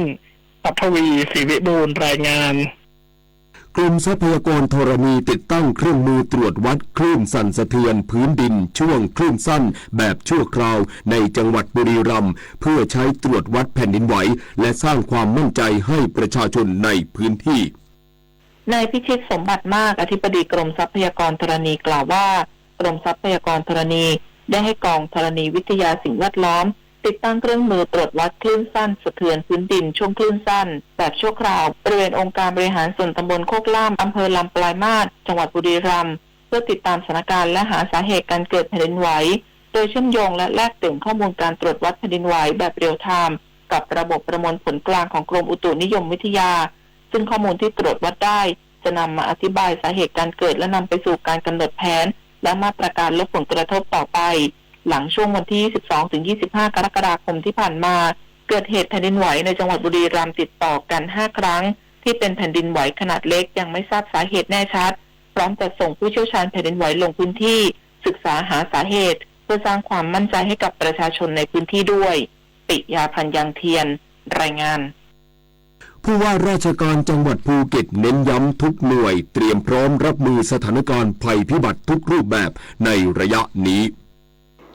ทรัพย์ทวี ศรีวิบูลย์ รายงาน กรมทรัพยากรธรณีติดตั้งเครื่องมือตรวจวัดคลื่นสั่นสะเทือนพื้นดินช่วงคลื่นสั้นแบบชั่วคราวในจังหวัดบุรีรัมย์ เพื่อใช้ตรวจวัดแผ่นดินไหว และสร้างความมั่นใจให้ประชาชนในพื้นที่ นายพิชิต สมบัติมาก อธิบดีกรมทรัพยากรธรณีกล่าวว่า กรมทรัพยากรธรณีได้ให้กองธรณีวิทยาสิ่งแวดล้อม ติดตั้งเครื่องมือตรวจวัดคลื่นสั่นสะเทือนพื้นดินช่วงคลื่นสั้นแบบชั่วคราว บริเวณองค์การบริหารส่วนตำบลโคกล่าม อำเภอลำปลายมาส จังหวัดบุรีรัมย์ เพื่อติดตามสถานการณ์และหาสาเหตุการเกิดแผ่นดินไหว โดยเชื่อมโยงและแลกเปลี่ยนข้อมูลการตรวจวัดแผ่นดินไหวแบบเรียลไทม์กับระบบประมวลผลกลางของกรมอุตุนิยมวิทยา ซึ่งข้อมูลที่ตรวจวัดได้ จะนำมาอธิบายสาเหตุการเกิด และนำไปสู่การกำหนดแผน และมาตรการลดผลกระทบต่อไป หลังช่วงวันที่ยี่สิบสองถึงยี่สิบห้ากรกฎาคมที่ผ่านมา เกิดเหตุแผ่นดินไหวในจังหวัดบุรีรัมย์ติดต่อกันห้าครั้ง ที่เป็นแผ่นดินไหวขนาดเล็กยังไม่ทราบสาเหตุแน่ชัด พร้อมจัดส่งผู้เชี่ยวชาญแผ่นดินไหวลงพื้นที่ ศึกษาหาสาเหตุ เพื่อสร้างความมั่นใจให้กับประชาชนในพื้นที่ด้วย ปิยาพันธ์ ยังเทียน รายงาน ผู้ว่าราชการจังหวัดภูเก็ตเน้นย้ำทุกหน่วยเตรียมพร้อมรับมือสถานการณ์ภัยพิบัติทุกรูปแบบในระยะนี้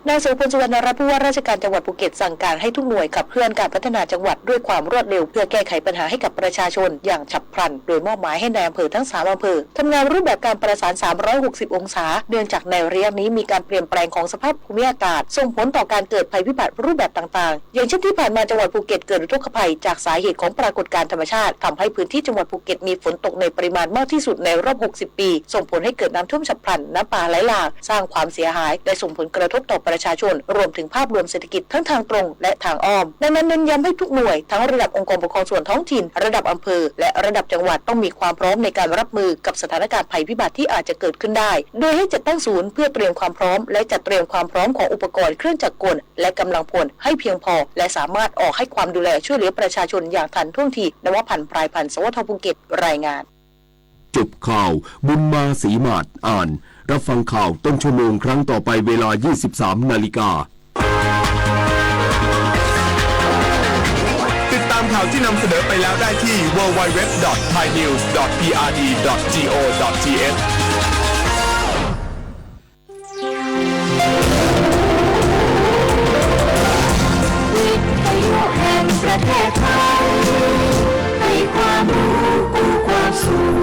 นางโสภณ สุวรรณรัตน์ ผู้ว่าราชการจังหวัดภูเก็ตสั่งการให้ทุกหน่วยขับเคลื่อนการพัฒนาจังหวัดด้วยความรวดเร็ว เพื่อแก้ไขปัญหาให้กับประชาชนอย่างฉับพลัน โดยมอบหมายให้นายอำเภอทั้งสามอำเภอทำงานรูปแบบการประสานสามร้อยหกสิบองศา เนื่องจากในระยะนี้มีการเปลี่ยนแปลงของสภาพ ภูมิอากาศส่งผลต่อการเกิดภัยพิบัติรูปแบบต่างๆ อย่างเช่นที่ผ่านมาจังหวัดภูเก็ตเกิดอุทกภัยจากสาเหตุของปรากฏการณ์ธรรมชาติ ทำให้พื้นที่จังหวัดภูเก็ตมีฝนตกในปริมาณมากที่สุดในรอบหกสิบปี ส่งผลให้เกิดน้ำท่วมฉับพลัน น้ำป่าไหลหลาก สร้างความเสียหาย และส่งผลกระทบต่อประชาชน รวมถึงภาพรวมเศรษฐกิจทั้งทางตรงและทางอ้อม ดังนั้นเน้นย้ำให้ทุกหน่วย ทั้งระดับองค์กรปกครองส่วนท้องถิ่น ระดับอำเภอ และระดับจังหวัดต้องมีความพร้อมในการรับมือกับสถานการณ์ภัยพิบัติที่อาจจะเกิดขึ้นได้ โดยให้จัดตั้งศูนย์เพื่อเตรียมความพร้อม และจัดเตรียมความพร้อมของอุปกรณ์เครื่องจักรกล และกำลังพลให้เพียงพอ และสามารถออกให้ความดูแลช่วยเหลือประชาชนอย่างทันท่วงที นวพันธ์ พรายพันธ์ สวท ภูเก็ต รายงาน จบข่าว บุญมาศรีหมาดอ่าน รับฟังข่าวต้นชั่วโมงครั้งต่อไปเวลายี่สิบสามนาฬิกา ติดตามข่าวที่นำเสนอไปแล้วได้ที่ ดับเบิลยู ดับเบิลยู ดับเบิลยู ดอท ไทยนิวส์ ดอท พีอาร์ดี ดอท จี โอ ดอท ที เอช วิทยุแห่งประเทศไทย ให้ความรู้กู้ความสุข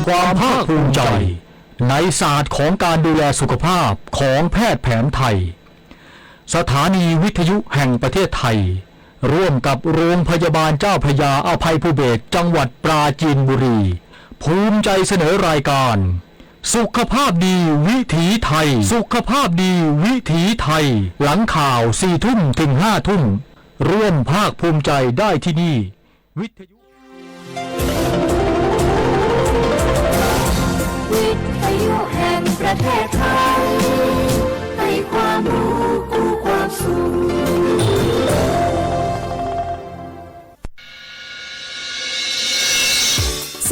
ความภาคภูมิใจ ในศาสตร์ของการดูแลสุขภาพของแพทย์แผนไทย สถานีวิทยุแห่งประเทศไทย ร่วมกับโรงพยาบาลเจ้าพระยาอภัยภูเบศรจังหวัดปราจีนบุรี ภูมิใจเสนอรายการ สุขภาพดีวิถีไทย สุขภาพดีวิถีไทย หลังข่าวสี่ทุ่มถึงห้าทุ่ม ร่วมภาคภูมิใจได้ที่นี่ วิทยุ วิทยุแห่งประเทศไทย ให้ความรู้กู้ความสุข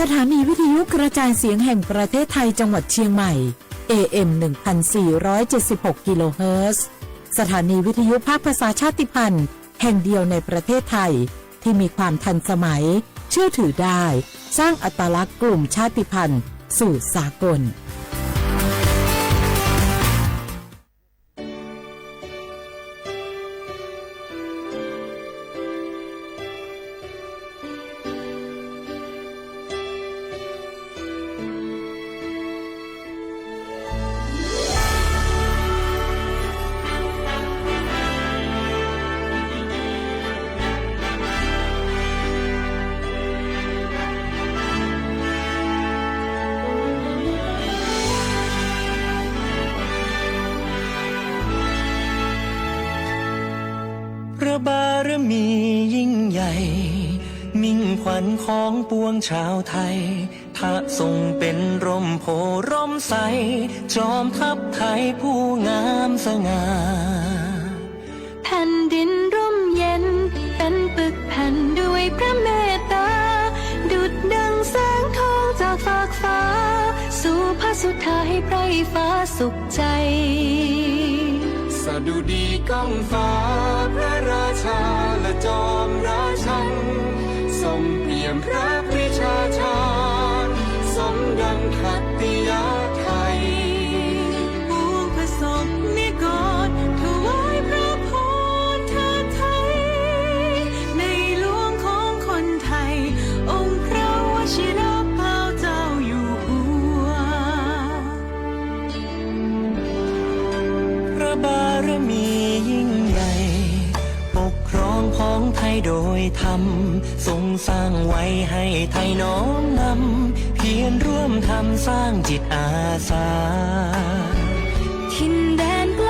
สถานีวิทยุกระจายเสียงแห่งประเทศไทยจังหวัดเชียงใหม่ เอ เอ็ม หนึ่งพันสี่ร้อยเจ็ดสิบหก กิโลเฮิรตซ์ สถานีวิทยุภาคภาษาชาติพันธุ์แห่งเดียวในประเทศไทย ที่มีความทันสมัย เชื่อถือได้ สร้างอัตลักษณ์กลุ่มชาติพันธุ์สู่สากล พระบารมียิ่งใหญ่ มิ่งขวัญของปวงชาวไทย พระทรงเป็นร่มโพธิ์ร่มไทร จอมทัพไทยผู้งามสง่า แผ่นดินร่มเย็น เป็นปึกแผ่นด้วยพระเมตตา ดุจดังแสงทองจากฟากฟ้า สู่พระสุธาให้ไพร่ฟ้าสุขใจ สดุดีก้องฟ้า พระราชาและจอมราชัน ทรงเปี่ยมพระปรีชาญาลักษณ์ สมดังขัตติยะไทย ปวงพระสงฆ์นิกร ถวายพระพรเทิดไทย ในหลวงของคนไทย องค์พระวชิรเกล้าเจ้าอยู่หัว พระบารมียิ่งใหญ่ ปกครองผองไทยโดยธรรม ทรงสร้างไว้ให้ไทยน้อมนำ เพียรร่วมทำสร้างจิตอาสา ถิ่นแดนไก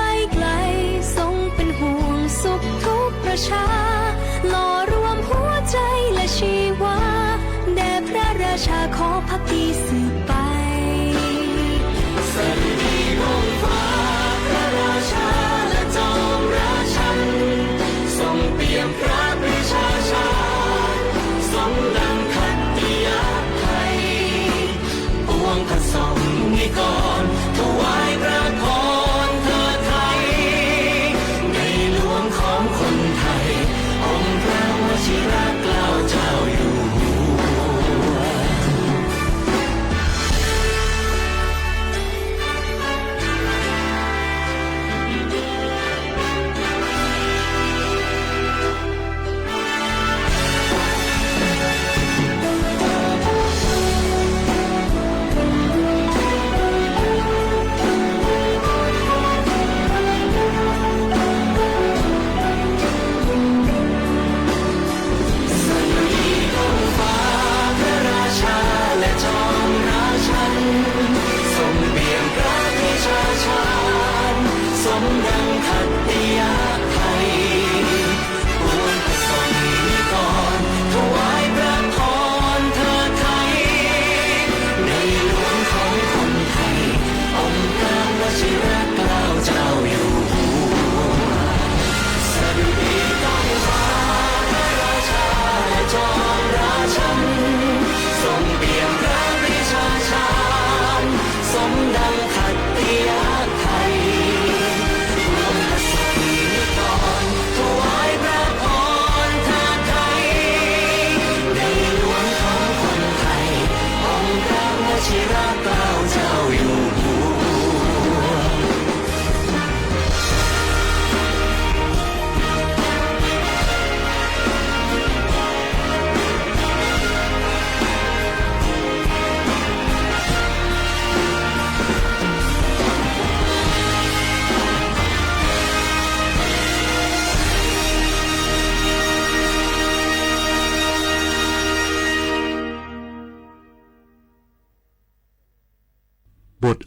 ลๆ ทรงเป็นห่วงสุขทุกประชา หล่อรวมหัวใจและชีวา แด่พระราชาขอภักดีสืบไป สดุดีก้องฟ้า พระราชาและจอมราชัน ทรงเปี่ยมพระปรีชาญาลักษณ์ สมดังขัตติยะไทย ปวงพระสงฆ์นิกร ถวายพระ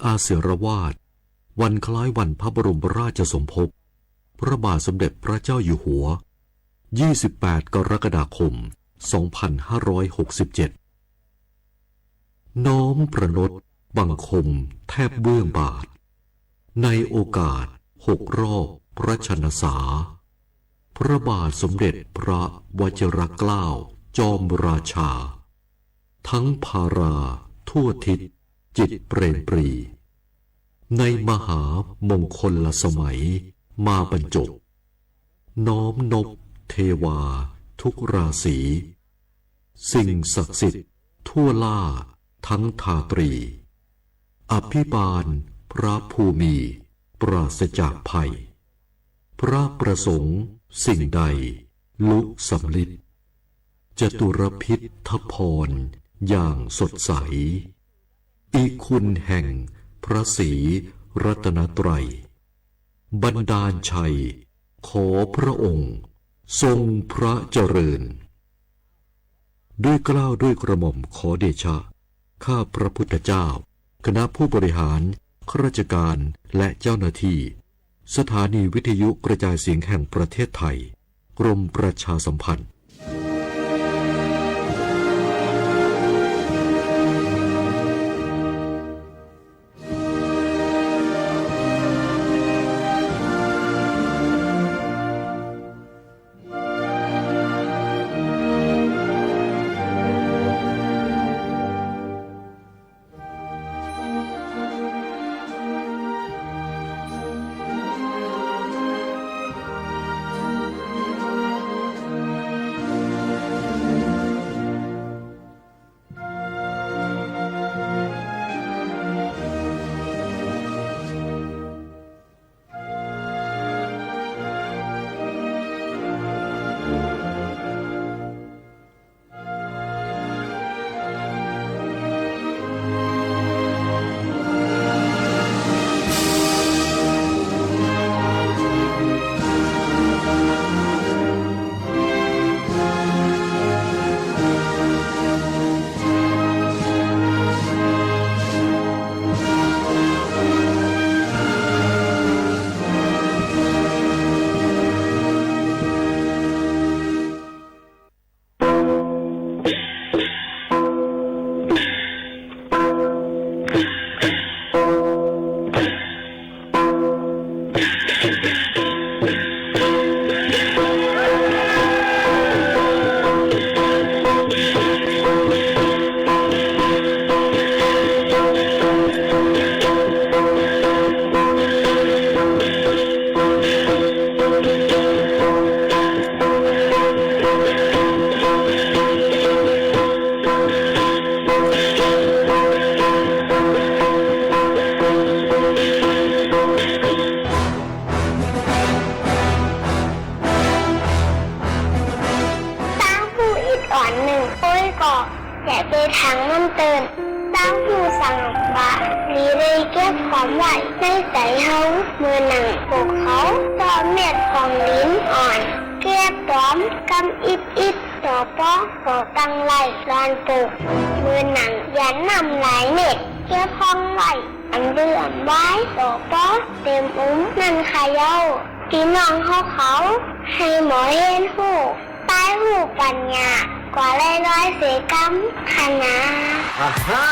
อาเสรวาท วันคล้ายวันพระบรมราชสมภพ พระบาทสมเด็จพระเจ้าอยู่หัว ยี่สิบแปด กรกฎาคม สองพันห้าร้อยหกสิบเจ็ด น้อมประณตบังคมแทบเบื้องบาท ในโอกาสหกรอบพระชนสา พระบาทสมเด็จพระวชิรเกล้าจอมราชา ทั้งภาราทั่วทิศจิตเปรมปรี ในมหามงคลสมัยมาบรรจบ น้อมนบเทวาทุกราศี สิ่งศักดิ์สิทธิ์ทั่วล่าทั้งทาตรี อภิบาลพระภูมิปราศจากภัย พระประสงค์สิ่งใดลุสำลิด จตุรพิธพรอย่างสดใส อิคุณแห่งพระศรีรัตนตรัย บันดาลชัย ขอพระองค์ทรงพระเจริญ ด้วยเกล้าด้วยกระหม่อมขอเดชะ ข้าพระพุทธเจ้า คณะผู้บริหาร ข้าราชการ และเจ้าหน้าที่ สถานีวิทยุกระจายเสียงแห่งประเทศไทย กรมประชาสัมพันธ์ ตางผู้อิดอ่อนนึ่ง โอ้ยก็ อย่าไปถางมันเติ่น ตางผู้สังว่า ดีได้เก็บหอมไว้ในใจ๋เฮา เหมือนหนังปกเขา ตอเม็ดของดินอ่อน เก็บต๋อมกำอิดๆ ต่อปอ ก็ตังไล่หลอนปลูก เหมือนหนังหยันน้ำหลายเม็ด เก็บห้องไว้ อันเดื้ออันวาย ต่อปอเต็มอุ้มนั่นค่ะเย้า ปี้น้องเฮาเขา หื้อหมั่นเฮียนฮู้ ตายฮู้ปั๋ญญา กว่าไล่ร้อยเสียกำค่ะนา อ่าฮ่า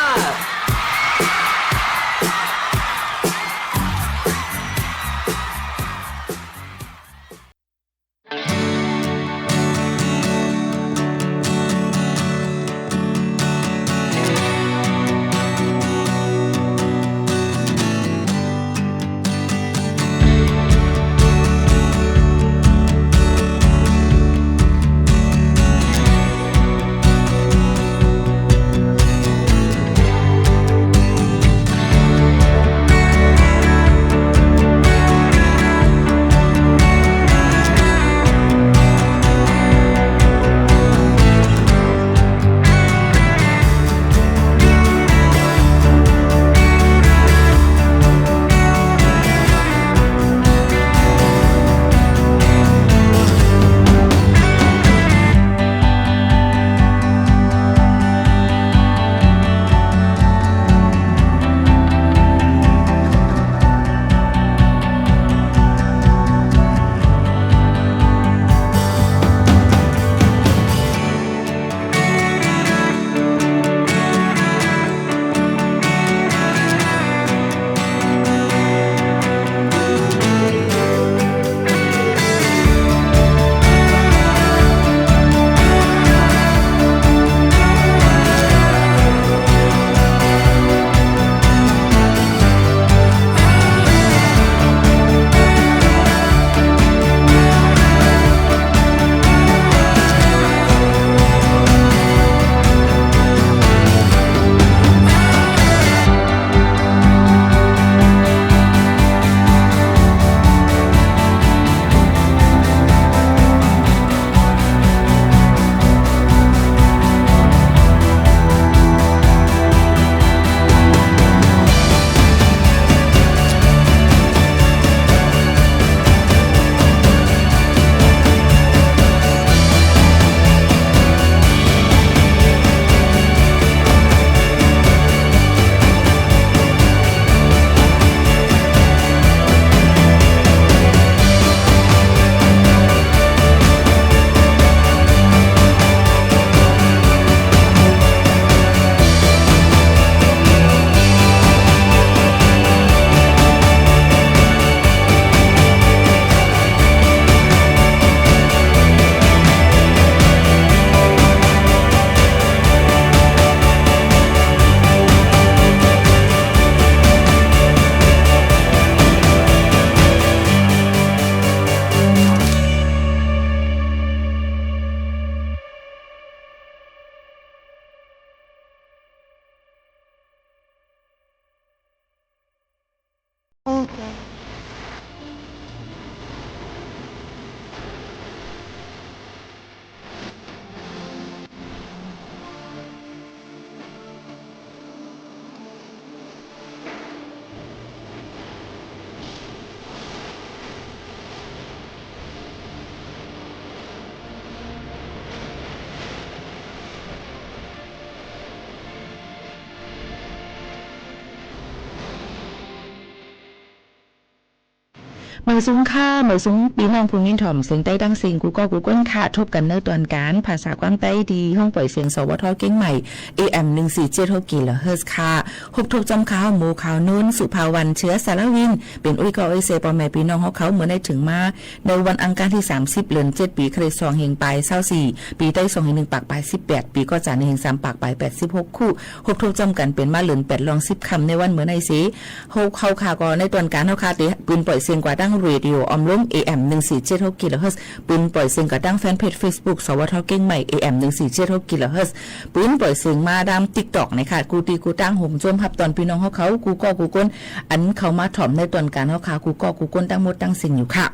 เมิดสูงค่ะ เมิดสูงปี้น้องผู้ยินถ่อมเสียงใต้ตังสิ้นกู้ก้อกู้คนค่ะ ทบกั๋นในตอนก๋านภาษาความใต้ตี้ห้องป่อยเสียง สวท เจียงใหม่ เอเอ็ม หนึ่งสี่เจ็ดหก กิโลเฮิรตซ์ค่ะ ฮบทบจ้ำข้า หมู่ข่าวนุ้น สุภาวัน เชื้อสารวิน เป๋นอุ้ยก้ออุ้ยเซ ป้อแม่ปี้น้องเฮาเขา เมื่อได้เถิงมา ในวันอังคารตี้สามสิบ เดือนเจ็ด ปีคริสต์ สองเฮงปายซาวสี่ ปีใต้ สองเฮงนึ่งปากปายสิบแปด ปีก็จะ หนึ่งเฮงสามปากปายแปดสิบหก คู่ ฮบทบจ้ำกั๋นเป๋นมาเดือนแปด ล่วงสิบค่ำ ในวันเมื่อได้เสีย เฮา เฮาค่ะ ก็ในตอนก๋านเฮาค่ะ ตี้ปืนป่อยเสียงกว่าตังเรดิโอออมลม เอเอ็ม หนึ่งสี่เจ็ดหก กิโลเฮิรตซ์ ปืนป่อยเสียงกว่าตังแฟนเพจเฟซบุ๊ก สวท เจียงใหม่ เอเอ็ม หนึ่งสี่เจ็ดหก กิโลเฮิรตซ์ ปืนป่อยเสียงมาต๋ามติ๊กต็อกนะคะ กู้ตี้กู้ตัง โฮมโจมฮับต้อนปี้น้องเฮาเขา กู้ก้อกู้คน อันเข้ามาถ่อมในตอนก๋านเฮาค่ะ กู้ก้อกู้คนตังหมดตังสิ้นอยู่ค่ะ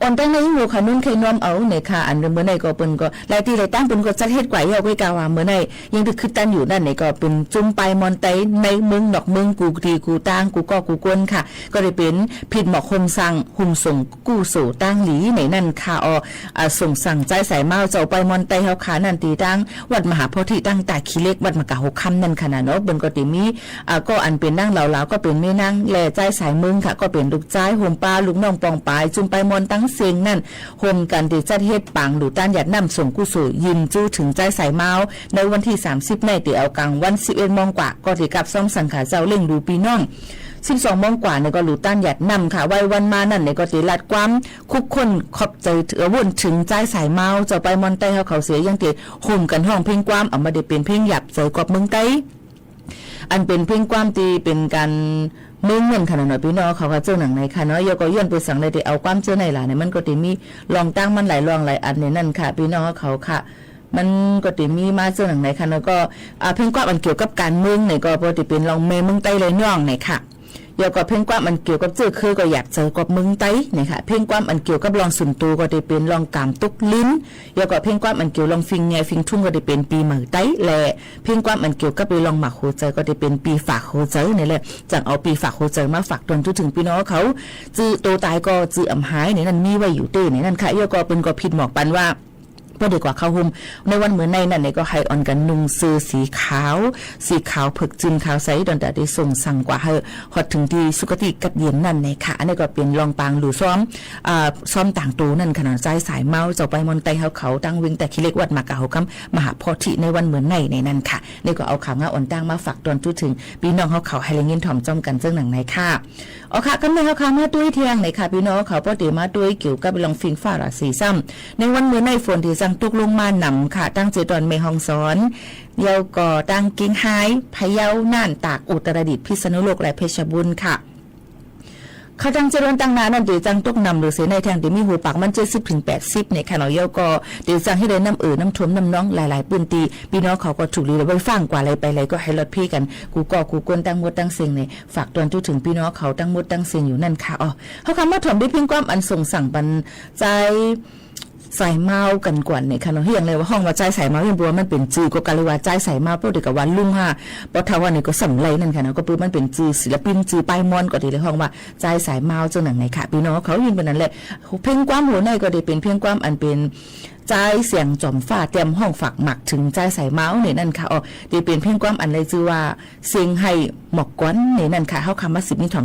อ่อนแต๊งในหมู่ข่าวนุ้นใค่น้อมเอานะคะ อันเมื่อไหนก็เปิ้นก็ หลายตี้หลายตังเปิ้นก็จัดเฮ็ดกว่าเย้า ก้อยกาว่าเมื่อไหน ยังได้คึกตันอยู่นั่นเนี่ย ก็เป๋นจุมปายมอนไต ในเมืองนอกเมือง กู้ตี้กู้ตัง กู้ก้อกู้คนค่ะ ก็ได้เป๋นผิดหมอกโฮมสั่ง โฮมส่งกู้โสตังหลีในนั้นค่ะ อ่อ อ่า ส่งสั่งจายสายเมาเจ้าปายมอนไตเฮาค่ะ นั่นตี้ตังวัดมหาโพธิ ตังต้าขี้เหล็ก วัดมะกาหัวค่ำนั่นค่ะนะเนาะ เปิ้นก็ตี้มี อ่า ก็อันเป๋นนางเหล่าๆ ก็เป๋นแม่นาง และจายสายเมืองค่ะ ก็เป๋นลูกจาย โฮมป้า ลูกน้องปองปาย จุมปายมอนตังเซ็งนั่น โฮมกั๋นตี้จัดเฮ็ดปางหลู่ต้านหยาดน้ำส่งกู้โส ยืนจู้เถิงจายสายเมา ในวันตี้สามสิบ ในตี้เอาก๋างวัน สิบเอ็ดโมงกว่า ก็ตี้กลับซ้อมสังฆาเจ้าเล่งหลู่ปี้น้อง สิบสองโมงกว่าเนี่ยก็หลู่ต้านหยาดน้ำค่ะ วายวันมานั่นเนี่ยก็ตี้ลาดความ คุกคนขอบใจ๋ เอ่อ ว่นเถิงจายสายเมาเจ้าปายมอนไตเฮาเขาเสีย ยังตี้โฮมกั๋นฮ้องเพลงความ เอามาได้เป๋นเพลงหยาบใจ๋กอบเมืองไต อันเป๋นเพลงความตี้เป๋นก๋านเมืองเงินค่ะเนาะ ปี้น้องเขาค่ะ เจ้าหนังไหนค่ะเนาะ เย้าก็ย้อนไปสังได้ตี้เอาความเจ้าไหนล่ะเนี่ย มันก็ตี้มีลองตั้งมันหลายลองหลายอันในนั้นค่ะ ปี้น้องเขาค่ะ มันก็ตี้มีมาเจ้าหนังไหนค่ะเนาะ ก็ อ่า เพลงความอันเกี่ยวกับก๋านเมืองเนี่ยก็ปอตี้เป๋นลองแม่เมืองไตเลยน้องเนี่ยค่ะ เย้าก็เพลงความอันเกี่ยวกับเจ้าคือก็หยาบใจ๋กอบเมืองไตเนี่ยค่ะ เพลงความอันเกี่ยวกับลองสุนตูก็ตี้เป๋นลองก๋ามตุ๊กลิ้น เย้าก็เพลงความอันเกี่ยวลองฟิงแงฟิงทุ่งก็ตี้เป๋นปี๋ใหม่ไต และ เพลงความอันเกี่ยวกับลองหมากหัวใจ๋ก็ตี้เป๋นปี๋ฝากหัวใจ๋นี่แหละ จั่งเอาปี๋ฝากหัวใจ๋มาฝากต้อนทั่วเถิงปี้น้องเขา จื้อโตต๋ายก็จื้ออ่ำหายในนั้นมีไว้อยู่เต้ในนั้นค่ะ เย้าก็เปิ้นก็ผิดหมอกปันว่า ปอตี้กว่าเข้าโฮม ในวันเมื่อไหนนั่นเนี่ยก็หื้ออ่อนกั๋นนุ่งเสื้อสีขาว สีขาวเผิกจึนขาวใส ต๋อนต๋าตี้ส่งสั่งกว่าหื้อฮอดเถิงตี้สุคติกั๊ดเย็นนั่นเนี่ยค่ะ อันนี้ก็เป๋นลองปางหลู่ซ้อม อ่า ซ้อมตางโตนั่นค่ะเนาะ จายสายเมาเจ้าปายมอนไตเฮาเขา ตังเว็งต้าขี้เหล็ก วัดมะกาหัวค่ำ มหาโพธิ ในวันเมื่อไหนในนั้นค่ะ นี่ก็เอาข่าวงาอ่อนตั้งมาฝากต้อนทั่วเถิงปี้น้องเฮาเขาหื้อได้ยินถ่อมจ้อมกั๋นเจ้าหนังไหนค่ะ อ๋อค่ะ กำเนิดเฮาค่ะมาตวยเที่ยงไหนค่ะ ปี้น้องเขาปอตี้มาตวยเกี่ยวกับลองฟิงฟ้าราศีซ้ำ ในวันเมื่อไหนฝนตี้จั่งตกลงมาหนำค่ะ ตังเจ็ดวันแม่ฮ่องสอน เย้าก็ตังเจียงฮาย พะเยา น่าน ตาก อุตรดิตถ์ พิษณุโลก และเพชรบูรณ์ค่ะ เข้าตังเจ็ดวันตังหน้านั่นตี้จั่งตกหนำเหลือเสียในแท่งตี้มีหัวปากมัน เจ็ดสิบเถิงแปดสิบ เนี่ยค่ะเนาะ เย้าก็ตี้จั่งหื้อได้น้ำเอ่อน้ำท่วมน้ำนองหลายๆ ปื้นตี้ ปี้น้องเขาก็ถูกหลีกหลีกไว้ฟั่งกว่าไหลไปไหลก็หื้อลดเพกั๋น กู้ก้อกู้คนตังหมดตังเซ็งเนี่ย ฝากต้อนทั่วเถิงปี้น้องเขาตังหมดตังเซ็งอยู่นั่นค่ะ อ๋อ เฮาค่ะมาถ่อมด้วยเพลงความอันส่งสั่งปันจายสายเมากั๋นก่อนเนี่ยค่ะเนาะ เฮียงเลยว่าฮ้องว่าจายสายเมา เฮียงบ่ว่ามันเป๋นจื้อก็กาเลยว่าจายสายเมา ปอตี้ก็ว่าลุงห้า ปอเฒ่าว่านี่ก็ส่ำไรนั่นค่ะเนาะ ก็ปื้อมันเป๋นจื้อศิลปินจื้อปายมอนก็ตี้เลยฮ้องว่าจายสายเมาเจ้าหนังไหนค่ะ ปี้น้องเขา ยิ่งเป๋นนั้นแหละ เพลงความหัวในก็ตี้เป๋นเพลงความอันเป๋นจายเสียงจ๋อมฟ้าเตียมฮ้องฝากหมากเถิงจายสายเมาเนี่ยนั่นค่ะ อ๋อ ตี้เป๋นเพลงความอันได้จื้อว่าเสียงไห้หมอกควันเนี่ยนั่นค่ะ เฮาค่ะมาสืบยินถ่อม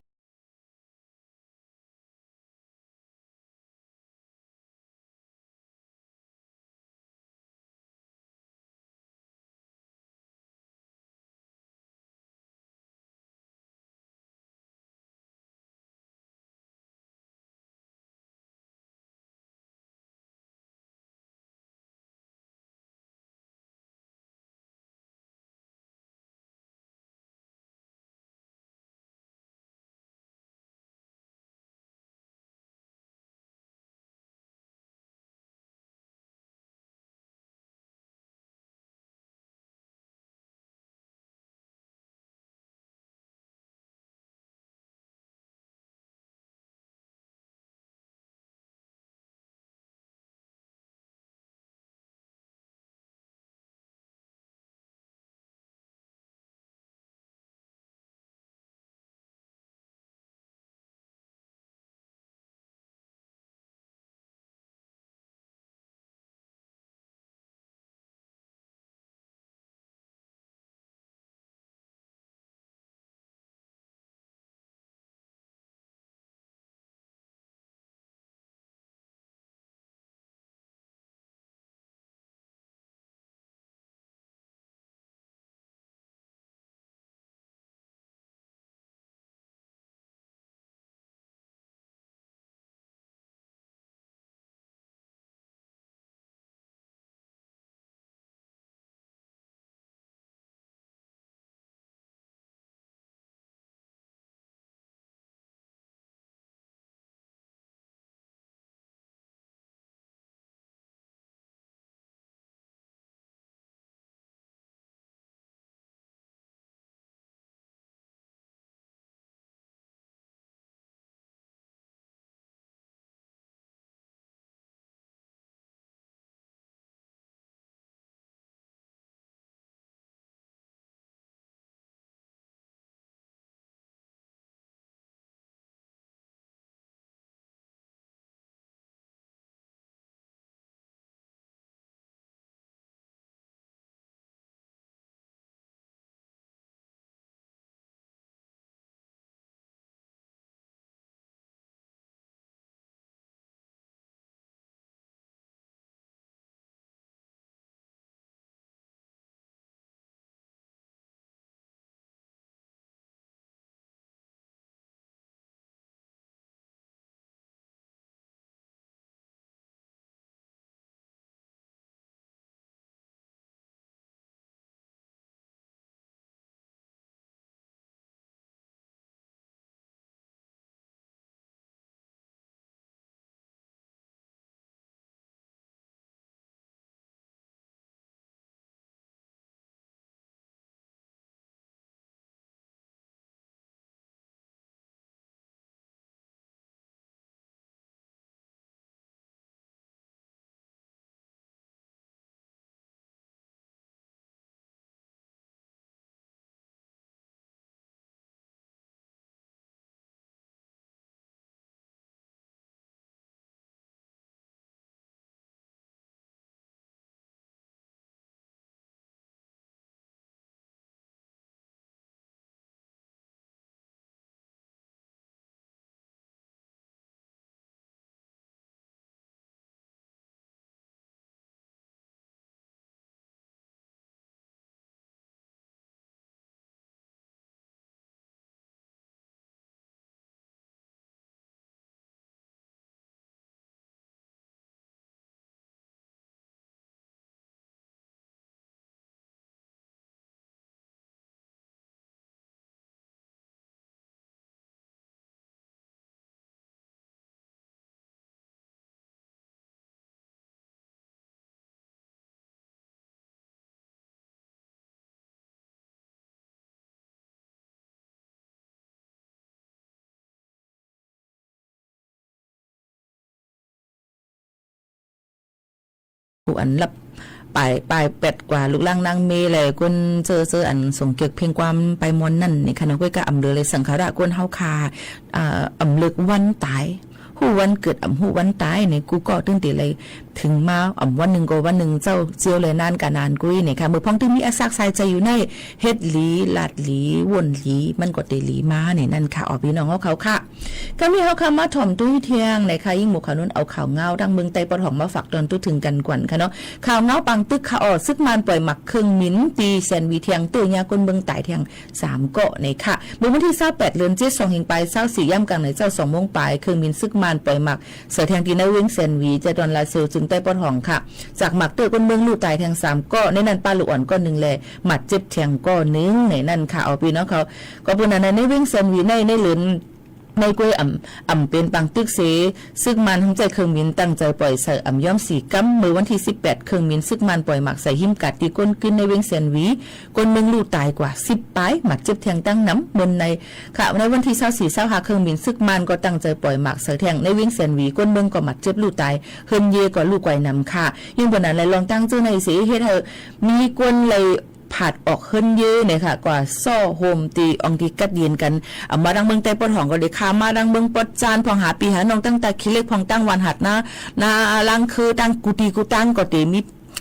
ผู้อันลับป๋าย ป๋ายแปดกว่าลูกหลานนางเมย์และก้นเจ้อ เจ้ออันส่งเกียรติเพลงความไปมวลนั่นนี่ค่ะเนาะ ก้อยก็อำเหลือเลยสังขารก้นเฮาค่ะ อ่า อำเลิกวันต๋าย ฮู้วันเกิด อำฮู้วันต๋ายนี่ กูก็ตึงเต๋เลย เถิงมา อำวันนึ่งก็วันนึ่งเจ้า เจียวเลยนานก็นานกุ้ยนี่ค่ะ เมื่อพ่องตึงมีอะซากสายใจ๋อยู่ใน เฮ็ดหลี ลาดหลี ว่นหลี มันก็เต๋หลีมานี่นั่นค่ะ อ๋อ ปี้น้องเฮาเขาค่ะ ก็มีเฮาค่ะมาถ่อมตู้เที่ยงนะคะ ยิ่งหมู่เขานุ่นเอาข่าวเงาดั้งเมืองใต้ปอดห้องมาฝากตอนตู้เถิงกั๋นก่อนค่ะเนาะ ข่าวเงาปางตึกค่ะ อ๋อ ศึกมารป่อยหมากเคิงหมิ่นตี้แซนวีแทง เตื้อยาก้นเมืองต๋ายแทงสามเกาะนี่ค่ะ เมื่อวันตี้ซาวแปด เดือนเจ็ด สองเฮงป๋ายซาวสี่ ย่ำก๋างเหนือเจ๊าสองโมงป๋าย เคิงหมิ่นศึกมารป่อยหมากใส่แทงตี้ในเวียงแซนวี เจ้าดอนลาเซล จึงใต้ปอดห้องค่ะ จากหมากเตื้อยก้นเมืองลู่ต๋ายแทงสามเกาะ ในนั้นป้าลูกอ่อนก้อนนึ่งแล หมดเจ็บแทงก้อนนึ่งนี่นั่นค่ะ อ๋อ ปี้น้องเขา ก็เปิ้นอันนั้นในเวียงแซนวีใน ในเลิน ในก้วยอำ อำเป๋นปางตึกเส ศึกมารหั้งใจ๊เคิงหมิ่นตั้งใจ๋ป่อยใส่ อำย้อมสี่กำ เมื่อวันตี้สิบแปด เคิงหมิ่นศึกมารป่อยหมากใส่หิ้มก๋าดตี้ก้นกึ๊นในเวียงแซนวี ก้นเมืองลู่ต๋ายกว่าสิบป๋าย หมดเจ็บแทงตั้งนำ เมินในค่ะ ในวันตี้ซาวสี่ ซาวห้า เคิงหมิ่นศึกมารก็ตั้งใจ๋ป่อยหมากใส่แทงในเวียงแซนวี ก้นเมืองก็หมดเจ็บลู่ต๋าย เฮือนเย่ก็ลู่ก๋อยนำค่ะ ยิ่งเปิ้นอันแล ลองตั้งเจ้าในเส เฮ็ดหื้อมีก้นเลย ผาดออกเฮือนเย่นี่ค่ะ กว่าซ่อโฮมตี้อ่องตี้กั๊ดเย็นกั๋น อำมาดั้งเมืองใต้ปอดห้องก็เต๋ค่ะ มาดั้งเมืองปอดจานพ่อง หาปี้หาน้อง ตั้งตาขี้เหล็กพ่อง ตั้งหวานหัดนา นาล้างคือ ตั้งกู้ตี้กู้ตังก็เต๋มี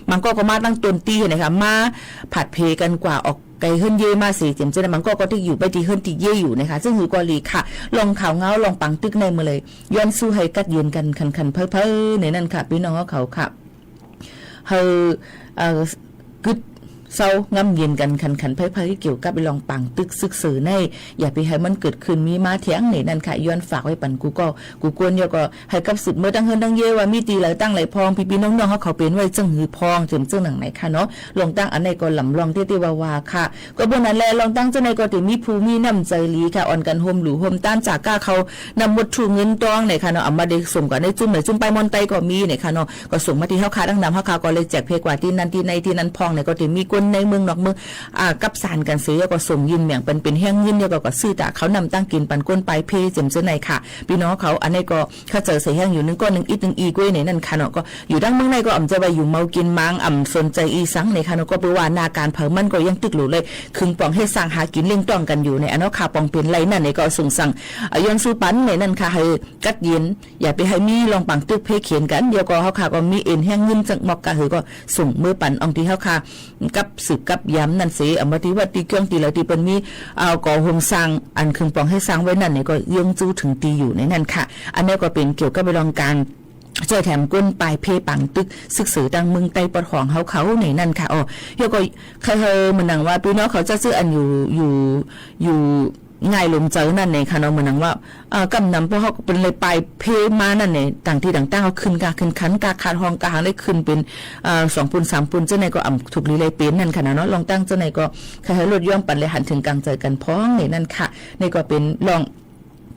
บางก็ก็มาตั้งต้นตี้นี่ค่ะ มาผาดเพกั๋นกว่าออกไก๋เฮือนเย่มาเส เจียมเจ้าใน บางก็ก็ตี้อยู่ไปตี้เฮือนตี้เย่อยู่นี่ค่ะ ซึ่งหื้อก็หลีค่ะ ลองข่าวเงา ลองปางตึกในเมื่อเลย ย้อนสู้หื้อกั๊ดเย็นกั๋นขันๆ เพ้อๆ นี่นั่นค่ะ ปี้น้องเฮาเขาค่ะ หื้อ เอ่อ กึ๊ดเซาง่ำเย็นกั๋นขันๆ เพ้อๆ เกี่ยวกับลองปางตึกตึกเสอใน อย่าไปหื้อมันเกิดขึ้นมีมาเถียงนี่นั่นค่ะ ย้อนฝากไว้ปันกู้ก็กู้กวน แล้วก็หื้อกับสืบเมือตั้งเฮือนตั้งเย่ว่ามีตี้ใดตั้งใดพ่อง ปี้ๆ น้องๆ เฮาเขาเป๋นไว้เจิ่งหื้อพ่อง เจิ่งเจิ่งหนังไหนค่ะเนาะ ลองตั้งอันในก็ลำลองเตี้ยๆ ว่าๆ ค่ะ ก็เปิ้นอันแล ลองตั้งเจ้าในก็เต๋มีผู้มีน้ำใจ๋หลีค่ะ อ่อนกั๋นโฮมหลู่โฮมต้าน จากก้าเขานำวัตถุเงินตองนี่ค่ะเนาะ อำมาเต๋ส่งกั๋นในจุ้มไหนจุ้มไปมอนใต้ก็มีนี่ค่ะเนาะ ก็ส่งมาตี้เฮาค่ะดั้งนำ เฮาค่ะก็เลยแจกเพกว่าตี้นั่นตี้ในตี้นั่นพ่องนี่ ก็เต๋มีก้นในเมืองนอกเมือง อ่า กับสานกั๋นเส แล้วก็ส่งยืนแหม่งปันเป๋นแฮงเงิน แล้วก็ ก็ซื้อต๋าข้าวน้ำตั้งกิ๋นปันก้นปายเพ เจียมเจ้าในค่ะ ปี้น้องเขา อันนี้ก็เข้าใจ๋ใส่แฮงอยู่นึ่งก้อนนึ่งอิดนึ่งอีกเว้ยนี่นั่นค่ะเนาะ ก็อยู่ดั้งเมืองในก็อำจะว่าอยู่เมากิ๋นหมาง อำสนใจ๋อีสังนี่ค่ะเนาะ ก็เปื้อว่านาก๋านเผามันก็ยังตึกหลู่เลย ขึงป๋องเฮ็ดสร้างหากิ๋นเลี้ยงต้องกั๋นอยู่นี่ อันเนาะค่ะ ป๋องเป๋นไรนั่นนี่ก็ส่งสั่ง อ่า ย้อนสู้ปันนี่นั่นค่ะ หื้อกั๊ดเย็น อย่าไปหื้อมีลองปางตึกเพ่เขียนกั๋น เดี๋ยวก็เฮาค่ะก็มีเอ็นแฮงเงินจักมอกกะหื้อก็ส่งเมือปันอ่องตี้เฮาค่ะ กับสืบกับยามนั่นเส อำมาตี้วัดตี้เกื้องตี้ใดตี้เปิ้นมี อ่า ก่อโฮมสร้าง อันขึงป๋องเฮ็ดสร้างไว้นั่นนี่ก็เยื้องจู้เถิงตี้อยู่ในนั่นค่ะ อันนี้ก็เป๋นเกี่ยวกับลองก๋านจ้อยแถมก้นปายเพปางตึกตึกเสอตั้งเมืองใต้ปอดห้องเฮาเขาในนั่นค่ะ อ๋อ แล้วก็ใค่หื้อเหมือนหนังว่าปี้น้องเขาจะซื้ออันอยู่ อยู่ อยู่ ง่ายลมใจ๋นั่นเองค่ะเนาะ เหมือนหนังว่า เอ่อ กำนำพวกเฮาก็เปิ้นเลยปายเพมานั่นเอง ต่างตี้ต่างตั้งเอาขึ้นกาขึ้นขันกาขาดห้องกาหางได้ขึ้นเป๋น เอ่อ สองปูนสามปูน เจ้าในก็อำถูกหลีเลยเป๋นนั่นค่ะเนาะ ลองตั้งเจ้าในก็ใค่หื้อลดย้อนปันเลยหันเถิงก๋างใจ๋กั๋นพ่องนี่นั่นค่ะ นี่ก็เป๋นลอง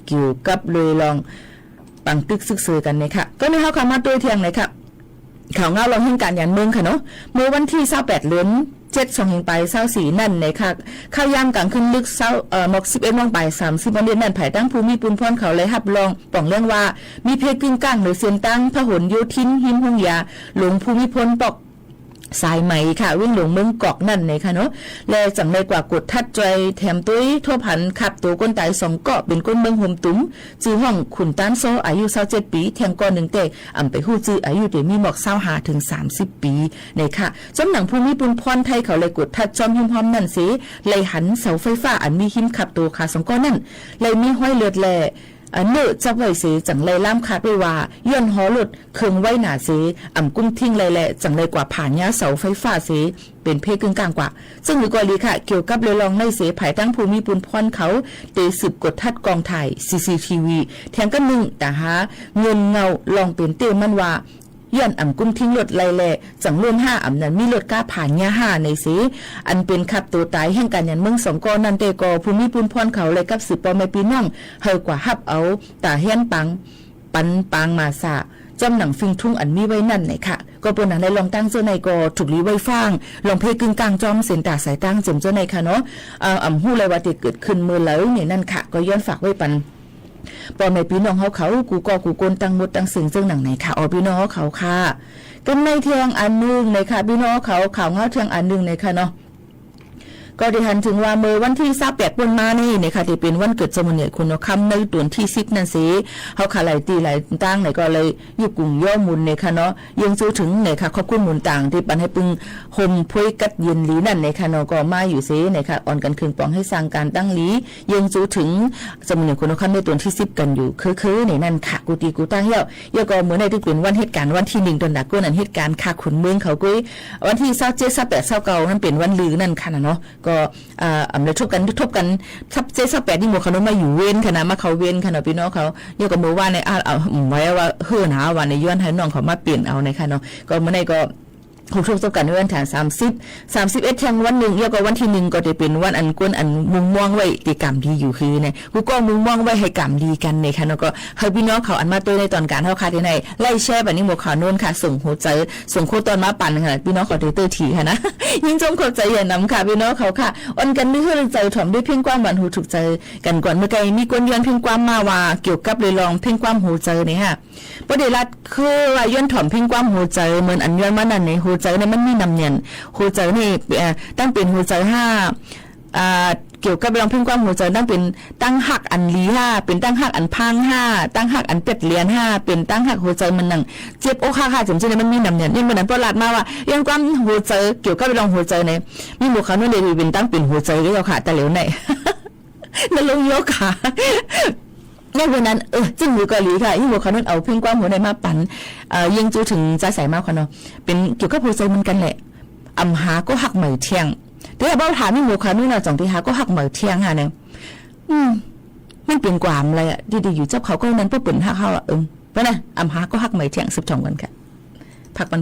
เกี่ยวกับเลยลองปางตึกตึกเสอกั๋นนี่ค่ะ ก็มีเฮาค่ะมาตวยเที่ยงนี่ค่ะ ข่าวเงาลองเฮี้ยงก๋านยานเมืองค่ะเนาะ เมื่อวันตี้ซาวแปด เดือนเจ็ด สองเฮงป๋ายซาวสี่ นั่นนะคะ ค่ำยามก๋างคืนลึกเซา เอ่อ หมอกสิบเอ็ดโมงป๋ายสามสิบนาทีนั่น ภายใต้ผู้มีปุญพรเขาเลยฮับรองป๋องเรื่องว่า มีเพศกึ่งกลางเหนือเส้นตางพหลโยธิน ฮิมโฮงยาหลวงภูมิพลปอกสายไหมค่ะ เวียงหลวงเมืองกอกนั่นนะคะเนาะ และจั่งได้กว่ากวดทัดจ้อยแถมตวยทบหันขับตั๋วคนต๋ายสองเกาะ เป๋นคนเมืองโฮมตุ้ม จื้อฮ้องขุนต้านซ้อ อายุซาวเจ็ดปี๋ แทงก้อนนึ่งเต้ อำไปฮู้จื้อ อายุเต๋มีหมอกซาวห้าเถิงสามสิบปี๋ นี่ค่ะ จ้อมหนังผู้มีปุญพรไทยเขาเลยกวดทัดจ้อมฮิมฮอมนั่นเส เลยหันเสาไฟฟ้าอันมีฮิมขับตั๋วขาสองก้อนนั่น เลยมีฮอยเลือดแล เอ่อ เนื้อจับไว้เส จั่งเลยล่ามคาดไว้ว่า ย้อนฮอรถเคิงไวหนาเส อำกุ้มทิ้งเลยแล จั่งเลยกว่าผ่าเยียะเสาไฟฟ้าเส เป๋นเพศกึ่งกลางกว่า ซึ่งหื้อก็หลีค่ะ เกี่ยวกับเรื่องลองในเส ภายใต้ผู้มีปุญพรเขา เต๋สืบกวดทัดกองถ่าย ซีซีทีวี แถมก้ำนึ่งต๋ามหาเงินเงาลองเป๋นเต้มันว่า ย้อนอำกุ้มทิ้งรถเลยแล จั่งล้วนห้าอำนั้นมีรถก้าผ่าเยียะห้าในเส อันเป๋นขับตั๋วต๋ายแห่งก๋านยานเมืองสองก้อนนั่นเต้ ก็ผู้มีปุญพรเขาเลยกับสืบป้อแม่ปี้น้อง หื้อกว่าฮับเอาต๋าเฮียนปัง ปันปางมาสา จ้อมหนังฟิงทุ้งอันมีไว้นั่นนี่ค่ะ ก็เปิ้นหนังในลองตั้งเจ้าในก็ถูกหลีไว้ฟัง ลองเพศกึ่งกลางจ้อมเส้นต๋าสายตางเจียมเจ้าในค่ะเนาะ เอ่อ อำฮู้เลยว่าเต๋เกิดขึ้นเมื่อไหร่นี่นั่นค่ะ ก็ย้อนฝากไว้ปัน ป้อแม่ปี้น้องเฮาเขา กู้ก้อกู้คน ตังหมดตังสิ้น เซิ่งหนังในค่ะ อ๋อ ปี้น้องเฮาเขาค่ะ กำในเที่ยงอันนึ่งในค่ะ ปี้น้องเฮาเขา ข่าวเหงาเที่ยงอันนึ่งในค่ะเนาะ ก็ได้หันเถิงว่าเมื่อวันตี้ซาวแปดป้นมานี่ในค่ะ ตี้เป๋นวันเกิดเจ้าหมู่ใหญ่ขุนหอคำในต๋วนตี้สิบนั่นเส เฮาค่ะหลายตี้หลายตางในก็เลย ยุบกุ๋งย้อมบุญในค่ะเนาะ เยื่องจู๊เถิงในค่ะ ขอบคุณบุญตั๋งตี้ปันหื้อปึง ห่มโพยกั๊ดเย็นหลีนั่นในค่ะเนาะ ก็มาอยู่เสในค่ะ อ่อนกั๋นเคืองปองหื้อสร้างก๋านตังหลี เยื่องจู๊เถิง เจ้าหมู่ใหญ่ขุนหอคำในต๋วนตี้สิบกั๋นอยู่เคือๆ ในนั้นค่ะ กู้ตี้กู้ตางเหี้ยว เหี้ยวก็เมื่อในตี้เป๋นวันเหตุก๋ารณ์วันตี้นึ่ง ต๋อนดาก้นอันเหตุก๋ารณ์ค่ะ ขุนเมืองเขากุ้ย วันตี้ซาวเจ็ด ซาวแปด ซาวเก้า นั้นเป๋นวันลือนั่นค่ะนะเนาะ ก็ อ่า อำเลยทบกั๋น ทบกั๋น ซาวเจ็ด ซาวแปด นี่หมวกขาวนุ่นมาอยู่เวรค่ะนะ มาเข้าเวรค่ะเนาะ ปี้น้องเขา เหี้ยวก็เมื่อวานใน อ่า อ่า อืม ไว้ว่า เฮ้อหนาว่าในย้อนหื้อน้องเขามาเป๋นเอาในค่ะเนาะ ก็เมื่อในก็ ฮู้ทบกั๋นวันตี้สามสิบ สามสิบเอ็ดเที่ยงวันนึ่ง เหี้ยวก็วันตี้นึ่งก็จะเป๋นวันอันก้นอันมุงมองไว้ตี้ก๋รรมดีอยู่คือใน กู้ก้อมุงมองไว้หื้อก๋รรมดีกั๋นในค่ะเนาะ ก็หื้อปี้น้องเขาอันมาตวยในต๋อนก๋านเฮาค่ะตี้ใน ไลก์แชร์ไปนี่หมวกขาวนุ่นค่ะ ส่งหัวใจ๋ ส่งโค้ดตอนมาปันค่ะ ปี้น้องเขาเตอร์ทีค่ะนะ ยินดีจ้องขอบใจ๋อย่างหนำค่ะ ปี้น้องเขาค่ะ อ่อนกั๋นด้วยหื้อใจ๋ ถ่อมด้วยเพลงความหวานหูถูกใจ๋กั๋นก่อน เมื่อกี้มีคนย้อนเพลงความมาว่า เกี่ยวกับเรื่องเพลงความหัวใจ๋นี่ค่ะ บ่ได้ลัดคือว่าย้อนถ่อมเพลงความหัวใจ๋ เหมือนอันย้อนมานั่นใน หัวใจ๋นี่มันมีนำเนียน หัวใจ๋นี่ เอ่อ ตั้งเป๋นหัวใจ๋ห้า อ่า เกี่ยวกับเรื่องเพลงความหัวใจ๋ ตั้งเป๋นตังฮักอันหลีห้า เป๋นตังฮักอันพังห้า ตังฮักอันเปียดเลียนห้า เป๋นตังฮักหัวใจ๋มันหนังเจ็บอกฮักห้า จ๋ำเจ้านี่มันมีนำเนียน นี่เหมือนอันป้อลัดมาว่า ย้อนความหัวใจ๋ เกี่ยวกับเรื่องหัวใจ๋ใน มีหมวกขาวนุ่นได้เป๋นตังเป๋นหัวใจ๋ก็เหี้ยวค่ะ แต่เหลียวใน นรงค์โยคะ ในวันนั้น เออ จึงอยู่เกาหลีค่ะ อีหมวกขาวนุ่นเอาเพลงความหัวใจ๋มาปัน เอ่อ เยื่องจู๊เถิงจ้าสายเมาค่ะเนาะ เป๋นเกี่ยวกับหัวใจ๋เหมือนกั๋นแหละ อ่ำหาก็ฮักใหม่เที่ยง แต่ว่าเบาถามอีหมวกขาวนุ่นน่ะ จ่องตี้หาก็ฮักใหม่เที่ยงฮะเนี่ย อืม มันเป๋นความอะไรอะ ดีๆ อยู่จับเขาก็นั้น เปิ้นฮักเฮาอะ เออ เปิ้นนะ อ่ำหาก็ฮักใหม่เที่ยง สืบถ่อมกั๋นค่ะ พักปัน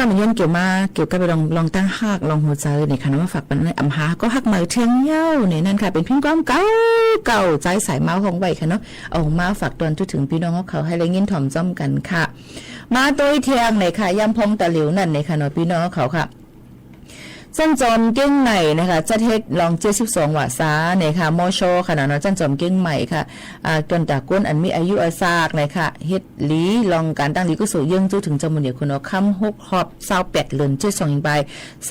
มาย้อนเกี่ยวมา เกี่ยวกับเรื่อง เรื่องตั้งฮัก เรื่องหัวใจ๋นี่ค่ะเนาะ มาฝากปันในอำหาก็ฮักใหม่เทื่องเย้าในนั้นค่ะ เป๋นเพลงความเก่า เก่า ใจ๊สายเมาฮ้องไว้ค่ะเนาะ เอามาฝากตอนทั่วเถิงปี้น้องเขาหื้อได้ยินถ่อมจ้อมกั๋นค่ะ มาตวยเทื่องในค่ะ ย่ำพ่องตะเหลียวนั่นในค่ะเนาะ ปี้น้องเขาค่ะ จั๊นจอมเกียงใหม่นะคะ จั๊ดเฮ็ดลองเจ็ดสิบสองวาสาในค่ะ มช ค่ะเนาะ จั๊นจอมเกียงใหม่ค่ะ อ่า ต้อนต๋าก้นอันมีอายุอาสากในค่ะ เฮ็ดหลีลองก๋านตั้งหลีกุศลเยื่องจู๊เถิงเจ้าบุญเหยียบคุณหอคำ ฮกฮอบ ซาวแปด เดือนเจ็ด สองพันยี่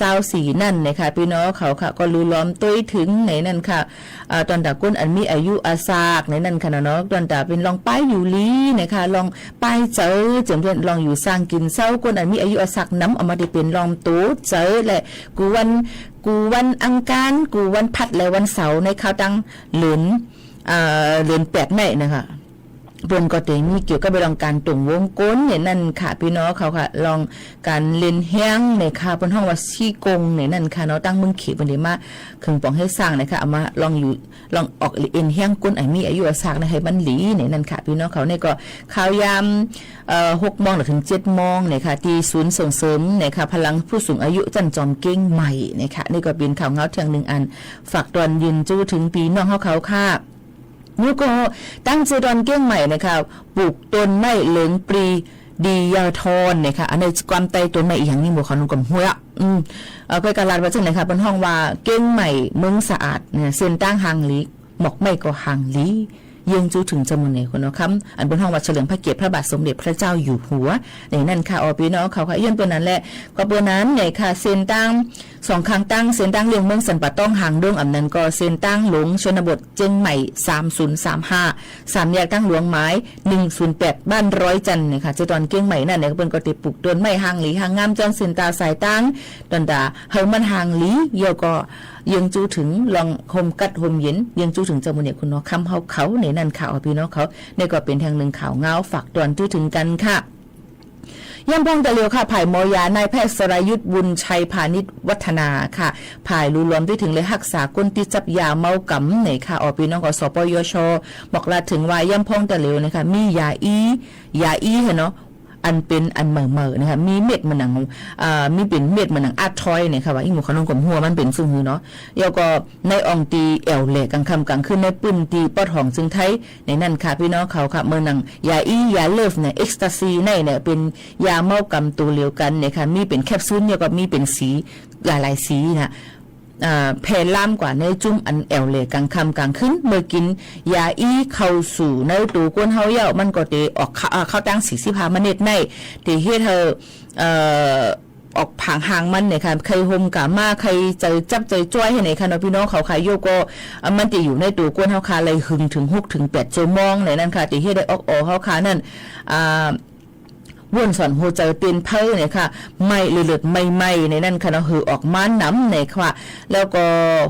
สิบสี่ นั่นในค่ะ ปี้น้องเขาค่ะ ก็ลูล้อมตวยเถิงในนั้นค่ะ อ่า ต้อนต๋าก้นอันมีอายุอาสากในนั้นค่ะเนาะ ต้อนต๋าเป๋นลองป้ายอยู่หลีในค่ะ ลอง ป้ายเจอ เจิ่งเปิ้นลองอยู่สร้างกิ๋นเซ้า ก้นอันมีอายุอาสากนำ เอามาได้เป๋นลองตั๋วเจอ และกู้วัน กู้วันอังคาร กู้วันพัด และวันเสาร์ ในคราวตั้งเดือน อ่า เดือนแปดในนะคะ เปิ้นก็ได้มีเกี่ยวกับเรื่องก๋านตรงวงก้นในนั้นค่ะ ปี้น้องเขาค่ะ ลองก๋านเล่นแฮงในค่ะ เปิ้นฮ้องว่าซี่กงในนั้นค่ะเนาะ ตั้งเมืองเขมรเปิ้นได้มา เคิ่งป๋องเฮ็ดสร้างในค่ะ เอามาลองอยู่ ลองออกเอ็นแฮงก้นอันมีอายุอาสากนะ หื้อมันหลีในนั้นค่ะ ปี้น้องเขา นี่ก็ข่าวยาม เอ่อ หกโมงเถิงเจ็ดโมงในค่ะ ตี้ศูนย์ส่งเสริมในค่ะ พลังผู้สูงอายุจั๊นจอมเกียงใหม่ในค่ะ นี่ก็เป๋นข่าวเงาเทื่องนึ่งอัน ฝากตอนเยื่องจู๊เถิงปี้น้องเขาค่ะ นี่ก็ตั้งจื้อตอนเกียงใหม่ในค่ะ ปลูกต้นไม้เหลืองปรีดียาวทอนในค่ะ อันนี้ความใต้ต้นไม้อีหยังนี่หมู่เขานุ่งกำหัว อืม เอ่อ ก้อยกะลาดว่าจั่งใดค่ะ เปิ้นฮ้องว่าเกียงใหม่เมืองสะอาดเนี่ย เส้นตางห่างหลี หมอกไม้ก็ห่างหลี เยื่องจู๊เถิงเจ้าบุญเหยียบคุณหอคำ อันเปิ้นฮ้องว่าเฉลิมพระเกียรติพระบาทสมเด็จพระเจ้าอยู่หัว ในนั้นค่ะ อ๋อ ปี้น้องเขาค่ะ ย้อนเปิ้นนั้นแหละ ก็เปิ้นนั้นในค่ะ เส้นตางสองข้างตาง เส้นตางเลี่ยงเมืองสันป่าตอง หางดง อันนั้นก็เส้นตางหลวงชนบทเจียงใหม่ สามศูนย์สามห้า สามแยกตางหลวงหมาย หนึ่งศูนย์แปด บ้านร้อยจันทน์ในค่ะ จื้อตอนเกียงใหม่นั่นในค่ะ เปิ้นก็ได้ปลูกต้นไม้ห่างหลีห่างงามจ้อนเส้นตางสายตาง ต้อนต๋าหื้อมันห่างหลี แล้วก็ เยื่องจู๊เถิงลองฮ่มกั๊ดฮ่มเย็น เยื่องจู๊เถิงเจ้าบุญเหยียบคุณหอคำเฮาเขาในนั้นค่ะ อ๋อ ปี้น้องเขา นี่ก็เป๋นแห่งนึ่งข่าวเงาฝากตอนทั่วเถิงกั๋นค่ะ ย่ำพ่องตะเหลียวค่ะ ฝ่ายหมอยา นายแพทย์สรายุทธ บุญชัยพานิชวัฒนาค่ะ ฝ่ายลูล้อมทั่วเถิงและฮักษาก้นตี้จับยาเมากำในค่ะ อ๋อ ปี้น้องก็ สปยช บอกลาดเถิงว่า ย่ำพ่องตะเหลียวนะคะ มียาอี้ ยาอี้ค่ะเนาะ อันเป๋นอันใหม่ๆ นะคะ มีเม็ดเหมือนหนัง อ่า มีเป๋นเม็ดเหมือนหนังอาดถ้อยเนี่ยค่ะ ว่าอี้หมู่เขานุ่งกำหัวมันเป๋นซึ่งหือเนาะ แล้วก็ในอ่องตี้แอ่วแหล่กั๋งค่ำกั๋งคืน ในปื้นตี้ปอดห้องเซิงไทย ในนั้นค่ะ ปี้น้องเขาค่ะ เหมือนหนังยาอี้ ยาเลิฟเนี่ย เอ็กซ์ตาซี ในเนี่ย เป๋นยาเมากำตั๋วเดียวกั๋นเนี่ยค่ะ มีเป๋นแคปซูล แล้วก็มีเป๋นสี หลายๆ สีนะ อ่า แผ่ลามกว่าในจุ้มอันแอ่วแหล่กั๋งค่ำกั๋งคืน เมื่อกิ๋นยาอี้เข้าสู่ในตั๋วก้นเฮาแล้ว มันก็เตออกเข้า อ่า เข้าตั้งสี่สิบห้ามินิตใน เตเฮ็ดหื้อ เอ่อ ออกผางหางมันเนี่ยค่ะ ใค่ฮ่มกามา ใค่ใจ๋จับใจ๋จ้อยหื้อในค่ะเนาะ ปี้น้องเขาค่ะ แล้วก็ อ่า มันเตอยู่ในตั๋วก้นเฮาค่ะ ไหลหึงเถิงหกเถิงแปดชั่วโมงในนั้นค่ะ เตเฮ็ดหื้อออกออเฮาค่ะนั่น อ่า ว่นส่อนหัวใจ๋เต้นเพิ่นเนี่ยค่ะ ไหม้เลือดๆ ไหม้ๆ ในนั้นค่ะเนาะ หื้อออกมาหนำเนี่ยค่ะ แล้วก็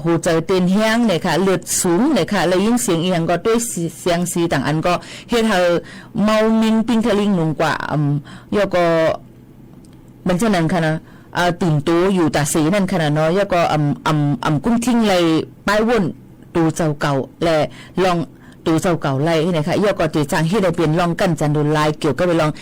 หัวใจ๋เต้นแฮงเนี่ยค่ะ เลือดสูงเนี่ยค่ะ ได้ยินเสียงอีหยังก็ตวย เสียงสีต่างอันก็เฮ็ดหื้อเมามินปิ้งทะลิงหนุงกว่า อืม แล้วก็ มันเจ้านั้นค่ะนะ เอ่อ ตื่นตั๋วอยู่ต๋าเสนั้นค่ะนะเนาะ แล้วก็อ่ำ อ่ำ อ่ำกุ้มทิ้งไหล่ป้ายว่นตั๋วเจ้าเก่า และลองตั๋วเจ้าเก่าไหล่เนี่ยค่ะ แล้วก็เตจ่างเฮ็ดหื้อเป๋นลองกั้นจันโดนลาย เกี่ยวกับเป๋นลอง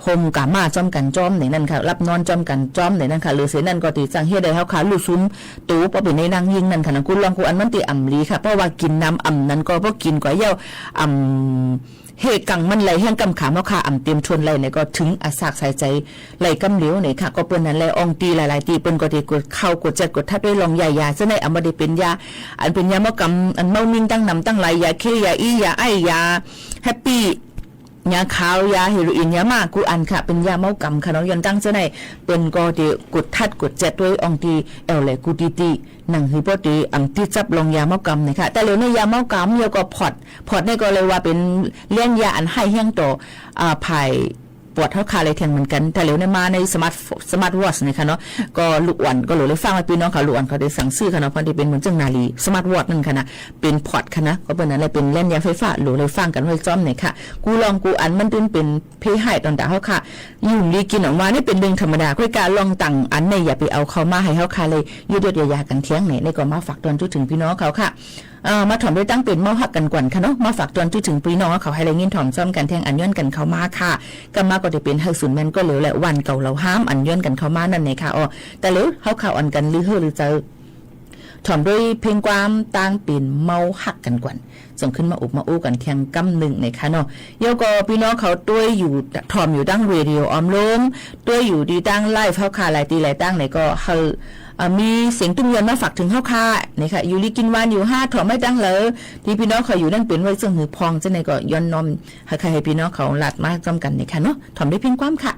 ฮ่มกามาจ้อมกั๋นจ้อมในนั้นค่ะ หลับนอนจ้อมกั๋นจ้อมในนั้นค่ะ หรือเสนั้นก็เตจ่างเฮ็ดหื้อเฮาค่ะ ลู่ซุมตั๋ว เพราะเป๋นในนางยิ่งนั่นค่ะนะ กู้ลองกู้อันมันเตอ่ำหลีค่ะ เพราะว่ากิ๋นน้ำอ่ำนั้นก็ เพราะกิ๋นกว่าเย้า อ่ำ เฮกังมันไหลแฮงกำขามเฮาค่ะ อ่ำเตรียมทวนไหลเนี่ยก็เถิงอาสากสายใจ๋ไหลกำเหลียวเนี่ยค่ะ ก็เปิ้นนั้นแหละ อ่องตี้หลายๆ ตี้เปิ้นก็ได้กวดเข่ากวดแจ็ดกวดทัดด้วยลองยายา เจ้าในอันบ่ได้เป๋นยา อันเป๋นยาเมากำ อันเมามินตั้งหนำตั้งหลาย ยาเค ยาอี้ ยาไอ้ ยาแฮปปี้ ยาขาว ยาเฮโรอีน ยาม่า กู้อันค่ะ เป๋นยาเมากำค่ะเนาะ ย้อนตั้งเจ้าใน เปิ้นก็ได้กวดทัดกวดแจ็ดด้วยอ่องตี้แอ่วแหล่กู้ตี้ตี้ หนังหื้อป้อตี้อ่ำตี้จับลองยาเมากำเนี่ยค่ะ แต่เหลียวในยาเมากำ แล้วก็พอด พอดเนี่ยก็เลยว่าเป๋นเลี้ยนยาอันฮ้ายแฮงต่อ อ่า ฝ่ายปอดเฮาค่ะเลยแทงเหมือนกั๋น แต่เหลียวในมาในสมาร์ท สมาร์ทวอทช์เนี่ยค่ะเนาะ ก็ลูกอ่อนก็หลูเลยฟังไว้ปี้น้องค่ะ ลูกอ่อนเขาได้สั่งซื้อค่ะเนาะ เพราะตี้เป๋นเหมือนเจิ่งนารี สมาร์ทวอทช์นั่นค่ะนะ เป๋นพอดค่ะนะ ก็เปิ้นนั้นเลยเป๋นเลี้ยนยาไฟฟ้า หลูเลยฟังกั๋นไว้จ้อมเนี่ยค่ะ กู้ลองกู้อันมันตึงเป๋นเภ้ฮ้ายต๋อนต๋าเฮาค่ะ อยู่ดีกิ๋นออกมานี่เป๋นเรื่องธรรมดา ก้อยกาลองต่างอันเนี่ยอย่าไปเอาเข้ามาหื้อเฮาค่ะเลย ยืดยาดยากั๋นเถียงเนี่ย นี่ก็มาฝากตอนทั่วเถิงปี้น้องเขาค่ะ เอ่อ มาถ่อมด้วยตังเป๋นเมาฮักกั๋นก่อนค่ะเนาะ มาฝากตวนหื้อเถิงปี้น้องเขาหื้อได้ยินถ่อมจ้อมกั๋นแทงอันย้อนกั๋นเข้ามาค่ะ ก่ำมาก็จะเป๋นหื้อสูญแม่นก็เหลวและวันเก่าเล่าฮ้ามอันย้อนกั๋นเข้ามานั่นเองค่ะ อ้อ แต่เหลวเฮาข่าวอ่อนกั๋นลือเฮ่อลือเจอ ถ่อมด้วยเพลงความตังเป๋นเมาฮักกั๋นก่อน ส่งขึ้นมาอบมาอู้กั๋นแทงกำนึ่งนะคะเนาะ แล้วก็ปี้น้องเขาตวยอยู่ ถ่อมอยู่ตังเรดิโอออมโลม ตวยอยู่ตี้ตังไลฟ์เฮาค่ะ หลายตี้หลายตังไหนก็หื้อ เอ่อ มีเสียงตุ้งยวนมาฝากเถิงเฮาค่ะ นี่ค่ะ อยู่ดีกิ๋นหวานอยู่ฮะ ถ่อมไว้ตังเหลอ ตี้ปี้น้องเขาอยู่นั่นเป๋นไว้เซิ่งหื้อพ่อง เจ้าไหนก็ย้อนน้อม หื้อใค่หื้อปี้น้องเขาหลั่นมาจ้อมกั๋นนี่ค่ะเนาะ ถ่อมด้วยเพลงความค่ะ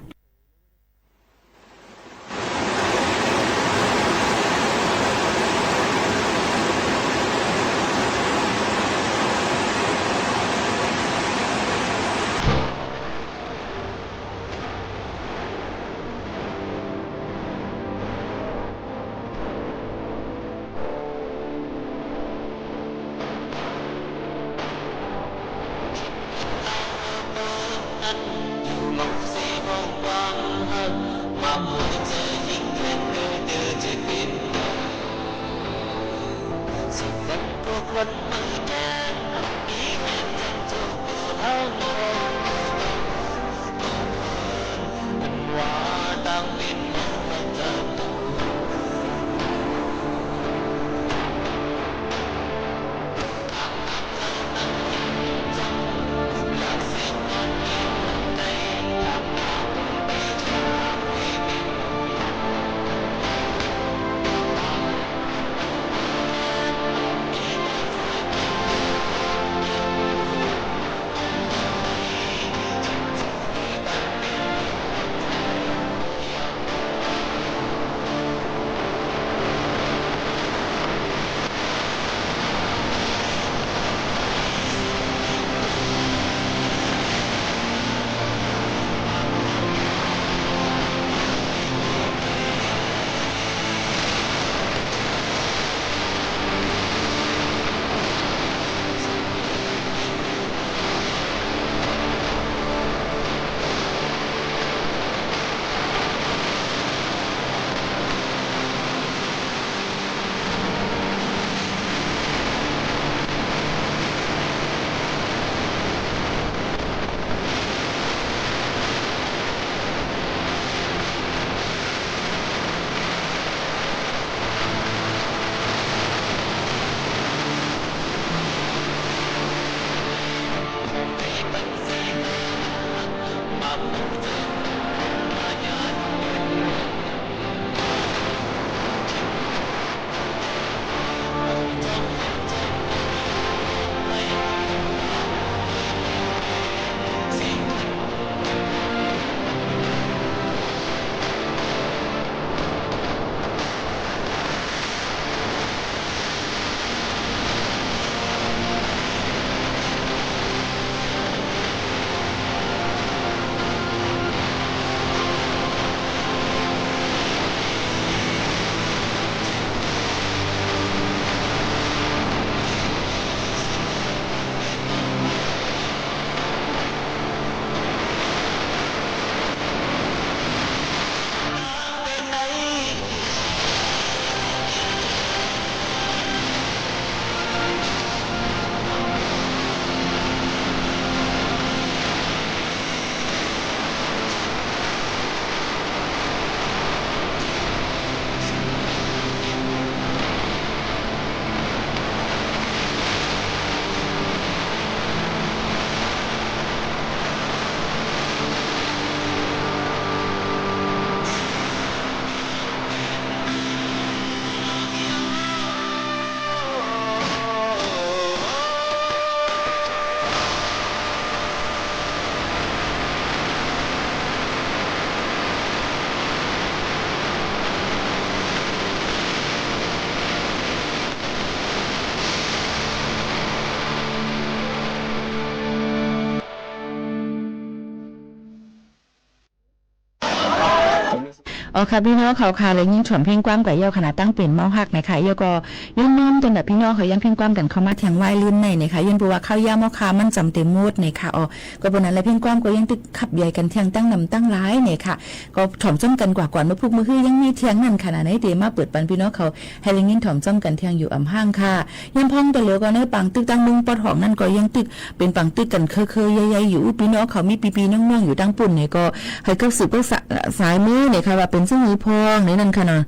อ๋อค่ะ ปี้น้องเขาค่ะ แลยินถ่อมเพ่งความกั๋นเย้าขนาดตั้งเป๋นเมาฮักนะคะ เย้าก็ย้อนน้อมตนแบบปี้น้องเขายังเพ่งความกั๋นเข้ามาแทงว่ายลื่นในนะคะ ย้อนเพราะว่าข้าวยามเฮาค่ะมันจ๋ำเต็มหมดนะคะ อ๋อ ก็เป๋นนั้นแหละเพ่งความก็ยังตึกขับใหญ่กั๋นแทงตั้งนำตั้งหลายนะคะ ก็ถ่อมจ้อมกั๋นกว่าก่อน เมื่อพุกเมื่อฮื้อยังมีแทงนั้นขนาดไหน เต๋มาเปิดปันปี้น้องเขา หื้อได้ยินถ่อมจ้อมกั๋นแทงอยู่อ่ำห้างค่ะ ยามพ่องตะเหลียวก็ในปางตึกตั้งเมืองปอดหองนั้นก็ยังตึก เป๋นปางตึกกั๋นเคยๆ ใหญ่ๆ อยู่ ปี้น้องเขามีปี้ๆ น้องๆ อยู่ตั้งปุ้นเนี่ยก็หื้อกับสืบกับสะ สายมือเนี่ยค่ะ ว่าเป๋นเจ้าหื้อพ่องในนั้นค่ะเนาะ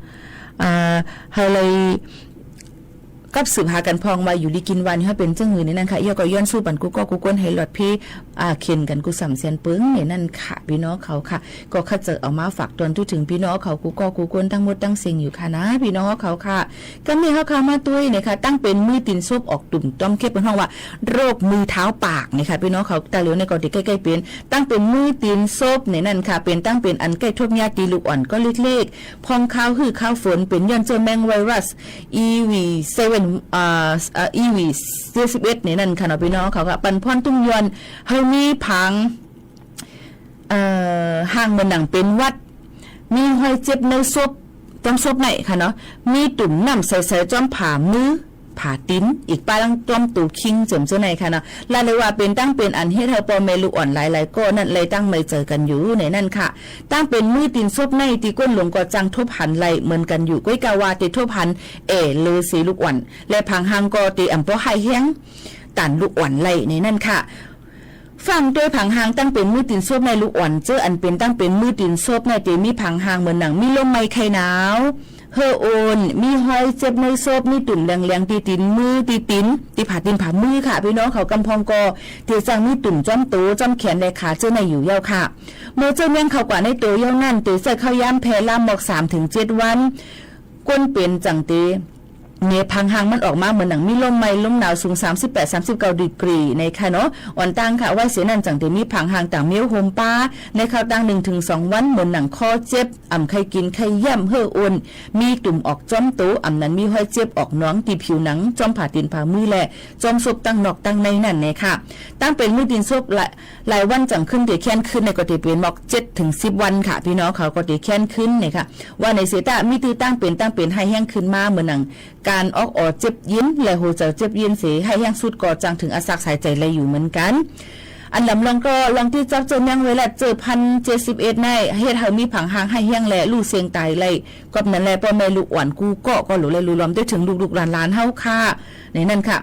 อ่า หื้อได้กับสืบหากั๋นพ่องว่าอยู่ดีกิ๋นวันหื้อเป๋นเจ้าหื้อในนั้นค่ะ เย้าก็ย้อนสู้ปันกู้ก้อกู้ก้นหื้อหลอดเพ อ่า เข่นกั๋นกู้ส่ำเสี้ยนเปิงในนั้นค่ะ ปี้น้องเขาค่ะ ก็ข้าเจ้าเอามาฝากตอนทั่วเถิงปี้น้องเขากู้ก้อกู้ก้นตังหมดตังเสี้ยงอยู่ค่ะนะ ปี้น้องเขาค่ะ ก็มีเฮาค่ะมาตวยเนี่ยค่ะ ตั้งเป๋นมือตี๋นซบออกตุ่มต้อมเข้ม เปิ้นฮ้องว่าโรคมือเท้าปากเนี่ยค่ะ ปี้น้องเขา ตะเหลียวเนี่ยก็เต๋ใก้ๆ เป๋น ตั้งเป๋นมือตี๋นซบในนั้นค่ะ เป๋นตั้งเป๋นอันใก้ทบยากตี้ลูกอ่อนก้อนเล็กๆ พ่องคาวหื้อคาวฝน เป๋นย้อนเจื้อแมงไวรัส อี วี เซเว่น อ่า อ่า อี วี เจ็ดสิบเอ็ด ในนั้นค่ะเนาะ ปี้น้องเขาค่ะ ปันพ่อนตุ้งย้อน หื้อมีผาง เอ่อ ฮางเหมือนหนังเป๋นหวัด มีฮอยเจ็บในซบ จ้อมซบในค่ะเนาะ มีตุ่มน้ำใสๆ จ้อมผ่ามือ ผ่าตี๋น อีกป้าลังจ้อมตั๋วคิงเจิ่มเจ้าในค่ะเนาะ ละเลยว่าเป๋นตั้งเป๋นอันเฮ็ดหื้อป้อแม่ลูกอ่อนหลายๆ ก้อนั้นเลยตั้งไม้เจอกั๋นอยู่ในนั้นค่ะ ตั้งเป๋นมือตี๋นซบในตี้ก้นหลวงก็จังทบหันไหล่เหมือนกั๋นอยู่ ก้อยกาว่าเต๋ทบหันแอ่เหลือเสียลูกอ่อน และผางฮางก็เต๋อ่ำปอฮ้ายแฮง ต้านลูกอ่อนไหล่ในนั้นค่ะ ฟั่งตวยผางฮางตั้งเป๋นมือตี๋นซบในลูกอ่อน เจ้าอันเป๋นตั้งเป๋นมือตี๋นซบในเต๋มีผางฮางเหมือนหนังมีลมไหม้ไข้หนาว เห่อโอน มีฮอยเจ็บในซบ มีตุ่มแหลงๆ ตี้ตี๋นมือ ตี้ตี๋น ตี้ผ่าตี๋นผ่ามือค่ะ ปี้น้องเขากำพ่องก็เต๋จังมีตุ่มจ้อมตั๋ว จ้อมแขนและขาเจ้าในอยู่เย้าค่ะ เมื่อเจ้าเมี้ยงเข้ากว่าในตั๋วเย้านั้น เต๋ใจ๊ข้าวยามแผ่ล่ามหมอกสามเถิงเจ็ดวัน ก้นเป๋นจังเต๋ เน่ยผางฮางมันออกมาเหมือนหนังมีลมไหม้ลมหนาวสูงสามสิบแปด สามสิบเก้าดีกรีในค่ะเนาะ อ่อนตังค่ะ ไหว้เสียนั้นจังเต๋มีผางฮางต่างเมี้ยวห่มป้า ในคราวตั้งหนึ่งเถิงสองวัน เหมือนหนังคอเจ็บ อ่ำใค่กิ๋นใค่เยี่ยม เห่อโอน มีตุ่มออกจ้อมตั๋ว อ่ำนั้นมีฮอยเจ็บออกหนองตี้ผิวหนัง จ้อมผ่าตี๋นผ่ามือและจ้อมซบตั้งนอกตั้งในนั้นในค่ะ ตั้งเป๋นมือตี๋นซบหลาย หลายวันจังขึ้นเต๋แค้นขึ้นในก็เต๋เป๋นหมอกเจ็ดเถิงสิบวันค่ะ ปี้น้องเขาก็เต๋แค้นขึ้นในค่ะ ว่าในเสียตะมีตื้อตั้งเป๋นตั้งเป๋นฮ้ายแฮงขึ้นมาเหมือนหนัง ก๋านออกอ่อเจ็บเย็น และหัวใจ๋เจ็บเย็นเส ฮ้ายแฮงสุดก็จังเถิงอะซากสายใจ๋ไหลอยู่เหมือนกั๋น อันลำลองก็ลองตี้จับเจ้าเมี้ยงไวรัสเจ้าพันเจ็ดสิบเอ็ดใน เฮ็ดหื้อมีผางฮางฮ้ายแฮงและลู่เสี้ยงต๋ายไหล ก็นั้นแหละป้อแม่ลูกอ่อนกู้ก้อก็หลูและหลูล้อมตวยเถิงลูกๆ หลานๆ เฮาค่ะ ในนั้นค่ะ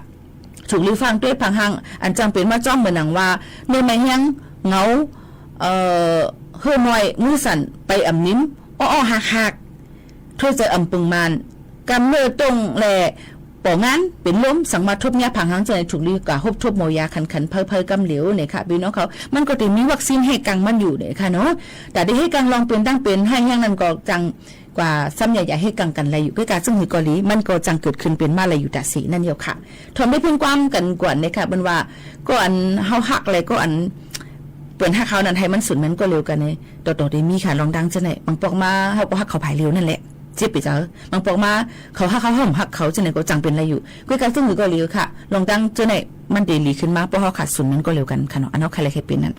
ถูกลือฟั่งตวยผางฮาง อันจังเป๋นมาจ้อมเหมือนหนังว่า เน่ยไหม้แฮง เหงา เอ่อ เห่อหมอย มือสั่น ไปอ่ำนิม อ้อๆ หักๆ ถ้วยใจ๋อ่ำปึงมาน กำเน่อต้งและ ป๋องาน เป๋นลม สังมาทบเยียะผางฮางเจ้าในถูกลือกว่าฮบทบหมอยาขันๆ เผาๆ กำเหลียวในค่ะ ปี้น้องเขา มันก็เต๋มีวัคซีนหื้อกังมันอยู่ในค่ะเนาะ แต่ได้หื้อกังลองเป๋นตั้งเป๋นฮ้ายแฮงนั้นก็จัง กว่าซ้ำยา ยาหื้อกังกั๋นไหลอยู่ ก้อยกาซึ่งหื้อก็หลี มันก็จังเกิดขึ้นเป๋นมาไหลอยู่ตะเสียนั้นเย้าค่ะ ถ่อมได้เพ่งความกั๋นก่อนในค่ะ เปิ้นว่า ก็อันเฮาฮักและก็อันเปิ้นฮักเฮานั้นหื้อมันสูญมันก็เร็วกั๋นใน ต่อๆ เต๋มีค่ะ ลองดังเจ้าไหน บางปอกมา เฮาก็ฮักเขาผายเร็วนั่นแหละ เจ็บไปเจ้า บางปอกมา เขาฮักเฮา เฮาบ่ฮักเขา เจ้าไหนก็จังเป๋นไหลอยู่ ก้อยกาซึ่งหื้อก็หลีค่ะ ลองดังเจ้าไหน มันเต๋หลีขึ้นมา ป้อเฮาขาดสูญมันก็เร็วกั๋นค่ะเนาะ อันเฮาใค่เป๋นนั้น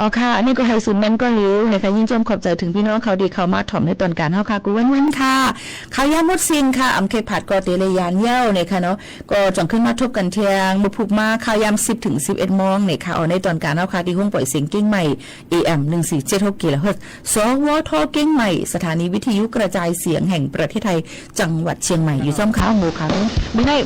อ๋อค่ะ อันนี้ก็หื้อสุดแม่นก้อนหลิวนะคะ ยินยอมขอบใจ๋เถิงปี้น้องเขาตี้เข้ามาถ่อมในตอนก๋านเฮาค่ะ กู้วันๆ ค่ะ ข่าวยามหมดสิ้นค่ะ อำเขตผัดก็เตรียมยานเย้าเนี่ยค่ะเนาะ ก็จ่องขึ้นมาทบกั๋นเที่ยง เมื่อพูกมาข่าวยามสิบเถิงสิบเอ็ดโมงเนี่ยค่ะ อ๋อ ในตอนก๋านเฮาค่ะ ตี้ห้องปล่อยเสียงเจียงใหม่ เอเอ็ม หนึ่งสี่เจ็ดหก กิโลเฮิรตซ์ สวท เจียงใหม่ สถานีวิทยุกระจายเสียงแห่งประเทศไทย จังหวัดเชียงใหม่ อยู่จ้อมค่ะ หมู่ค่ะ ไม่ได้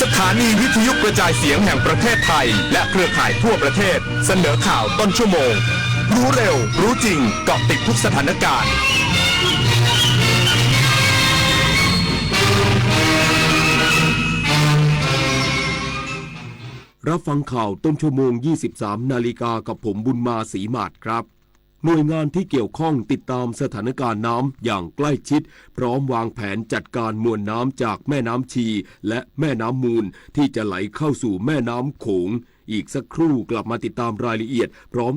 สถานีวิทยุกระจายเสียงแห่งประเทศไทย และเครือข่ายทั่วประเทศ เสนอข่าวต้นชั่วโมง รู้เร็ว รู้จริง เกาะติดทุกสถานการณ์ รับฟังข่าวต้นชั่วโมง ยี่สิบสามนาฬิกา กับผม บุญมา ศรีหมาดครับ หน่วยงานที่เกี่ยวข้องติดตามสถานการณ์น้ำอย่างใกล้ชิด พร้อมวางแผนจัดการมวลน้ำจากแม่น้ำชี และแม่น้ำมูล ที่จะไหลเข้าสู่แม่น้ำโขง อีกสักครู่กลับมาติดตามรายละเอียดพร้อม